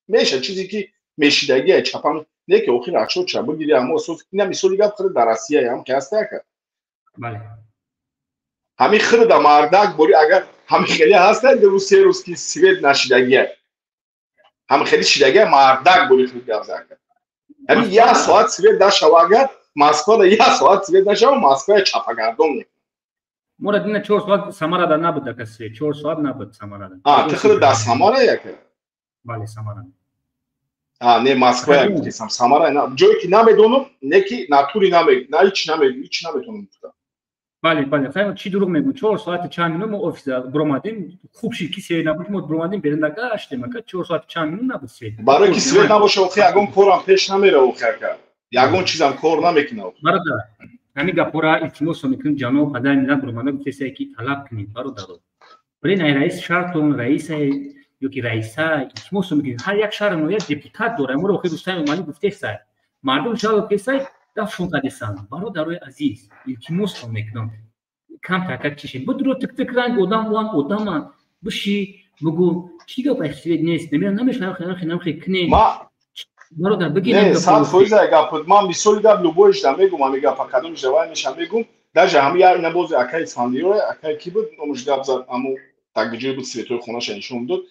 Speaker 15: меша чизе ки мешидагия чапа, не ки охир акшо ча бигири ҳамо соз. Ина мисоли гап худ дар Россия ҳам ки ҳаст ака.
Speaker 1: Бале.
Speaker 15: Ҳамин худ дар мардак бори агар ҳамин хеле ҳаст, ду рӯз се рӯз ки свет нашидагия. Ҳамин хеле шидагия мардак бори худ гап зака. Ҳамин як соат свет нашава агар Москва да як соат свет нашава, Москва чапагардон мекунад.
Speaker 1: Мора дина 4 соат Самарада набуд ака свет, 4 соат набуд Самарада.
Speaker 15: А, ту худ дар Самара яка?
Speaker 1: Бале, Самара.
Speaker 15: А, не, Москва як гуфтесам, Самара на, ҷое ки намедонам, не ки натури намег, на ҳеч намег, ҳеч наметонам гуфта.
Speaker 1: Бале, бале, хай чӣ дурӯғ мегӯм, 4 соати чанд минут мо офиса буромадем, хуб шид ки свет набуд, мо буромадем, берун гаштем ака, 4 соати чанд минут набуд свет.
Speaker 15: Барои ки свет набоша, охи ягон корам пеш намера охи ака. Ягон чизам кор намекунад охи.
Speaker 1: Бародар, ҳамин гапҳоро илтимос мекунем, ҷаноб падари миллат буромада гуфтеса ки талаб кунед, бародаро. Блин, ай раис шаҳртон, раиса ё ки раиса илтимос мекунем, ҳар як шаҳр ноҳия депутат дорад. Моро охи Рустам Эмомалӣ гуфтеса, мардум шаҳр гуфтеса, дафшон кардесанд. Бародарои азиз, илтимос мекунам, кам такак чишем. Будро тик-тик ранг одам уам одаман. Биши, бугу, чӣ гап ай свет нест, намера намеша, намхе, намхе кунем. Бародар, бигӣ
Speaker 15: Не, 100% гап буд. Ман мисоли гап любоиш да мегум, ҳами гапа кадомиш да вай меша мегум. Даже ҳами я ина бози акаи Исфандиёре, акаи ки буд, номаш гап зад, ҳаму так ҷое буд светои хонаша нишон дод.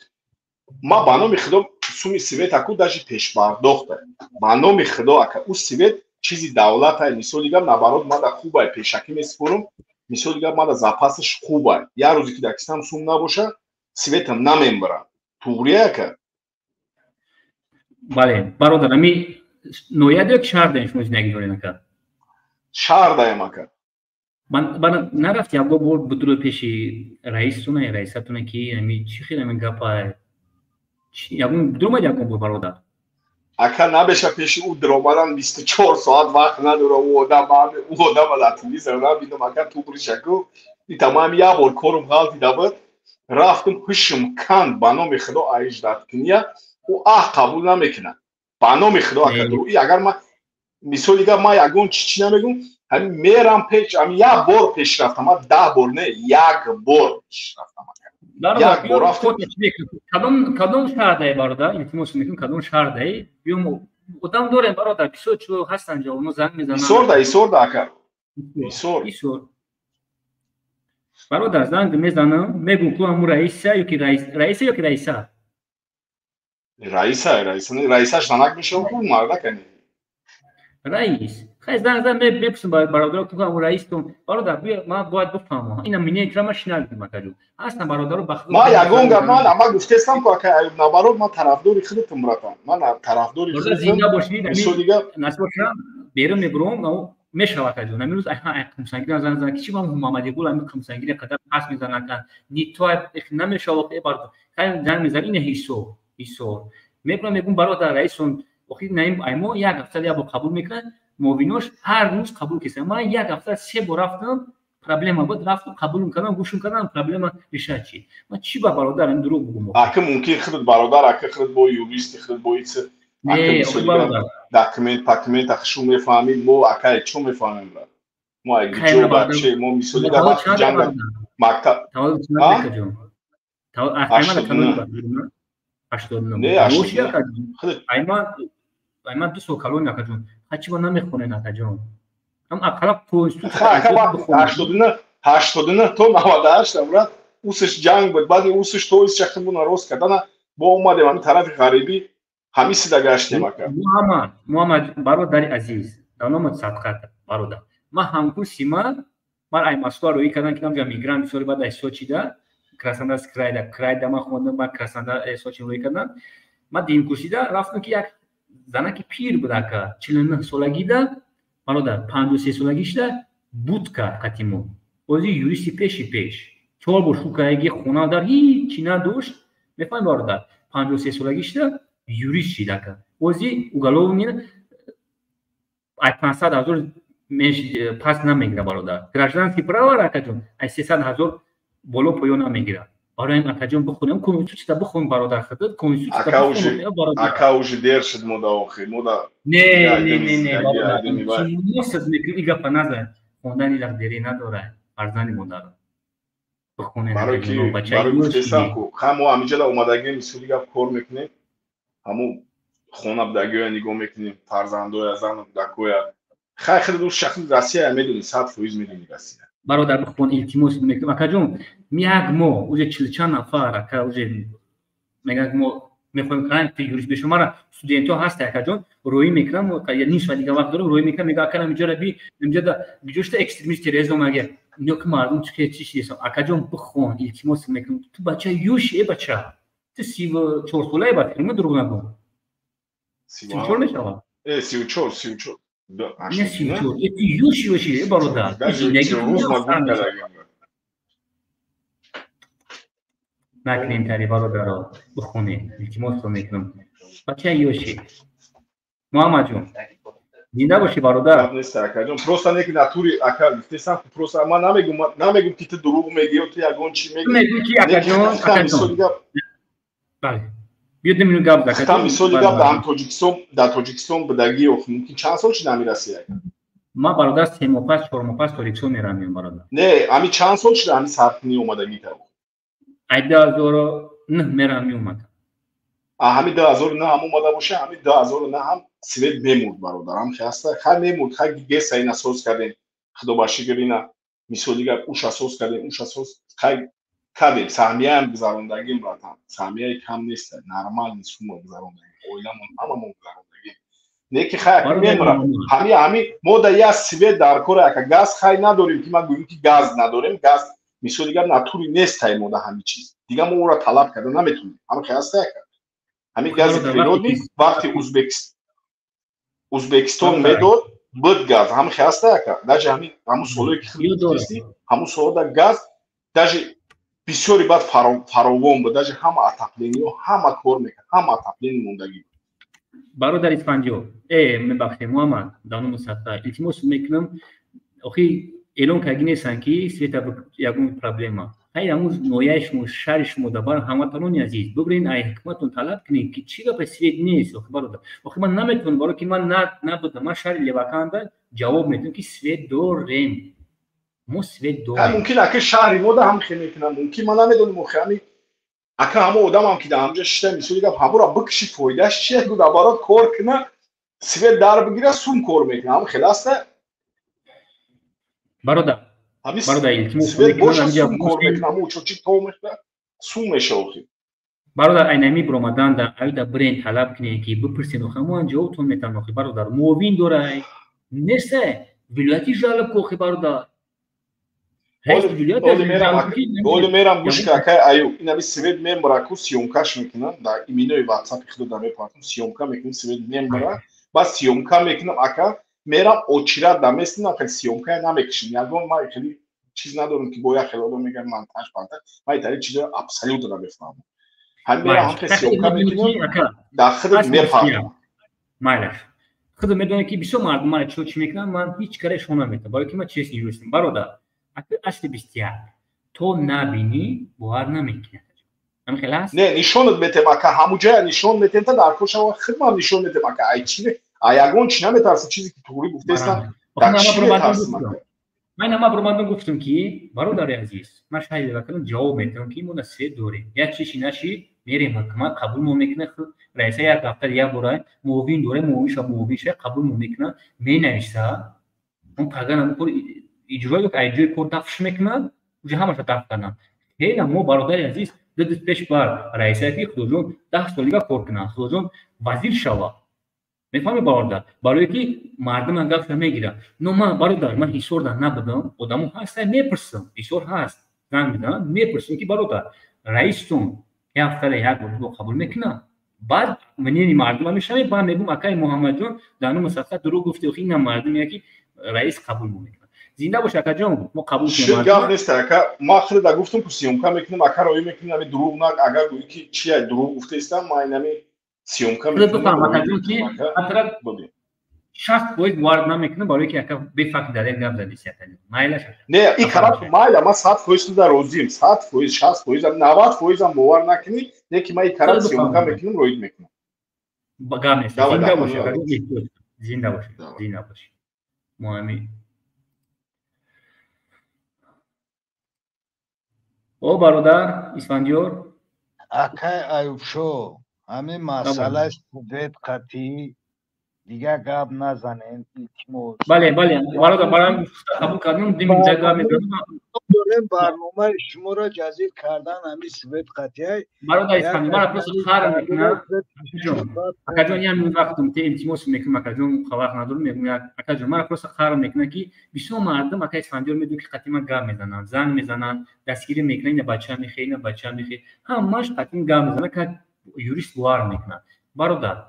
Speaker 15: Ма ба номи Худо суми свет аку даже пешбардохта. Ба номи Худо ака, ӯ свет чизи давлатай, мисоли гап наоборот мада хубай, пешакӣ месупорам, мисоли гап мада запасаш хубай. Як рӯзе ки дар кисам сум набоша, светам намембарам. Туғрия ака?
Speaker 1: Бале, бародар, ами ноҳия ё ки шаҳр даем шумо зиндагӣ доред ака?
Speaker 15: Шаҳр даем ака.
Speaker 1: Ман нарафти як бор будро пеши раисатона, раисатона ки ами чӣ хел ами гапа, ягон дуромад ягон бор бародар?
Speaker 15: Ака набеша пеши ӯ дуромадан 24 соат вақт надора ӯ одам, ӯ одама дар телевизор набинам ака туғришаку. Итамам як бор корум ғалтида буд, рафтам ҳушм канд ба номи Худо аиждаткиния, ӯ аҳ қабул намекунад. Ба номи Худо ака, агар ман Мисоли гап, ман ягон чи чи намегум, ҳамин мерам пеш, ҳамин як бор пеш рафтам, ман 10 бор не, як бор пеш рафтам. Як бор рафтам.
Speaker 1: Кадом шаҳрдае, бародар? Илтимос мекунам, кадом шаҳрдае? Биём, одам дорем, бародар, бисёр чиз ҳастанд ҷо, оно занг мезананд.
Speaker 15: Исорда, Исорда, ака. Исор.
Speaker 1: Исор. Бародар, занг мезанам, мегӯм ку ҳамун раиса ёки раис, раиса ёки раиса?
Speaker 15: Раиса, раиса, раисаш занак мешавад ку мардакани.
Speaker 1: Раис. Хай занг зан мепурсам бародаро ку ҳамун раистон. Бародар, биё, ман бояд бифаҳмам. Ина мине кира ман шинавидам, акаҷон. Ҳастан бародаро ба худо.
Speaker 15: Ман ягон гап, ман ама гуфтестам ку ака Аюб, наоборот, ман тарафдори худатам, братан. Ман тарафдори
Speaker 1: худатам. Зинда бошед, насиб бошам, берун мебурам, мешавад акаҷон. Ҳамин рӯз қумсангир занг зан ки чи ман Муҳаммадиқул ҳамин қумсангир қадар пас мезанад, ни то намешавад, бародар. Хай занг мезан, ина ҳисор, ҳисор. Мебурам, мегӯм бародар раисон, охир наим аймо як ҳафта як бор қабул мекунад, муовинош ҳар рӯз қабул кесад. Ман як ҳафта 3 бор рафтам, проблема буд, рафтам, қабулм кардам, гӯшм кардам, проблема реша чи? Ман чи ба бародар ин дурӯғ бугум?
Speaker 15: Ака мумкин худат бародар, ака худат бо юристи, худат бо иц,
Speaker 1: не, бародар.
Speaker 15: Документ, пакмент шу мефаҳмид, мо ака чо мефаҳмем, брат? Мо ай ҷо баче, мо мисоли дар вақти ҷанг мактаб.
Speaker 1: Таваллуд чанд акаҷон? Таваллуд 89.
Speaker 15: Не, 89.
Speaker 1: Айман 2 сол калон акаҷон. Ҳачи ба намехонен акаҷон. Ҳам ақалла
Speaker 15: конститутсия 89, 89 то 98, брат, усш ҷанг буд. Баъди усш то исча худмона рост кардана, бо омадем ҳамин тарафи ғарибӣ, ҳамин сида гаштем ака.
Speaker 1: Муҳаммад, Муҳаммад, бародари азиз, дар номат садқат, бародар. Ман ҳамкурси ман ай Москва рӯӣ кардам, ки намҷа мигрант бисёри баъд ай Сочида, Краснодарск крайда, крайда ман хондам, ман Краснодар Сочи рӯӣ кардам. Ман дуюмкурсида рафтам, ки як занаки пир буд ака, 49 солагида, бародар, 53 солагишда буд кард қати мо. Ози юристи пеши пеш. 4 бор шукаги хона дар ҳеҷ чи надошт. Мефаҳмӣ бародар, 53 солагишда юрист шид ака. Ози уголовный ай 500 ҳазор пас намегира бародар. Гражданский право акаҷон ай 300 ҳазор боло поё намегира. Барои ин акаҷон бихонем, конститутсия бихон бародар, худат конститутсия
Speaker 15: бихон бародар. Ака уже дер шуд мода охир, мода.
Speaker 1: Не, не, не, не, бародар. Мо мекунем ин гапа назад. Хондани лах дере надорад, фарзанди модар. Бихонем.
Speaker 15: Барои ки барои гуфтесам ку, ха мо ҳаминҷода омадагем, мисоли гап кор мекунем, ҳамун хона будагиҳоя нигоҳ мекунем, фарзандоя, зану кӯдакоя. Хай худат уш шахси Россия медонӣ, 100% медонӣ Россия.
Speaker 1: Бародар бихон, илтимос мекунам акаҷон, як моҳ уже чилчанд нафар ака уже мегӯянд мо мехоҳем кунем ки юрист бишем. Мара студентҳо ҳаста акаҷон, рӯӣ мекунам, ним соат дига вақт дорам, рӯӣ мекунам, мегӯям ака инҷоро би, инҷода гуҷошта экстремист терроризм мега. Ё ки мардум чи чи шидесам. Акаҷон бихон, илтимос мекунам. Ту бача юши, э бача. Ту 34 солаи ба филм дурӯғ нагӯ. 34 мешавад?
Speaker 15: Э 34, 34.
Speaker 1: Не 34. Э ту юши боши, э бародар. Накунем тари бародаро, бихонед, илтимосро мекунам. Бача ёши. Муҳаммадҷон, зинда бошӣ бародар.
Speaker 15: Нест акаҷон, просто не ки натури ака гуфтесам, просто ман намегум ки ту дурӯғ мегӯӣ ё ту ягон чи мегӯӣ.
Speaker 1: Мегӯӣ ки акаҷон, акаҷон. Бале. Биё ду минут гап зад.
Speaker 15: Хитам мисоли гап дар Тоҷикистон, дар Тоҷикистон будагӣ ё мумкин чанд сол шуда ҳамин Россия?
Speaker 1: Ман бародар 3 моҳ пас, 4 моҳ пас Тоҷикистон меравам меом бародар.
Speaker 15: Не, ҳамин чанд сол шуда ҳамин саркунӣ омадагӣ кард?
Speaker 1: Ай 2009 меравам меомад.
Speaker 15: Ҳамин 2009 ҳам омада боша, ҳамин 2009 ҳам свет мемурд бародар, ҳам хаста, хай мемурд, хай геса ина соз кардем, худо ба шукр ина мисоли гап уша соз кардем, уша соз хай кардем, саҳмияам гузарондагим братан, саҳмияи кам нест, нормальный сумма гузарондагим, оиламон ҳамамон гузарондагим. Не ки хай мемурам, ҳами мо да як свет дар кор ака газ хай надорем ки ман гӯем ки газ надорем, газ мисоли гап натури нест ҳай мо да ҳамин чиз. Дига мо ӯро талаб карда наметонем. Ҳамин хай аста ака. Ҳамин гази природный вақти Узбекистон медод, буд газ, ҳамин хай аста ака. Даже ҳамин ҳамун солое ки худистӣ, ҳамун солода газ даже бисёри баъд фаровон буд, даже ҳама отоплениё ҳама кор мекард, ҳама отопление мондагӣ буд.
Speaker 1: Бародар Исфандиёр, мебахшед Муҳаммад, дар номи садқа илтимос мекунам, охи эълон карди нестанд ки света ягон проблема. Хайр, ҳамун ноҳияи шумо, шаҳри шумо да бар ҳамватанони азиз, бибирен, ай ҳукуматон талаб кунед, ки чӣ гапа свет нест. Охи бародар, охи ман наметавонам, барои ки ман набудам. Ман шаҳри Леваканда ҷавоб медиҳам, ки свет дорем, мо свет дорем.
Speaker 15: Мумкин ака шаҳри мо да ҳам хел мекунам, мумкин, ман намедонам. Охи ҳами ака ҳамо одамам ки дар ҳамҷа шишта, мисоли гап, ҳамора бикши, фоидааш чия? Гу наоборот кор куна, свет дар бигира, сум кор мекуна, ҳам хел аста.
Speaker 1: Бародар, бародар, илтимос,
Speaker 15: свет боша, сум кор мекуна, ҳамо учочи то мекуна, сум меша охи.
Speaker 1: Бародар, айнами биромадан да аюда бирен, талаб кунед, ки бипурсен, охи ҳамоан ҷавобтон метавон. Охи бародар, муовин дорай, неста, вилояти жалоб ку, охи бародар.
Speaker 15: Оли мерам, гӯш ка, акай Аюб, инаби свет мембара ку, съёмкаш мекунам, дар иминои ватсапи худо да мепартам, съёмка мекунам, свет мембара, баъд съёмка мекунам, ака, мерам очират да местинам, хеле съёмка намекушам. Ягон ман хеле чиз надорам, ки бо як хеле одам мегӯяд монтаж пантаж, ман итари чизро абсолютно намефаҳмам. Ҳамин мерам, ҳам хеле съёмка мекунам, дар худат мепартам.
Speaker 1: Майлаш, худо медонад, ки бисёр мардум мара чиро чӣ мекунанд, ман ҳеҷ каре шумо наметавонам, барои ки ман честный юристам. Бародар, асли 21 то набинӣ, бовар намекунад. Ҳамин хел аст.
Speaker 15: Не, нишонат метем, ака, ҳамуҷая нишон метем, та дар кор шава, худмам нишон метем, ака. Ай чи, а ягон чи наметарсӣ, чизе ки туғрӣ гуфтаистам, дар чӣ метарсим, ака?
Speaker 1: Ман ама баромадам, гуфтам, ки бародари азиз, ман шаҳри Леваканам ҷавоб метавам, ки мо свет дорем. Як чиши наши, мерем ҳукумат, қабул мо мекунад. Раиса як ҳафта як бора муовин дорем, муовинша, муовинша қабул мо мекунад, менависа, он паган ҳамон кор иҷро ай ҷои кор дафш мекунад, уже ҳамаша даф карданд. Хеле мо, бародари азиз, ду дӯст пеш бар раиса, ки худоҷон 10 солига кор кунад, худоҷон вазир шава. Мефаҳми, бародар, барое ки мардуман гапша мегирад. Но ман, бародар, ман Ҳисорда набудам, одамо ҳаста, мепурсам, Ҳисор ҳаст, занг мезанам, мепурсам, ки бародар, раистон як ҳафтара як бор қабул мекунад. Баъд мнени мардума мешавем, баъд мегӯм: акаи Муҳаммадҷон, дар номи сафқат дурӯғ гуфти. Охи, инам мардуме, ки раис қабул мекунад. Зинда бош, акаҷон, мо қабул.
Speaker 15: Шуд, гап нест, ака. Ма хеле гуфтам, ку съёмка мекунам, ака, роӣ мекунам, ами дурӯғ на, агар гӯӣ, ки чи ай дурӯғ гуфтаистам, ма инами съёмка.
Speaker 1: Мекунам, акаҷон, ки 60% бовар намекунам, барое ки ака бефакт далел гап задиси, акаҷон. Майлаш.
Speaker 15: Не, и караб майла, ма 100% туда розием, 100%, 60%, 90%-ам бовар накунӣ, не ки ма и караб съёмка мекунам, роид мекунам.
Speaker 1: Гап нест, зинда бош, акаҷон, зинда бош, зинда бош. Мо о бародар Исфандиёр.
Speaker 6: Акай Аюбшо, ҳамин масъалаи свет қатъӣ дигар гап назанем, илтимос.
Speaker 1: Бале, бародар, барам қабул кардам, дим гап мезанам.
Speaker 6: Дорем барномаи шуморо ҷазир кардан, ҳамин свет қатъия.
Speaker 1: Бародар Исфандиёр, мара просто қаҳр мекунад. Акаҷон, як вақтум те, илтимос мекунам, акаҷон, вақт надорам, мегӯям, акаҷон, мара просто қаҳр мекунад, ки бисёр мардум, ака Исфандиёр, медонад, ки қатъи ман гап мезананд, занг мезананд, дастгирӣ мекунанд, ина бача мехе, ина бача мехе, ҳамаш қатъи гап мезанад, как юрист бовар мекунад. Бародар,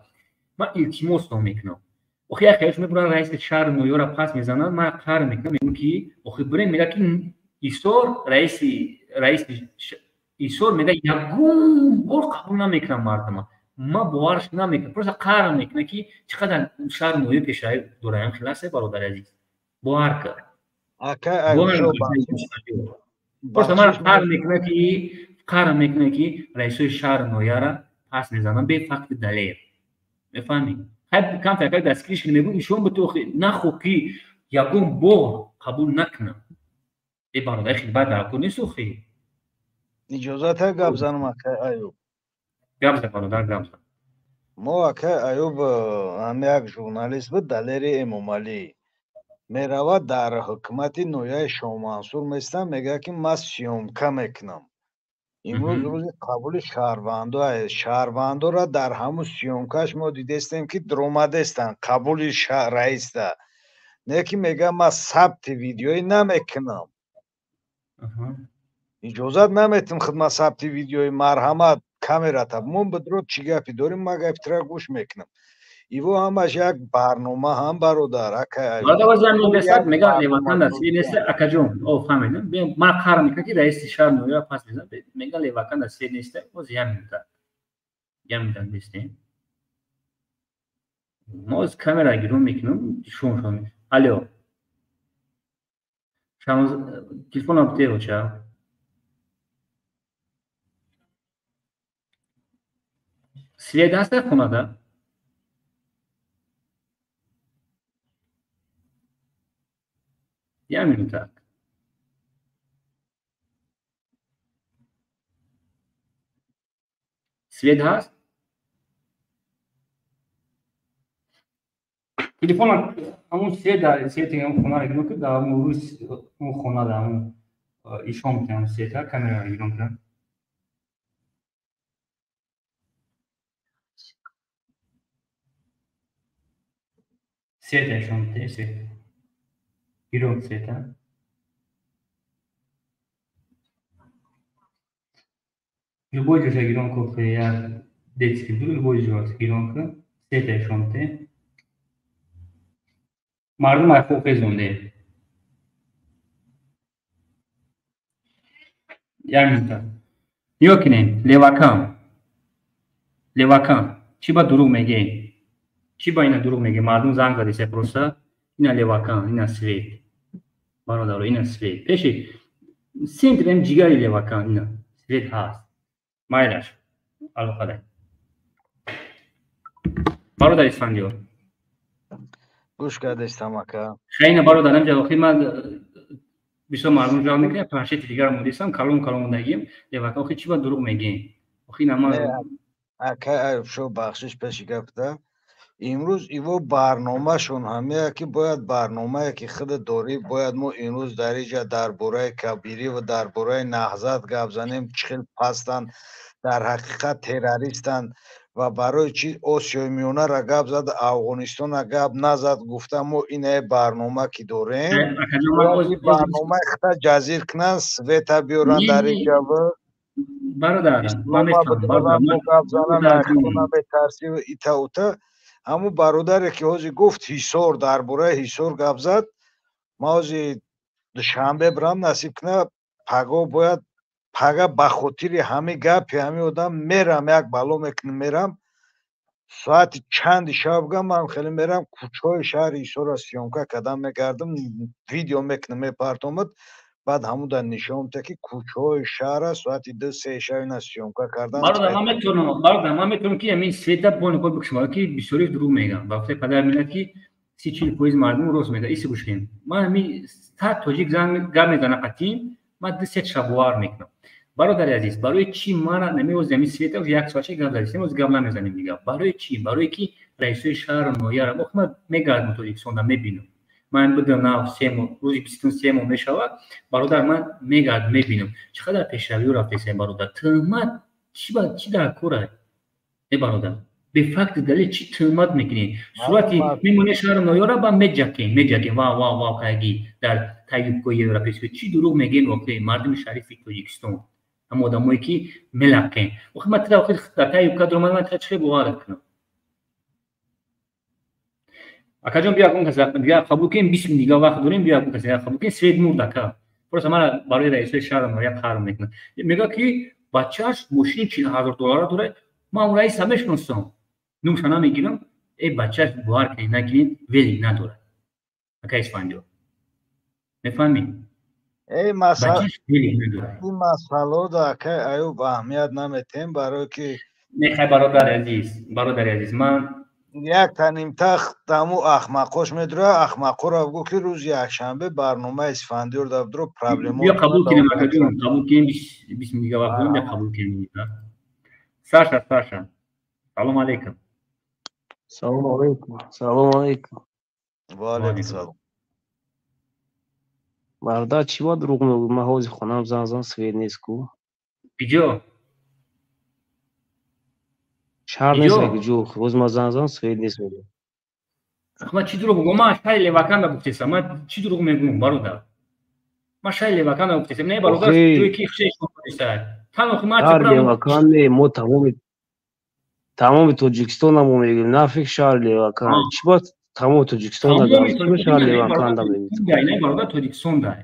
Speaker 1: ман илтимосто мекунам. Охи, як хелеш мебуранд, раиси шаҳр ноёра пас мезананд, ман қаҳр мекунам, мегӯям, ки охи бирем, мега, ки Исор раиси Исор мега, ягон бор қабул намекунам мардума. Ман боварш намекунам, просто қаҳрам мекунам, ки чӣ қадар шаҳр ноё пешравӣ дораям. Хеласе, бародари азиз, бовар кар, просто ман қаҳр мекунад, ки раисои шаҳр нояра пас мезанам бефакти далел. Мефаҳмӣ? Камтар как дастгириш кунем, мегӯм, ишон буту нахо, ки ягон бор қабул накунам. Э бародар, хеле бад дар кор нест, охи.
Speaker 6: Иҷозата гап занам, акай Аюб?
Speaker 1: Гап зан, бародар, гап зан.
Speaker 6: Мо, акай Аюб, ҳам як журналист буд, Далери Эмомалӣ, меравад дар ҳукумати ноҳияи Шоҳмансур, местам, мегӯяд, ки ман съёмка мекунам, имрӯз рӯзи қабули шаҳрвандо. Шаҳрвандоро дар ҳамун съёмкаш мо дидестем, ки дуромадестанд қабули раиста, не ки мегӯяд, ман сабти видеоӣ намекунам, иҷозат наметим хидмат сабти видеои, марҳамат, камерата мон бидро, чӣ гапи дорим, ма гапи тира гӯш мекунам. Иво ҳамаш як барнома ҳам, бародар.
Speaker 1: Акаҷон, о фаҳмидам, ман қаҳр мекунам, ки раиси шаҳр ноёра пас мезанад, мега, левакан дар свет неста. Боз як минута, як минута бистем, мо оз камера гирон мекунам, шум шум. Алло, телефонам бите, оча. Свет ҳаст дар хонада? Як минута. Свет ҳаст? Телефона ҳамун свет дар свети ҳамун хонаро гирон кун, дар ҳамун рӯз ҳамун хона дар ҳамун ишон мекунам света, камераро гирон кунам. Света ишон мекунем, свет. Гирон света. Любой ҷоша гирон кун, як детский буд, любой ҷо гирон кун, света ишон мекунем. Мардум ай хоб хезонде. Як минута. Нигоҳ кунед, Левакан. Левакан. Чӣ ба дурӯғ мегӯед? Чӣ ба ина дурӯғ мегӯед? Мардум занг задиса просто. Ина Левакан, ина свет. Бародаро, ина свет. Пеши центр ам ҷигари Левакан, ина свет ҳаст. Майлаш. Алоқадай. Бародар Исфандиёр.
Speaker 6: Гӯш кардестам, ака.
Speaker 1: Хайна бародар, ҳамҷа охир ман бисёр мардум ҷавоб мекунем, планшети дигар мондисам, калон калон мондагим. Левакан, охир чӣ ба дурӯғ мегӯем? Охир на ман
Speaker 6: ака Аюбшо, бахшиш пеши гапда. Имрӯз иво барномашон ҳамея ки бояд барномае ки худа дорӣ, бояд мо имрӯз дар иҷа дар бораи Кабирӣ ва дар бораи Наҳзат гап занем, чӣ хел пастанд, дар ҳақиқат террористанд ва барои чӣ Осиёи Миёнаро гап зад, Афғонистонро гап назад, гуфта мо инаe барнома ки дорем, барномаи худа ҷазир кунанд, света биёранд дар иҷа
Speaker 1: бародар, ман мефаҳмам,
Speaker 6: гап зананд, наметарсӣ ита ута. Ҳамун бародаре ки ҳозир гуфт Ҳисор, дар бораи Ҳисор гап зад, ман ҳозир Душанбе бирам, насиб куна паго бояд пага ба хотири ҳамин гапи ҳамин одам мерам, як бало мекунам, мерам соати чанди шаб гам ман хеле мерам кӯчаҳои шаҳри Ҳисорро съёмка кардам, мегардам, видео мекунам, мепартомад, баъд ҳамуда нишон медиҳад ки кӯчаҳои шаҳрра соати 2-3 шаб ина съёмка кардан.
Speaker 1: Бародар, ман метавонам, бародар, ман метавонам ки ҳамин света бо никоҳ бикушам, ки бисёри дурӯғ мегӯям. Ба гуфтаи падари миллат ки 30-40% мардум рост мегӯяд. Иси гӯш кунед. Ман ҳамин 100 тоҷик зан гап мезанам қатъин, ман 2-3 шабовар мекунам. Бародари азиз, барои чӣ мара намеози ҳамин света як соатча гап задистем, оз гап намезанем дигар. Барои чӣ? Барои ки раисои шаҳру ноҳияро охир ман мегардам Тоҷикистонда, мебинам. Ман будам нав 3 моҳ, рӯзи 23 моҳ мешавад, бародар, ман мегардам, мебинам. Чӣ қадар пешравиҳо рафтесем, бародар. Тӯҳмат чӣ дар кора? Э бародар, бефакти далел чӣ тӯҳмат мекунед? Сурати мемонед шаҳру ноҳияро ба меҷакем, меҷакем, ва ва ва кайги дар таюбгоҳи европейский. Чӣ дурӯғ мегӯем охир мардуми шарифи Тоҷикистон? Ҳама одамое ки мелақем. Охир ман тира охир дар таюбка дуромадам, ман тира чӣ хел бовар кунам? Акаҷон, биё акун каса дигар қабул кунем, 20 минут дигар вақт дорем, биё акун каса дигар қабул кунем, свет мурд ака. Просто мара барои раисои шаҳр ноҳия қаҳр мекунад. Мегӯяд ки бачааш мошини 40 000 доллара дорад, ман он раиса мешиносам. Нумша намегирам, э бачааш бовар кунед нагиред, велик надорад. Ака Исфандиёр. Мефаҳмед?
Speaker 6: Эй масъала, ин масъаларо акай Аюб аҳамият наметем, барое ки
Speaker 1: Не хай, бародари азиз, бародари азиз, ман
Speaker 6: як танимтах даму ахмақош медура, ахмақоро бигӯ ки рӯзи якшанбе барномаи Исфандиёр дар бидро проблемо.
Speaker 1: Биё қабул кунем, акаҷон, қабул кунем, 20 минут дигар вақт дорем, биё қабул кунем. Саша, Саша. Салом алейкум.
Speaker 16: Салом алейкум. Салом алейкум.
Speaker 6: Ва алейкум салом.
Speaker 16: Бародар, чӣ бояд дурӯғ мегӯӣ? Ман ҳозир хонам занг зан, свет нест ку.
Speaker 1: Киҷо?
Speaker 16: Шаҳр нест киҷо? Ҳозир ман занг зан, свет нест мегӯям.
Speaker 1: Ман чӣ дурӯғ мегӯям? Ман шаҳри Леваканда гуфтесам. Ман чӣ дурӯғ мегӯям, бародар? Ман шаҳри Леваканда гуфтесам. Не, бародар, ҷое ки хешон гуфтесад. Танҳо ман
Speaker 16: шаҳри Левакан не, мо тамоми Тоҷикистона мо мегӯем, на фикр шаҳри Левакан. Чӣ бояд тамоми Тоҷикистон шаҳри Леваканда мегӯем?
Speaker 1: Не, бародар, Тоҷикистон дай.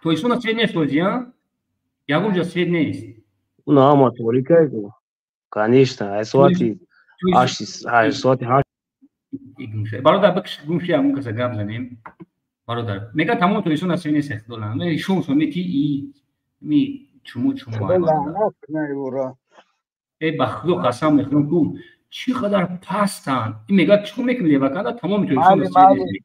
Speaker 1: Тоҷикистон свет нест ҳозир, а? Ягон ҷо свет нест.
Speaker 16: Уна ҳама торикай ку. Конечно, ай соати 8, соати 8.
Speaker 1: Бародар, бикш гумши ҳамон каса гап занем. Бародар, мега тамоми Тоҷикистон свет нест, худо. Шум сомити и ми чуму чуму.
Speaker 6: Лаънат кунай ура.
Speaker 1: Э ба худо қасам мехӯрам ку чӣ қадар пастанд. Ин мегӯяд чӣ кор мекунӣ Леваканда тамоми Тоҷикистон свет нест.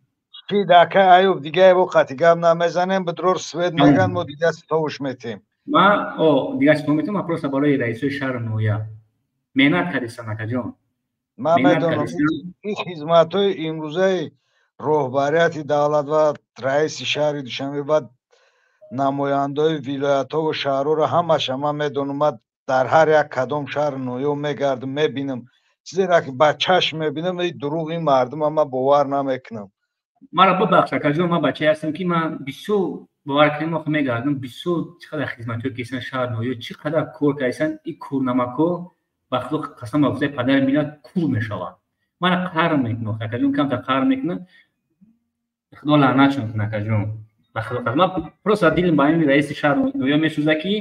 Speaker 6: Чи дака Аюб дига эво қати гап намезанем, бидрор свет меган, мо дига ситовуш метем.
Speaker 1: Ма о дига ситов метем, ма просто барои раисои шаҳру ноҳия. Меҳнат кардистан акаҷон.
Speaker 6: Ман медонам ин хизматҳои имрӯзаи роҳбарияти давлат ва раиси шаҳри Душанбе ва намояндаҳои вилоятҳо ва шаҳрҳоро ҳамаша ман медонам. Ман дар ҳар як кадом шаҳру ноҳия мегардам, мебинам. Чизеро ки ба чашм мебинам, ин дурӯғ ин мардума ман бовар намекунам.
Speaker 1: Маро бибахш акаҷон, ман бачае ҳастам ки ман бисёр бовар кунем, охи мегардам, бисёр чӣ қадар хизматҳо кардистан шаҳр ноҳия, чӣ қадар кор кардистан, ин кӯрнамакҳо ба худо қасам ба гуфтаи падари миллат кур мешаванд. Мана қаҳр мекунам, охи акаҷон, камтар қаҳр мекунам. Худо лаънатшон кунад акаҷон. Ба худо қасам, ман просто дилам ба ин раиси шаҳру ноҳия месӯзад ки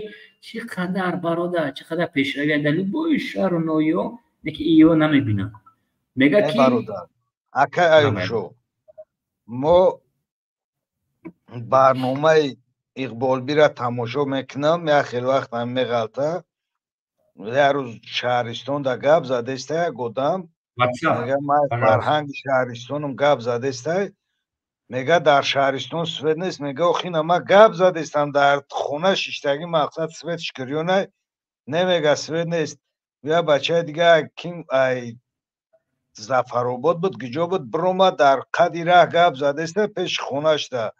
Speaker 1: чӣ қадар бародар, чӣ қадар пешравӣ дар любои шаҳру ноҳия, лекин иё намебинам. Мегӯяд ки
Speaker 6: бародар, акай Аюбшо, мо барномаи Иқболбира тамошо мекунам, як хел вақт ҳам меғалта. Як рӯз шаҳристонда гап задеста як одам, мега ман фарҳанги шаҳристонам гап задестай, мега дар шаҳристон свет нест, мега охина ман гап задестам, дар хона шиштагӣ мақсад свет шикрёнай, не мега свет нест. Я бачаи дига ким ай Зафаробод буд, гиҷо буд, биромад дар қади раҳ гап задеста пеши хонашда.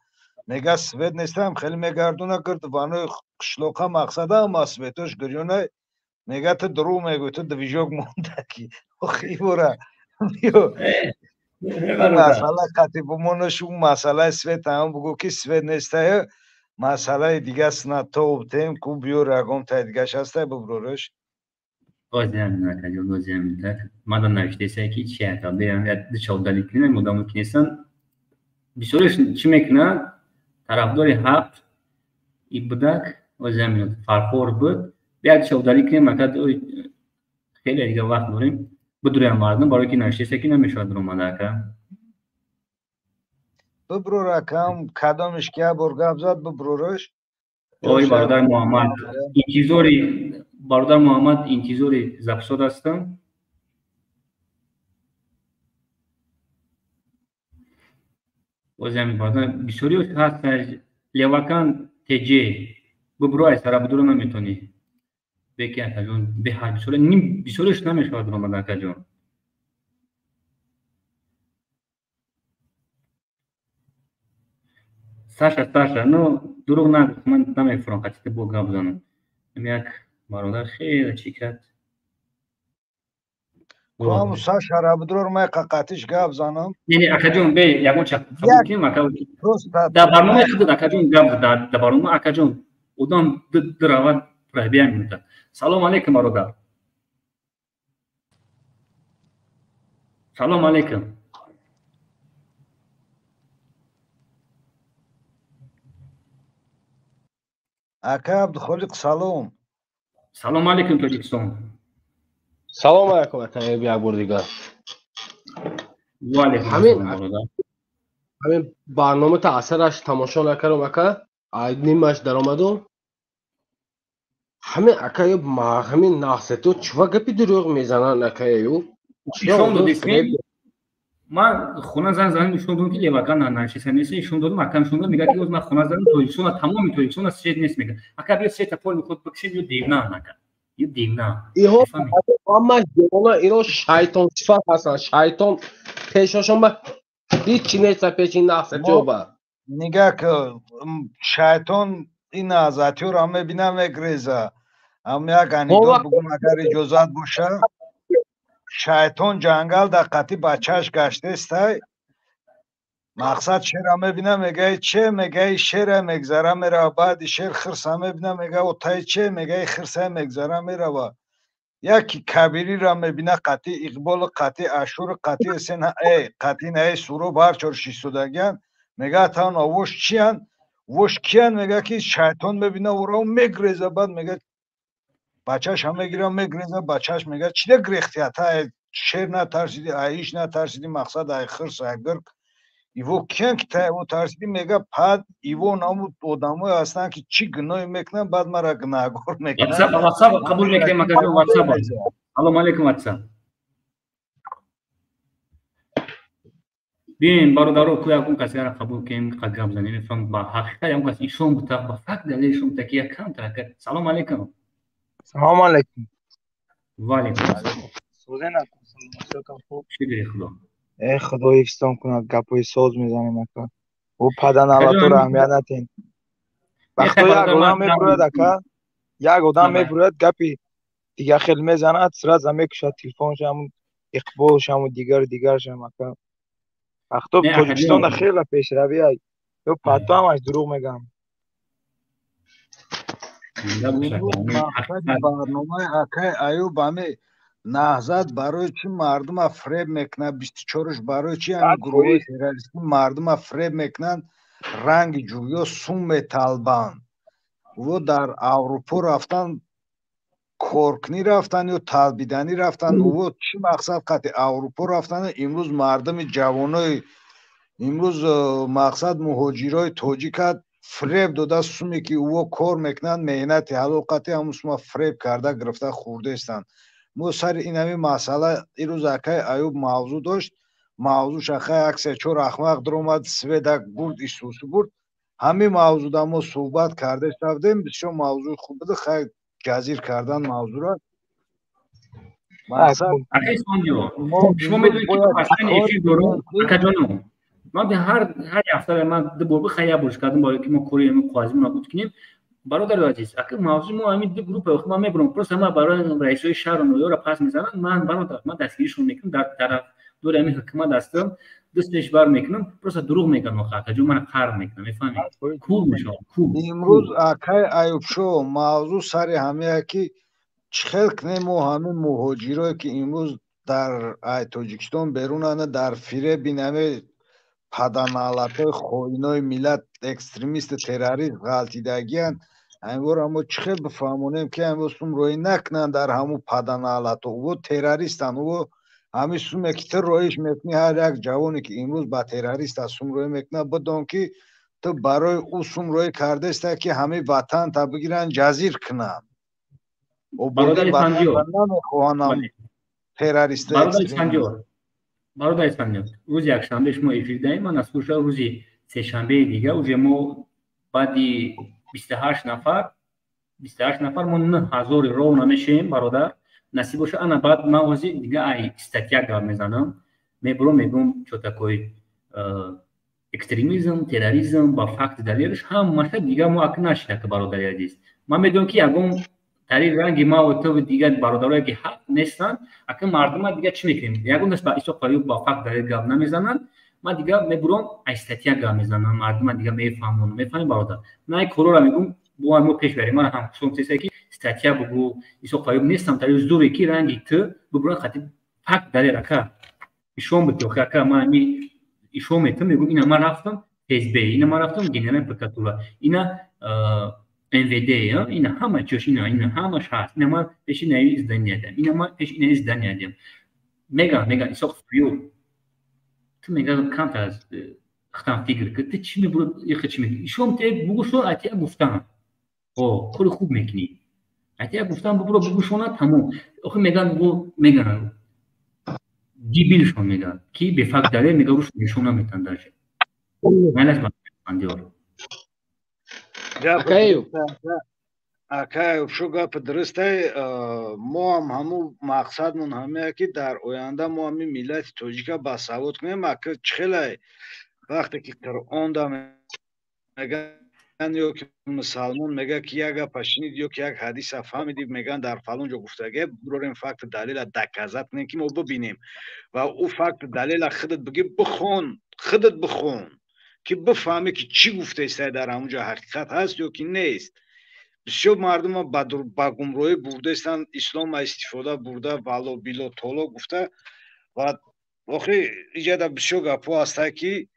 Speaker 6: Мега свет нестам, хеле мегардуна гирд ванои қишлоқа мақсада ама светош гирёнай. Мега ту дурӯғ мегӯӣ, ту движок мондакӣ. Охи бора. Масъала қати бумонаш ӯ масъалаи свет ҳам бугӯ ки свет нестая, масъалаи дига снато обтем ку биёр ягон тай дигаш ҳастай буброраш.
Speaker 1: Озиам акаҷон, озиам так. Мада навиштесай ки чи ака, берам як ду чавдали кунем, одамо ки нестан. Бисёреш чӣ мекунад? Тарафдори ҳақ и будак, озиам фархор буд. Як ду чавдали кунем, ака хеле дига вақт дорем. Бидурем мардум, барои ки навиштесай ки намешавад дуромада ака.
Speaker 6: Биброр акам, кадомиш ки як бор гап зад, биброраш.
Speaker 1: Ой, бародар Муҳаммад, интизори бародар Муҳаммад, интизори записот ҳастам. Озиам бародар, бисёриҳо ҳаст, Левакан ТЖ, бибро ай сара бидуро наметонӣ. Беки акаҷон, беҳад бисёри, ним бисёриш намешавад дуромада акаҷон. Саша, Саша, ну дурӯғ нагӯ, ман намефурам, қатъи бо гап занам. Як бародар хеле чӣ кард.
Speaker 6: Ҳаму Саша Рабдрор май қақатиш гап занам.
Speaker 1: Не, не, акаҷон, бе, ягон ча қабул кунем, ака. Дар барномаи худат акаҷон гап зад, дар барнома акаҷон одам диравад пробия минута. Салом алейкум, бародар. Салом алейкум.
Speaker 6: Ака Абдухолиқ, салом.
Speaker 1: Салом алейкум, Тоҷикистон.
Speaker 14: Салом алейкум, ака, як бор дигар.
Speaker 1: Ва алейкум ассалом, бародар.
Speaker 14: Ҳамин барнома та асараш тамошо накардам, ака. Нимаш даромаду. Ҳамин ака, ҳамин нахсато чува гапи дурӯғ мезананд, ака, ю.
Speaker 1: Нишон додистем. Ман хона зан занам нишон додам ки Левакан навиштеса нест, нишон додам, ака нишон додам, мегӯяд ки оз ман хона занам Тоҷикистон, тамоми Тоҷикистон свет нест, мегӯяд. Ака биё света пол меход бикшем, ё девна, ака. Ё девна.
Speaker 14: Иҳо ҳамаш девона, ино шайтон сифат ҳастанд, шайтон пешошон ба ҳеҷ чи нест пеши нахсатиёба.
Speaker 6: Нигаҳ кун, шайтон ин азатиёро мебина мегреза. Ам як анекдот бугум, агар иҷозат боша. Шайтон ҷангал дар қати бачааш гаштестай, мақсад шера мебина, мегаи че, мегаи шера мегзара мерава. Баъди шер хирса мебина, мега отаи че, мегаи хирса мегзара мерава. Яки кабириро мебина қати Иқболу қати Ашуру қати Эсен, қати наи Суроб ҳар чор шистодагиян, мега атан овош чиян, вош киян, мега ки шайтон мебина ӯро мегреза. Баъд мега бачааш ҳам мегира мегреза, бачааш мега чида грехти, ата шер натарсиди, ай иш натарсиди, мақсад ай хирс, ай гирк. Иво киян ки та иво тарсидӣ? Мега пад иво намуд одамое ҳастанд, ки чӣ гуноҳе мекунанд, баъд мара гунаҳгор мекунанд.
Speaker 1: WhatsApp қабул мекунем, акаҷон, WhatsApp. Салом алейкум, WhatsApp. Биёем, бародаро, ку якун касеро қабул кунем, гап занем, мефаҳм ба ҳақиқат якун кас ишон бута, ба факт далел ишон бута, ки як камтар. Салом алейкум.
Speaker 17: Салом алейкум.
Speaker 1: Ва алейкум ассалом.
Speaker 17: Сӯзен ака.
Speaker 1: Шукри Худо.
Speaker 17: Э, Худо ҳифзтон кунад, гапҳои соз мезанем, ака. Ӯ паданалатро аҳамият натен. Вақто як одам мебурояд, ака, як одам мебурояд, гапи дига хел мезанад, сразу мекушад телефоншам, иқболшаму дигару дигаршам, ака. Вақто Тоҷикистонда хеле пешравӣ ай. Ё патто ҳамаш дурӯғ мегӯям.
Speaker 6: Мақсади барномаи акай Аюб ҳами наҳзат барои чӣ мардума фреб мекунад, 24-уш барои чӣ ҳами гурӯҳҳои террористӣ мардума фреб мекунанд, ранги ҷӯё сум металбанд. Ӯ дар Аврупо рафтан, коркунӣ рафтан ё талбиданӣ рафтан, ӯ чӣ мақсад қати Аврупо рафтан? Имрӯз мардуми ҷавонои имрӯз мақсад муҳоҷирои тоҷика фреб дода, суме ки ӯ кор мекунанд, меҳнати ҳалол қати ҳамун сума фреб карда гирифта хӯрдаистанд. Мо сари ин ҳамин масъала ирӯз акай Аюб мавзӯъ дошт, мавзӯш акай як се чор ахмақ даромад, света бурд, исусу бурд. Ҳамин мавзӯъда мо суҳбат карда будем, бисёр мавзӯи хуб буд, хайр ҷазир кардан мавзӯъро.
Speaker 1: Акай Исфандиёр, шумо медонед ки паштани эфир дорум, акаҷоном. Ман ҳар ҳафта ман ду бор бихай як борш кардам, барои ки мо кори қоғазимонро буд кунем. Бародари азиз, ака, мавзӯи мо ҳамин ду группа, ман мебурам, просто ман барои раисои шаҳру ноҳияро пас мезанам. Ман, бародар, ман дастгиришон мекунам, дар тарафдори ҳамин ҳукумат ҳастам, дастеш бар мекунам, просто дурӯғ мегӯям, охи акаҷон, мана қарр мекунам, мефаҳмед, кур мешавам, кур.
Speaker 6: Имрӯз акай Аюбшо мавзӯъ сари ҳамия ки чӣ хел кунем мо ҳамин муҳоҷирое ки имрӯз дар ай Тоҷикистон берунанд, дар фиреби наме паданалатҳои хоинои миллат, экстремисту террорист ғалтидагиянд. Ҳамвора мо чӣ хел бифаҳмонем, ки ҳамво сум роӣ накунанд дар ҳамун паданалатҳо? Ӯ террористанд, ӯ ҳамин суме ки ту роиш мекунӣ, ҳар як ҷавоне ки имрӯз ба террорист аз сум роӣ мекунад, бидон ки ту барои ӯ сум роӣ кардаиста, ки ҳамин ватанта бигиранд, ҷазир кунанд.
Speaker 1: Бародари Исфандиёр,
Speaker 6: намехоҳанд террористу.
Speaker 1: Бародари Исфандиёр, рӯзи якшанбе шумо эфир даем, ман аз куша рӯзи сешанбеи дига уже мо баъди 28 нафар, 28 нафар, мо 9000 ров намешем, бародар, насиб боша. Ана баъд ман ҳозир дига ай статья гап мезанам, мебурам, мегӯм чо такой экстремизм, терроризм, ба факти далелш ҳамаша дига мо ака нашида. Ка бародари азиз, ман медонам, ки ягон тариқ ранги ма ту дигар бародарое ки ҳақ нестанд, ака, мардума дига чӣ мекунем? Ягон даст ба Исоқ Аюб ба факт далел гап намезананд. Ман дига мебурам, ай статья гап мезанам, мардума дига мефаҳмонам, мефаҳмем, бародар. Ман ай корора мегӯм, бо мо пеш барем. Ман ҳам хусусан ки статья бугӯ, Исоқ Аюб нестам тариқ зуре ки ранги ту бубуран хати факт далел, ака, ишон бити. Охи ака, ман ами ишон метам, мегӯм, ина ман рафтам ФСБ, ина ман рафтам генеральная прокуратура, ина МВД, ина ҳама чиш, ина ҳамаш ҳаст, ина ман пеши наи издания дам, ина ман пеши ина издания дам. Меган Исоқ Аюб, ту мега камтар аз хитам фикр ки ту чӣ мебуро, ихе чӣ мекунӣ? Ишон те бугӯшон, атия гуфтан, о кори хуб мекунӣ, атия гуфтан, бубуро бугӯшона, тамом. Охи меган, меган дебилшон, меган ки бефакт далел мега, руш нишон наметан даже. Майлаш, бандиёр.
Speaker 6: Акай, шу гапи дурустай. Мо ҳам ҳамун мақсадмон ҳамея, ки дар оянда мо ҳамин миллати тоҷика басавод кунем. Ака, чӣ хелай вақте ки Қуръонда меган ё ки мусалмон мега, ки як гапа шунид ё ки як ҳадиса фаҳмидӣ, меган дар фалон ҷо гуфтагия, бирорем, факту далела доказать кунем, ки мо бибинем ва ӯ факту далела худат бигӣ, бихон, худат бихон, ки бифаҳмӣ, ки чӣ гуфтаистай, дар ҳамун ҷо ҳақиқат ҳаст ё ки нест. Бисёр мардума ба гумроҳӣ бурдаистанд, ислома истифода бурда, вало било толо гуфта. Ва охи иҷада бисёр гапҳо ҳастанд, ки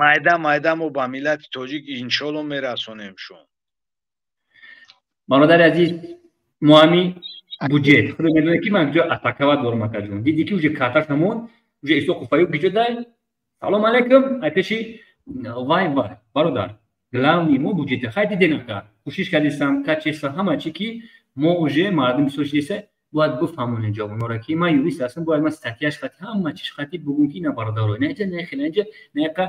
Speaker 6: майда майда мо ба миллати тоҷик иншолло мерасонем шон.
Speaker 1: Бародари азиз, мо ҳами буҷет худо медонед, ки ман ҷо атаковать дорам, акаҷон. Диди ки уже карташ ҳамон уже Исоқов Аюб гиҷо дай. Салом алейкум, ай пеши вай вай, бародар. Главный мо буҷета. Хай дидем ка. Кӯшиш кардистам, качество ҳама чи ки мо уже мардум бисёр шидеса бояд бифаҳмонем ҷавонора ки ман юрист ҳастам, бояд ман статьяш хати ҳама чиш хати бугум ки ина бародаро. На иҷа, на хел, иҷа, на яка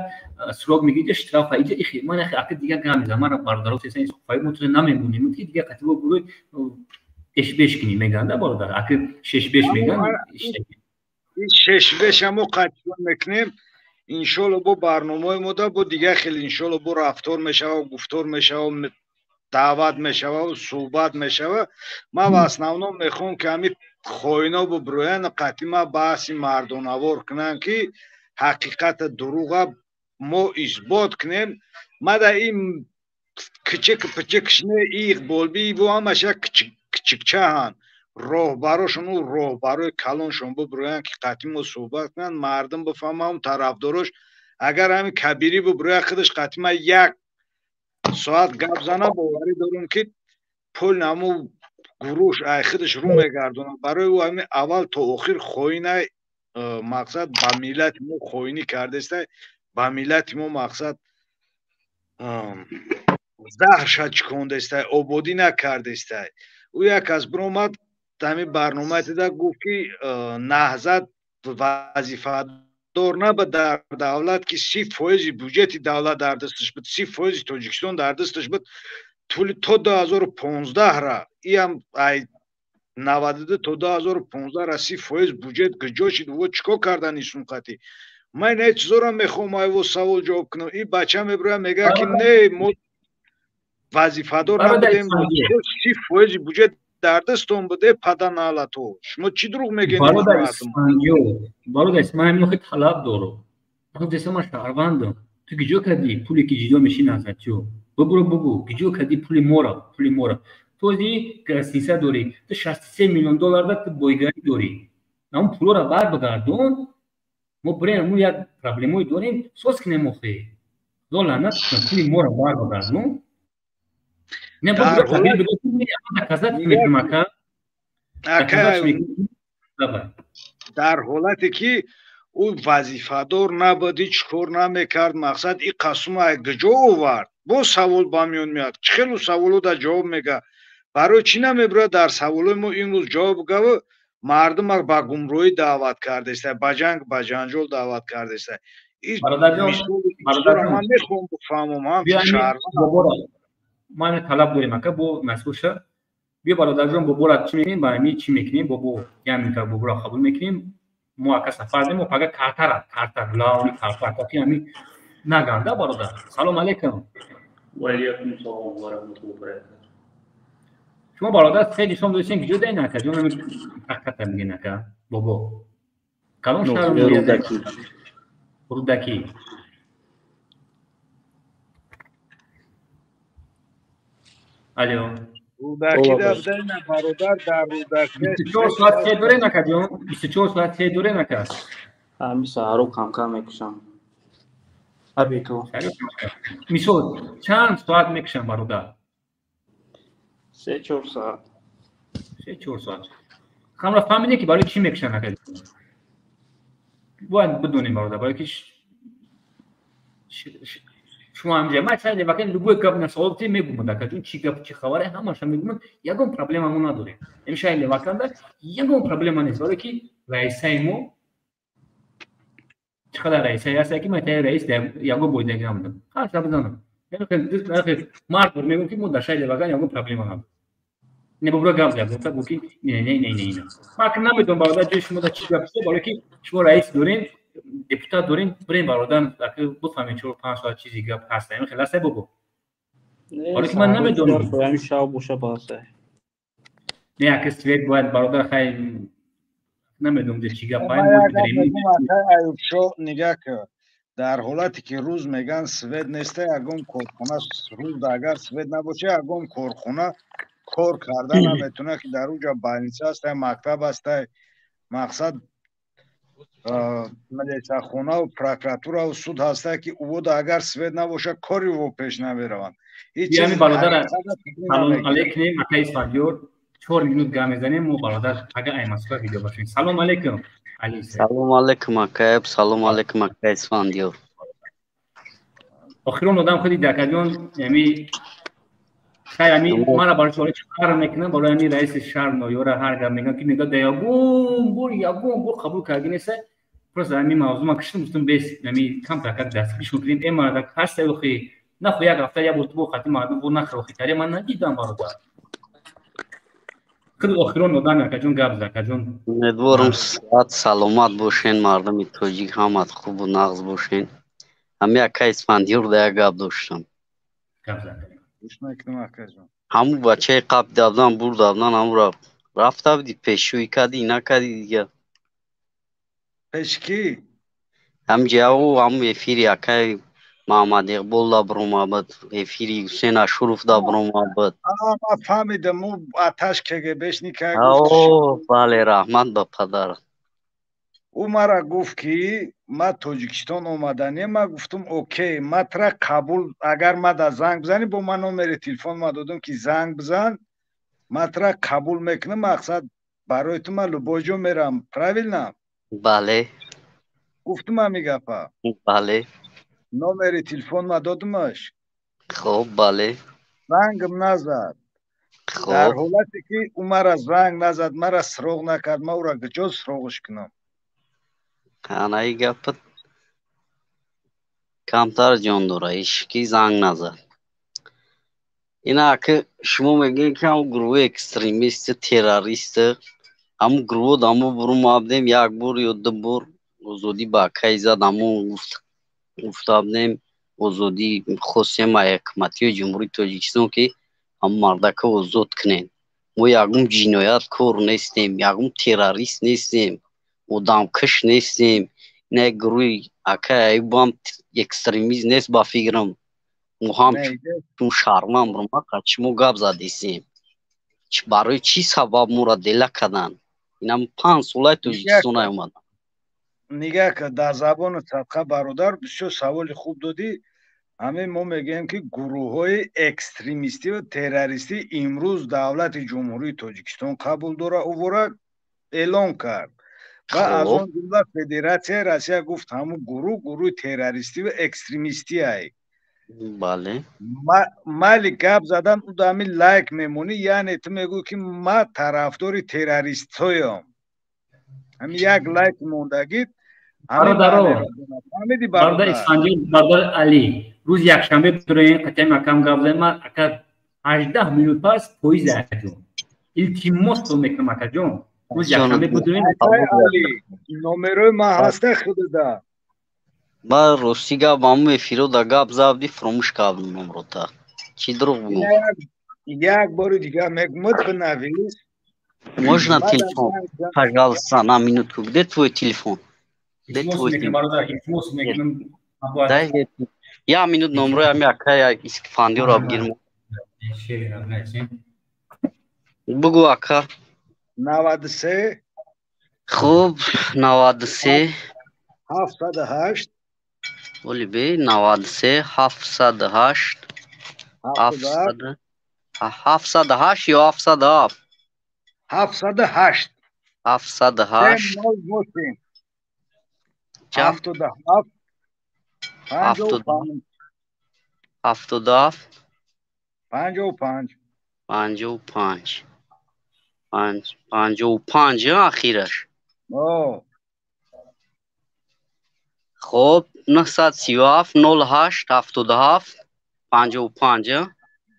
Speaker 1: срок мегири, иҷа штраф, иҷа ихи. Ман яхе ака дигар гап мезанам. Ман бародаро сесан фай мо туро намемонем ки дигар хати бо гурӯҳ эшбеш кунӣ мегӯянд, бародар. Ака шешбеш мегӯянд.
Speaker 6: Шешбеш мо қатъ мекунем. Иншолло бо барномаҳои мо да бо дигар хел иншолло бо рафтор мешава, гуфтор мешава, даъват мешава, суҳбат мешава. Ман в основном мехоҳам ки ҳамин хоино бубурӯянд, қатъи ма баҳси мардонавор кунанд ки ҳақиқата дурӯға мо исбот кунем. Ма да ин кичик пичикшне иқболби во ҳамаша кичикчаҳанд. Роҳбарошон у роҳбарои калоншон бубурӯянд ки қатъи мо суҳбат кунанд, мардум бифаҳманд, тарафдорош. Агар ҳамин кабирӣ бубурӯяд худаш қатъи ма як соат гап зана, боварӣ дорам ки пул наму гурӯш ай худаш рӯ мегардонад. Барои ӯ ҳамин аввал то охир хоинай, мақсад ба миллати мо хоинӣ кардестай, ба миллати мо мақсад заҳрша чикондестай, ободӣ накардестай. Ӯ як кас биромад ҳамин барномаи дида гуфт ки наҳзат вазифадор набуд дар давлат ки 30% буҷети давлат дар дасташ буд, 30% Тоҷикистон дар дасташ буд. Тӯли то 2015 ра, иам ай 92 то 2015 ра 30% буҷет куҷо шид? Во чикор кардан исун қатӣ? Ман ин чизоро мехоҳам айво савол ҷавоб кунам. Ин бача мебирояд мегӯяд ки не, мо вазифадор набудем, 30% буҷет дар дастон буде, паданалато. Шумо чӣ дурӯғ мегӯед?
Speaker 1: Бародар, ман ҳамин охи талаб дорам. Ман десам ман шаҳрвандам. Ту киҷо кардӣ пуле ки ҷидо мешӣ назатё? Бибуро бугу, киҷо кардӣ пули мора, пули мора. Ту ози гостиница дорӣ, ту 63 миллион доллар да ту бойгарӣ дорӣ. Ҳамон пулора бар бигардон, мо бирем мо як проблемое дорем, соз кунем охи. Худо лаънат кунад, пули мора бар бигардон. Не,
Speaker 6: дар ҳолате ки ӯ вазифадор набуд, ҳеҷ кор намекард, мақсад ин қасума куҷо овард? Боз савол ба миён меояд. Чӣ хелу саволо дар ҷавоб мега? Барои чӣ намебирояд дар саволои мо имрӯз ҷавоб гава? Мардума ба гумроҳӣ даъват кардеста, ба ҷанг, ба ҷанҷол даъват кардеста. Ман мехоҳам бифаҳмам, ҳамчун шаҳрванд.
Speaker 1: Ман талаб дорем ака бо насбоша. Биё бародарҷон, бобора чӣ мекунем, ба ҳамин чӣ мекунем, бобо як минута боборо қабул мекунем. Мо ака сафар дем, мо пага картара, карта, главни карта, ака ҳамин наганда бародар. Салом алейкум.
Speaker 18: Ва алейкум салом ва раҳматуллоҳи ва баракатуҳ.
Speaker 1: Шумо бародар се дишон доштем, куҷо даин ака? Ҷон ҳамин ҳақиқата мегӯен ака, бобо. Кадом шаҳр?
Speaker 18: Рӯдакӣ.
Speaker 1: Рӯдакӣ. Алло.
Speaker 6: Рӯдакӣ дафтарина бародар дар Рӯдакӣ.
Speaker 1: 24 соат се дорен ака ҷон? 24 соат се дорен ака?
Speaker 18: Ҳамин саҳаро кам-кам мекушам. Абито.
Speaker 1: Мисол, чанд соат мекушам бародар?
Speaker 18: 3-4 соат.
Speaker 1: 3-4 соат. Хамра фаҳмиде ки барои чӣ мекушан ака? Бояд бидонем бародар, барои ки шумо ҳамҷа ман чанд вақт любой гап на савол те мегӯмад ака ҷон, чӣ гап, чӣ хабаре, ҳамаша мегӯмад, ягон проблема мо надорем. Ҳамин шаҳри Леваканда ягон проблема нест, барои ки раисаи мо чӣ қадар раисае ҳаст, ки ман таи раис ягон бойдагӣ набудам. Ҳарша бизанам. Мард буд мегӯм ки мо дар шаҳри Леваканд ягон проблема набуд. Не бобура гап зад, гуфта гуфт ки не, не, не, не, не. Ман намедонам бародар ҷои шумо дар чӣ гап шуд, барои ки шумо раис дорем, депутат дорем, бирем бародар, ака бифаҳмем 4-5 соат чизи гап ҳаст. Ҳамин хел ҳаст бобо? Барои ки ман намедонам.
Speaker 18: Ҳамин шаб боша баста.
Speaker 1: Не, ака свет бояд бародар, хай намедонам чӣ гап ҳаст.
Speaker 6: Аюбшо нигаҳ кун. Дар ҳолате ки рӯз меган свет неста, ягон корхона рӯз агар свет набоша, ягон корхона кор карда наметавонад ки дар уҷа больница аст, мактаб аст, мақсад милисахонаву прокуратураву суд ҳаста ки ӯ агар свет набошад, кори ӯ пеш намераванд.
Speaker 1: Ҳамин бародар, салом алейкум, ака Исфандиёр. 4 минут гап мезанем мо бародар ага ай Москва видео бошем. Салом алейкум Али.
Speaker 19: Салом алейкум акаеб, салом алейкум акай Исфандиёр.
Speaker 1: Охирон одам худи дакаҷон ями хай ами мара барои чора шаҳр мекунам, барои ами раиси шаҳр ноёра ҳар гап мегӯям ки мегӯяд ягон бор қабул карди неста. Просто ами мавзӯъ ма киштам гуфтам бес ами камтар как дастгириш мекунем. Э мардак ҳаста охи нахо як ҳафта як бор ту бо хати мардум бо нахро охи таре ман надидам бародар. Худ охирон одам акаҷон гап зад акаҷон.
Speaker 19: Умедворам саҳат саломат бошен, мардуми тоҷик ҳамат хубу нағз бошен. Ҳами акай Исфандиёр да як гап доштам.
Speaker 1: Гап зад.
Speaker 6: Гӯш мекунам акаҷон.
Speaker 19: Ҳамун бачаи қаб давдан бур давдан ҳамура рафта будӣ пешшӯӣ кардӣ накардӣ дига.
Speaker 6: Пеш кӣ?
Speaker 19: Ҳамҷиаву ҳамун эфири акай Маҳаммад Иқбол да баромад, эфири Ҳусен Ашуров да баромад.
Speaker 6: Ман фаҳмидам, ӯ аташ КГБшник
Speaker 19: гуфт. Бале, раҳмат ба падарат.
Speaker 6: Ӯ мара гуфт ки ман Тоҷикистон омаданем. Ман гуфтам окей, ман тра қабул, агар ма да занг бизанӣ, бо ман номери телефон ма додам ки занг бизан, ман тра қабул мекунам, мақсад барои ту ман любой ҷо мерам, правильно?
Speaker 19: Бале.
Speaker 6: Гуфтам ҳамин гапа.
Speaker 19: Бале.
Speaker 6: Номери телефон ма додамаш.
Speaker 19: Хоб, бале.
Speaker 6: Зангам назад. Дар ҳолате ки ӯ мара занг назад, мара суроғ накард, ман ӯра куҷо суроғаш кунам?
Speaker 19: Анаи гапат камтар ҷон дора, ишки занг назад. Ина аки шумо мегӯед ки ҳамун гурӯҳи экстремисту террористу ҳамун гурӯҳо дамо бурум абдем як бор ё ду бор озодӣ ба акай зад, ҳамун гуфта будем озодӣ хостем аз ҳукуматиҳои Ҷумҳурии Тоҷикистон ки ҳамун мардака озод кунем. Мо ягон ҷинояткор нестем, ягон террорист нестем, одамкуш нестем. Ина як гурӯҳи акай Аюбам экстремист нест ба фикрам. Мо ҳам чун шармам румақа чимо гап задистем. Барои чӣ сабаб моро дела карданд? Инам 5 солаи Тоҷикистон наомадам.
Speaker 6: Нигаҳ кар, дар забони садқа бародар бисёр саволи хуб додӣ. Ҳамин мо мегӯем ки гурӯҳҳои экстремистӣ ва террористӣ имрӯз давлати Ҷумҳурии Тоҷикистон қабул дора, ӯвора эълон кард ва аз он ҷумла Федератсияи Россия гуфт ҳамун гурӯҳ гурӯҳи террористӣ ва экстремистиай.
Speaker 19: Бале.
Speaker 6: Майли гап задан ӯ ҳамин лайк мемонӣ, яъне ту мегӯӣ ки ман тарафдори террористҳоям. Ҳамин як лайк мондагит.
Speaker 1: Бародар Исфандиёр, бародар Али, рӯзи якшанбе дуроен қатъиян акам гап задем, ман ака 18 минут пас поиза акаҷон. Илтимос мекунам акаҷон. Рӯзи якшанбе будуроен.
Speaker 6: Номерои ман ҳаста худада.
Speaker 19: Ман рости гап ҳамун эфиро да гап забди фуромӯш кардам номрота. Чӣ дурӯғ бугӯм?
Speaker 6: Як бори дигар мегӯмад бинавис.
Speaker 19: Можно телефон? Пожалуйста, на минутку. Где твой телефон? Я минут номрои ҳами акай Исфандиёрро бигирм. Бугӯ ака.
Speaker 6: 93.
Speaker 19: Хуб, 93.
Speaker 6: 708.
Speaker 19: Оли бе, 93 708. 708 ё 707?
Speaker 6: 708.
Speaker 19: 708.
Speaker 6: 77. 55.
Speaker 19: 77.
Speaker 6: 55.
Speaker 19: 55. 55 ахираш. Хоб, 937 08 77 55.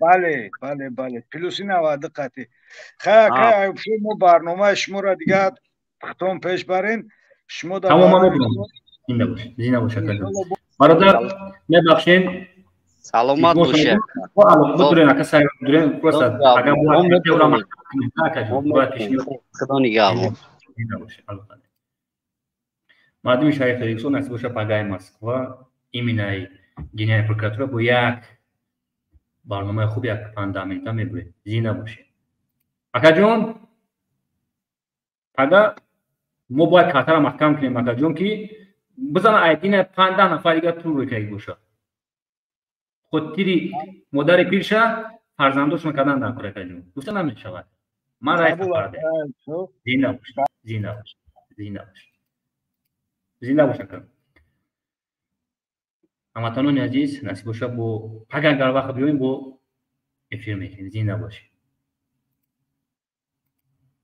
Speaker 6: Бале, бале, бале. Плюси 90 қатӣ. Хай, акай Аюбшо, мо барномаи шуморо дигар хитом пеш барем. Шумо дар
Speaker 1: тамом мебинем. Зинда бош, зинда бош акаҷон. Бародар, мебахшен.
Speaker 19: Саломат бошед.
Speaker 1: Будурен ака сайр будурен, просто агар бояд теора маҳкам кунем, акаҷон, бояд пешниҳод.
Speaker 19: Худо нигаҳбон.
Speaker 1: Зинда бош, албатта. Мардуми шаҳри Тоҷикистон насиб боша пагаи Москва именно генеральная прокуратура бо як барномаи хуб, як фундамента мебурем. Зинда бошед. Акаҷон, пага мо бояд картаро маҳкам кунем, акаҷон, ки бизана айдина 5-10 нафар дигар пул рӯй боша. Хотири модари пирша фарзандошон кардан дар кор, акаҷон. Гуфта намешавад. Ман рай зинда бош, зинда бош, зинда бош, зинда бош, ака. Ҳамватанони азиз, насиб боша, бо пага агар вақт биёем, бо эфир мекунем. Зинда бошед.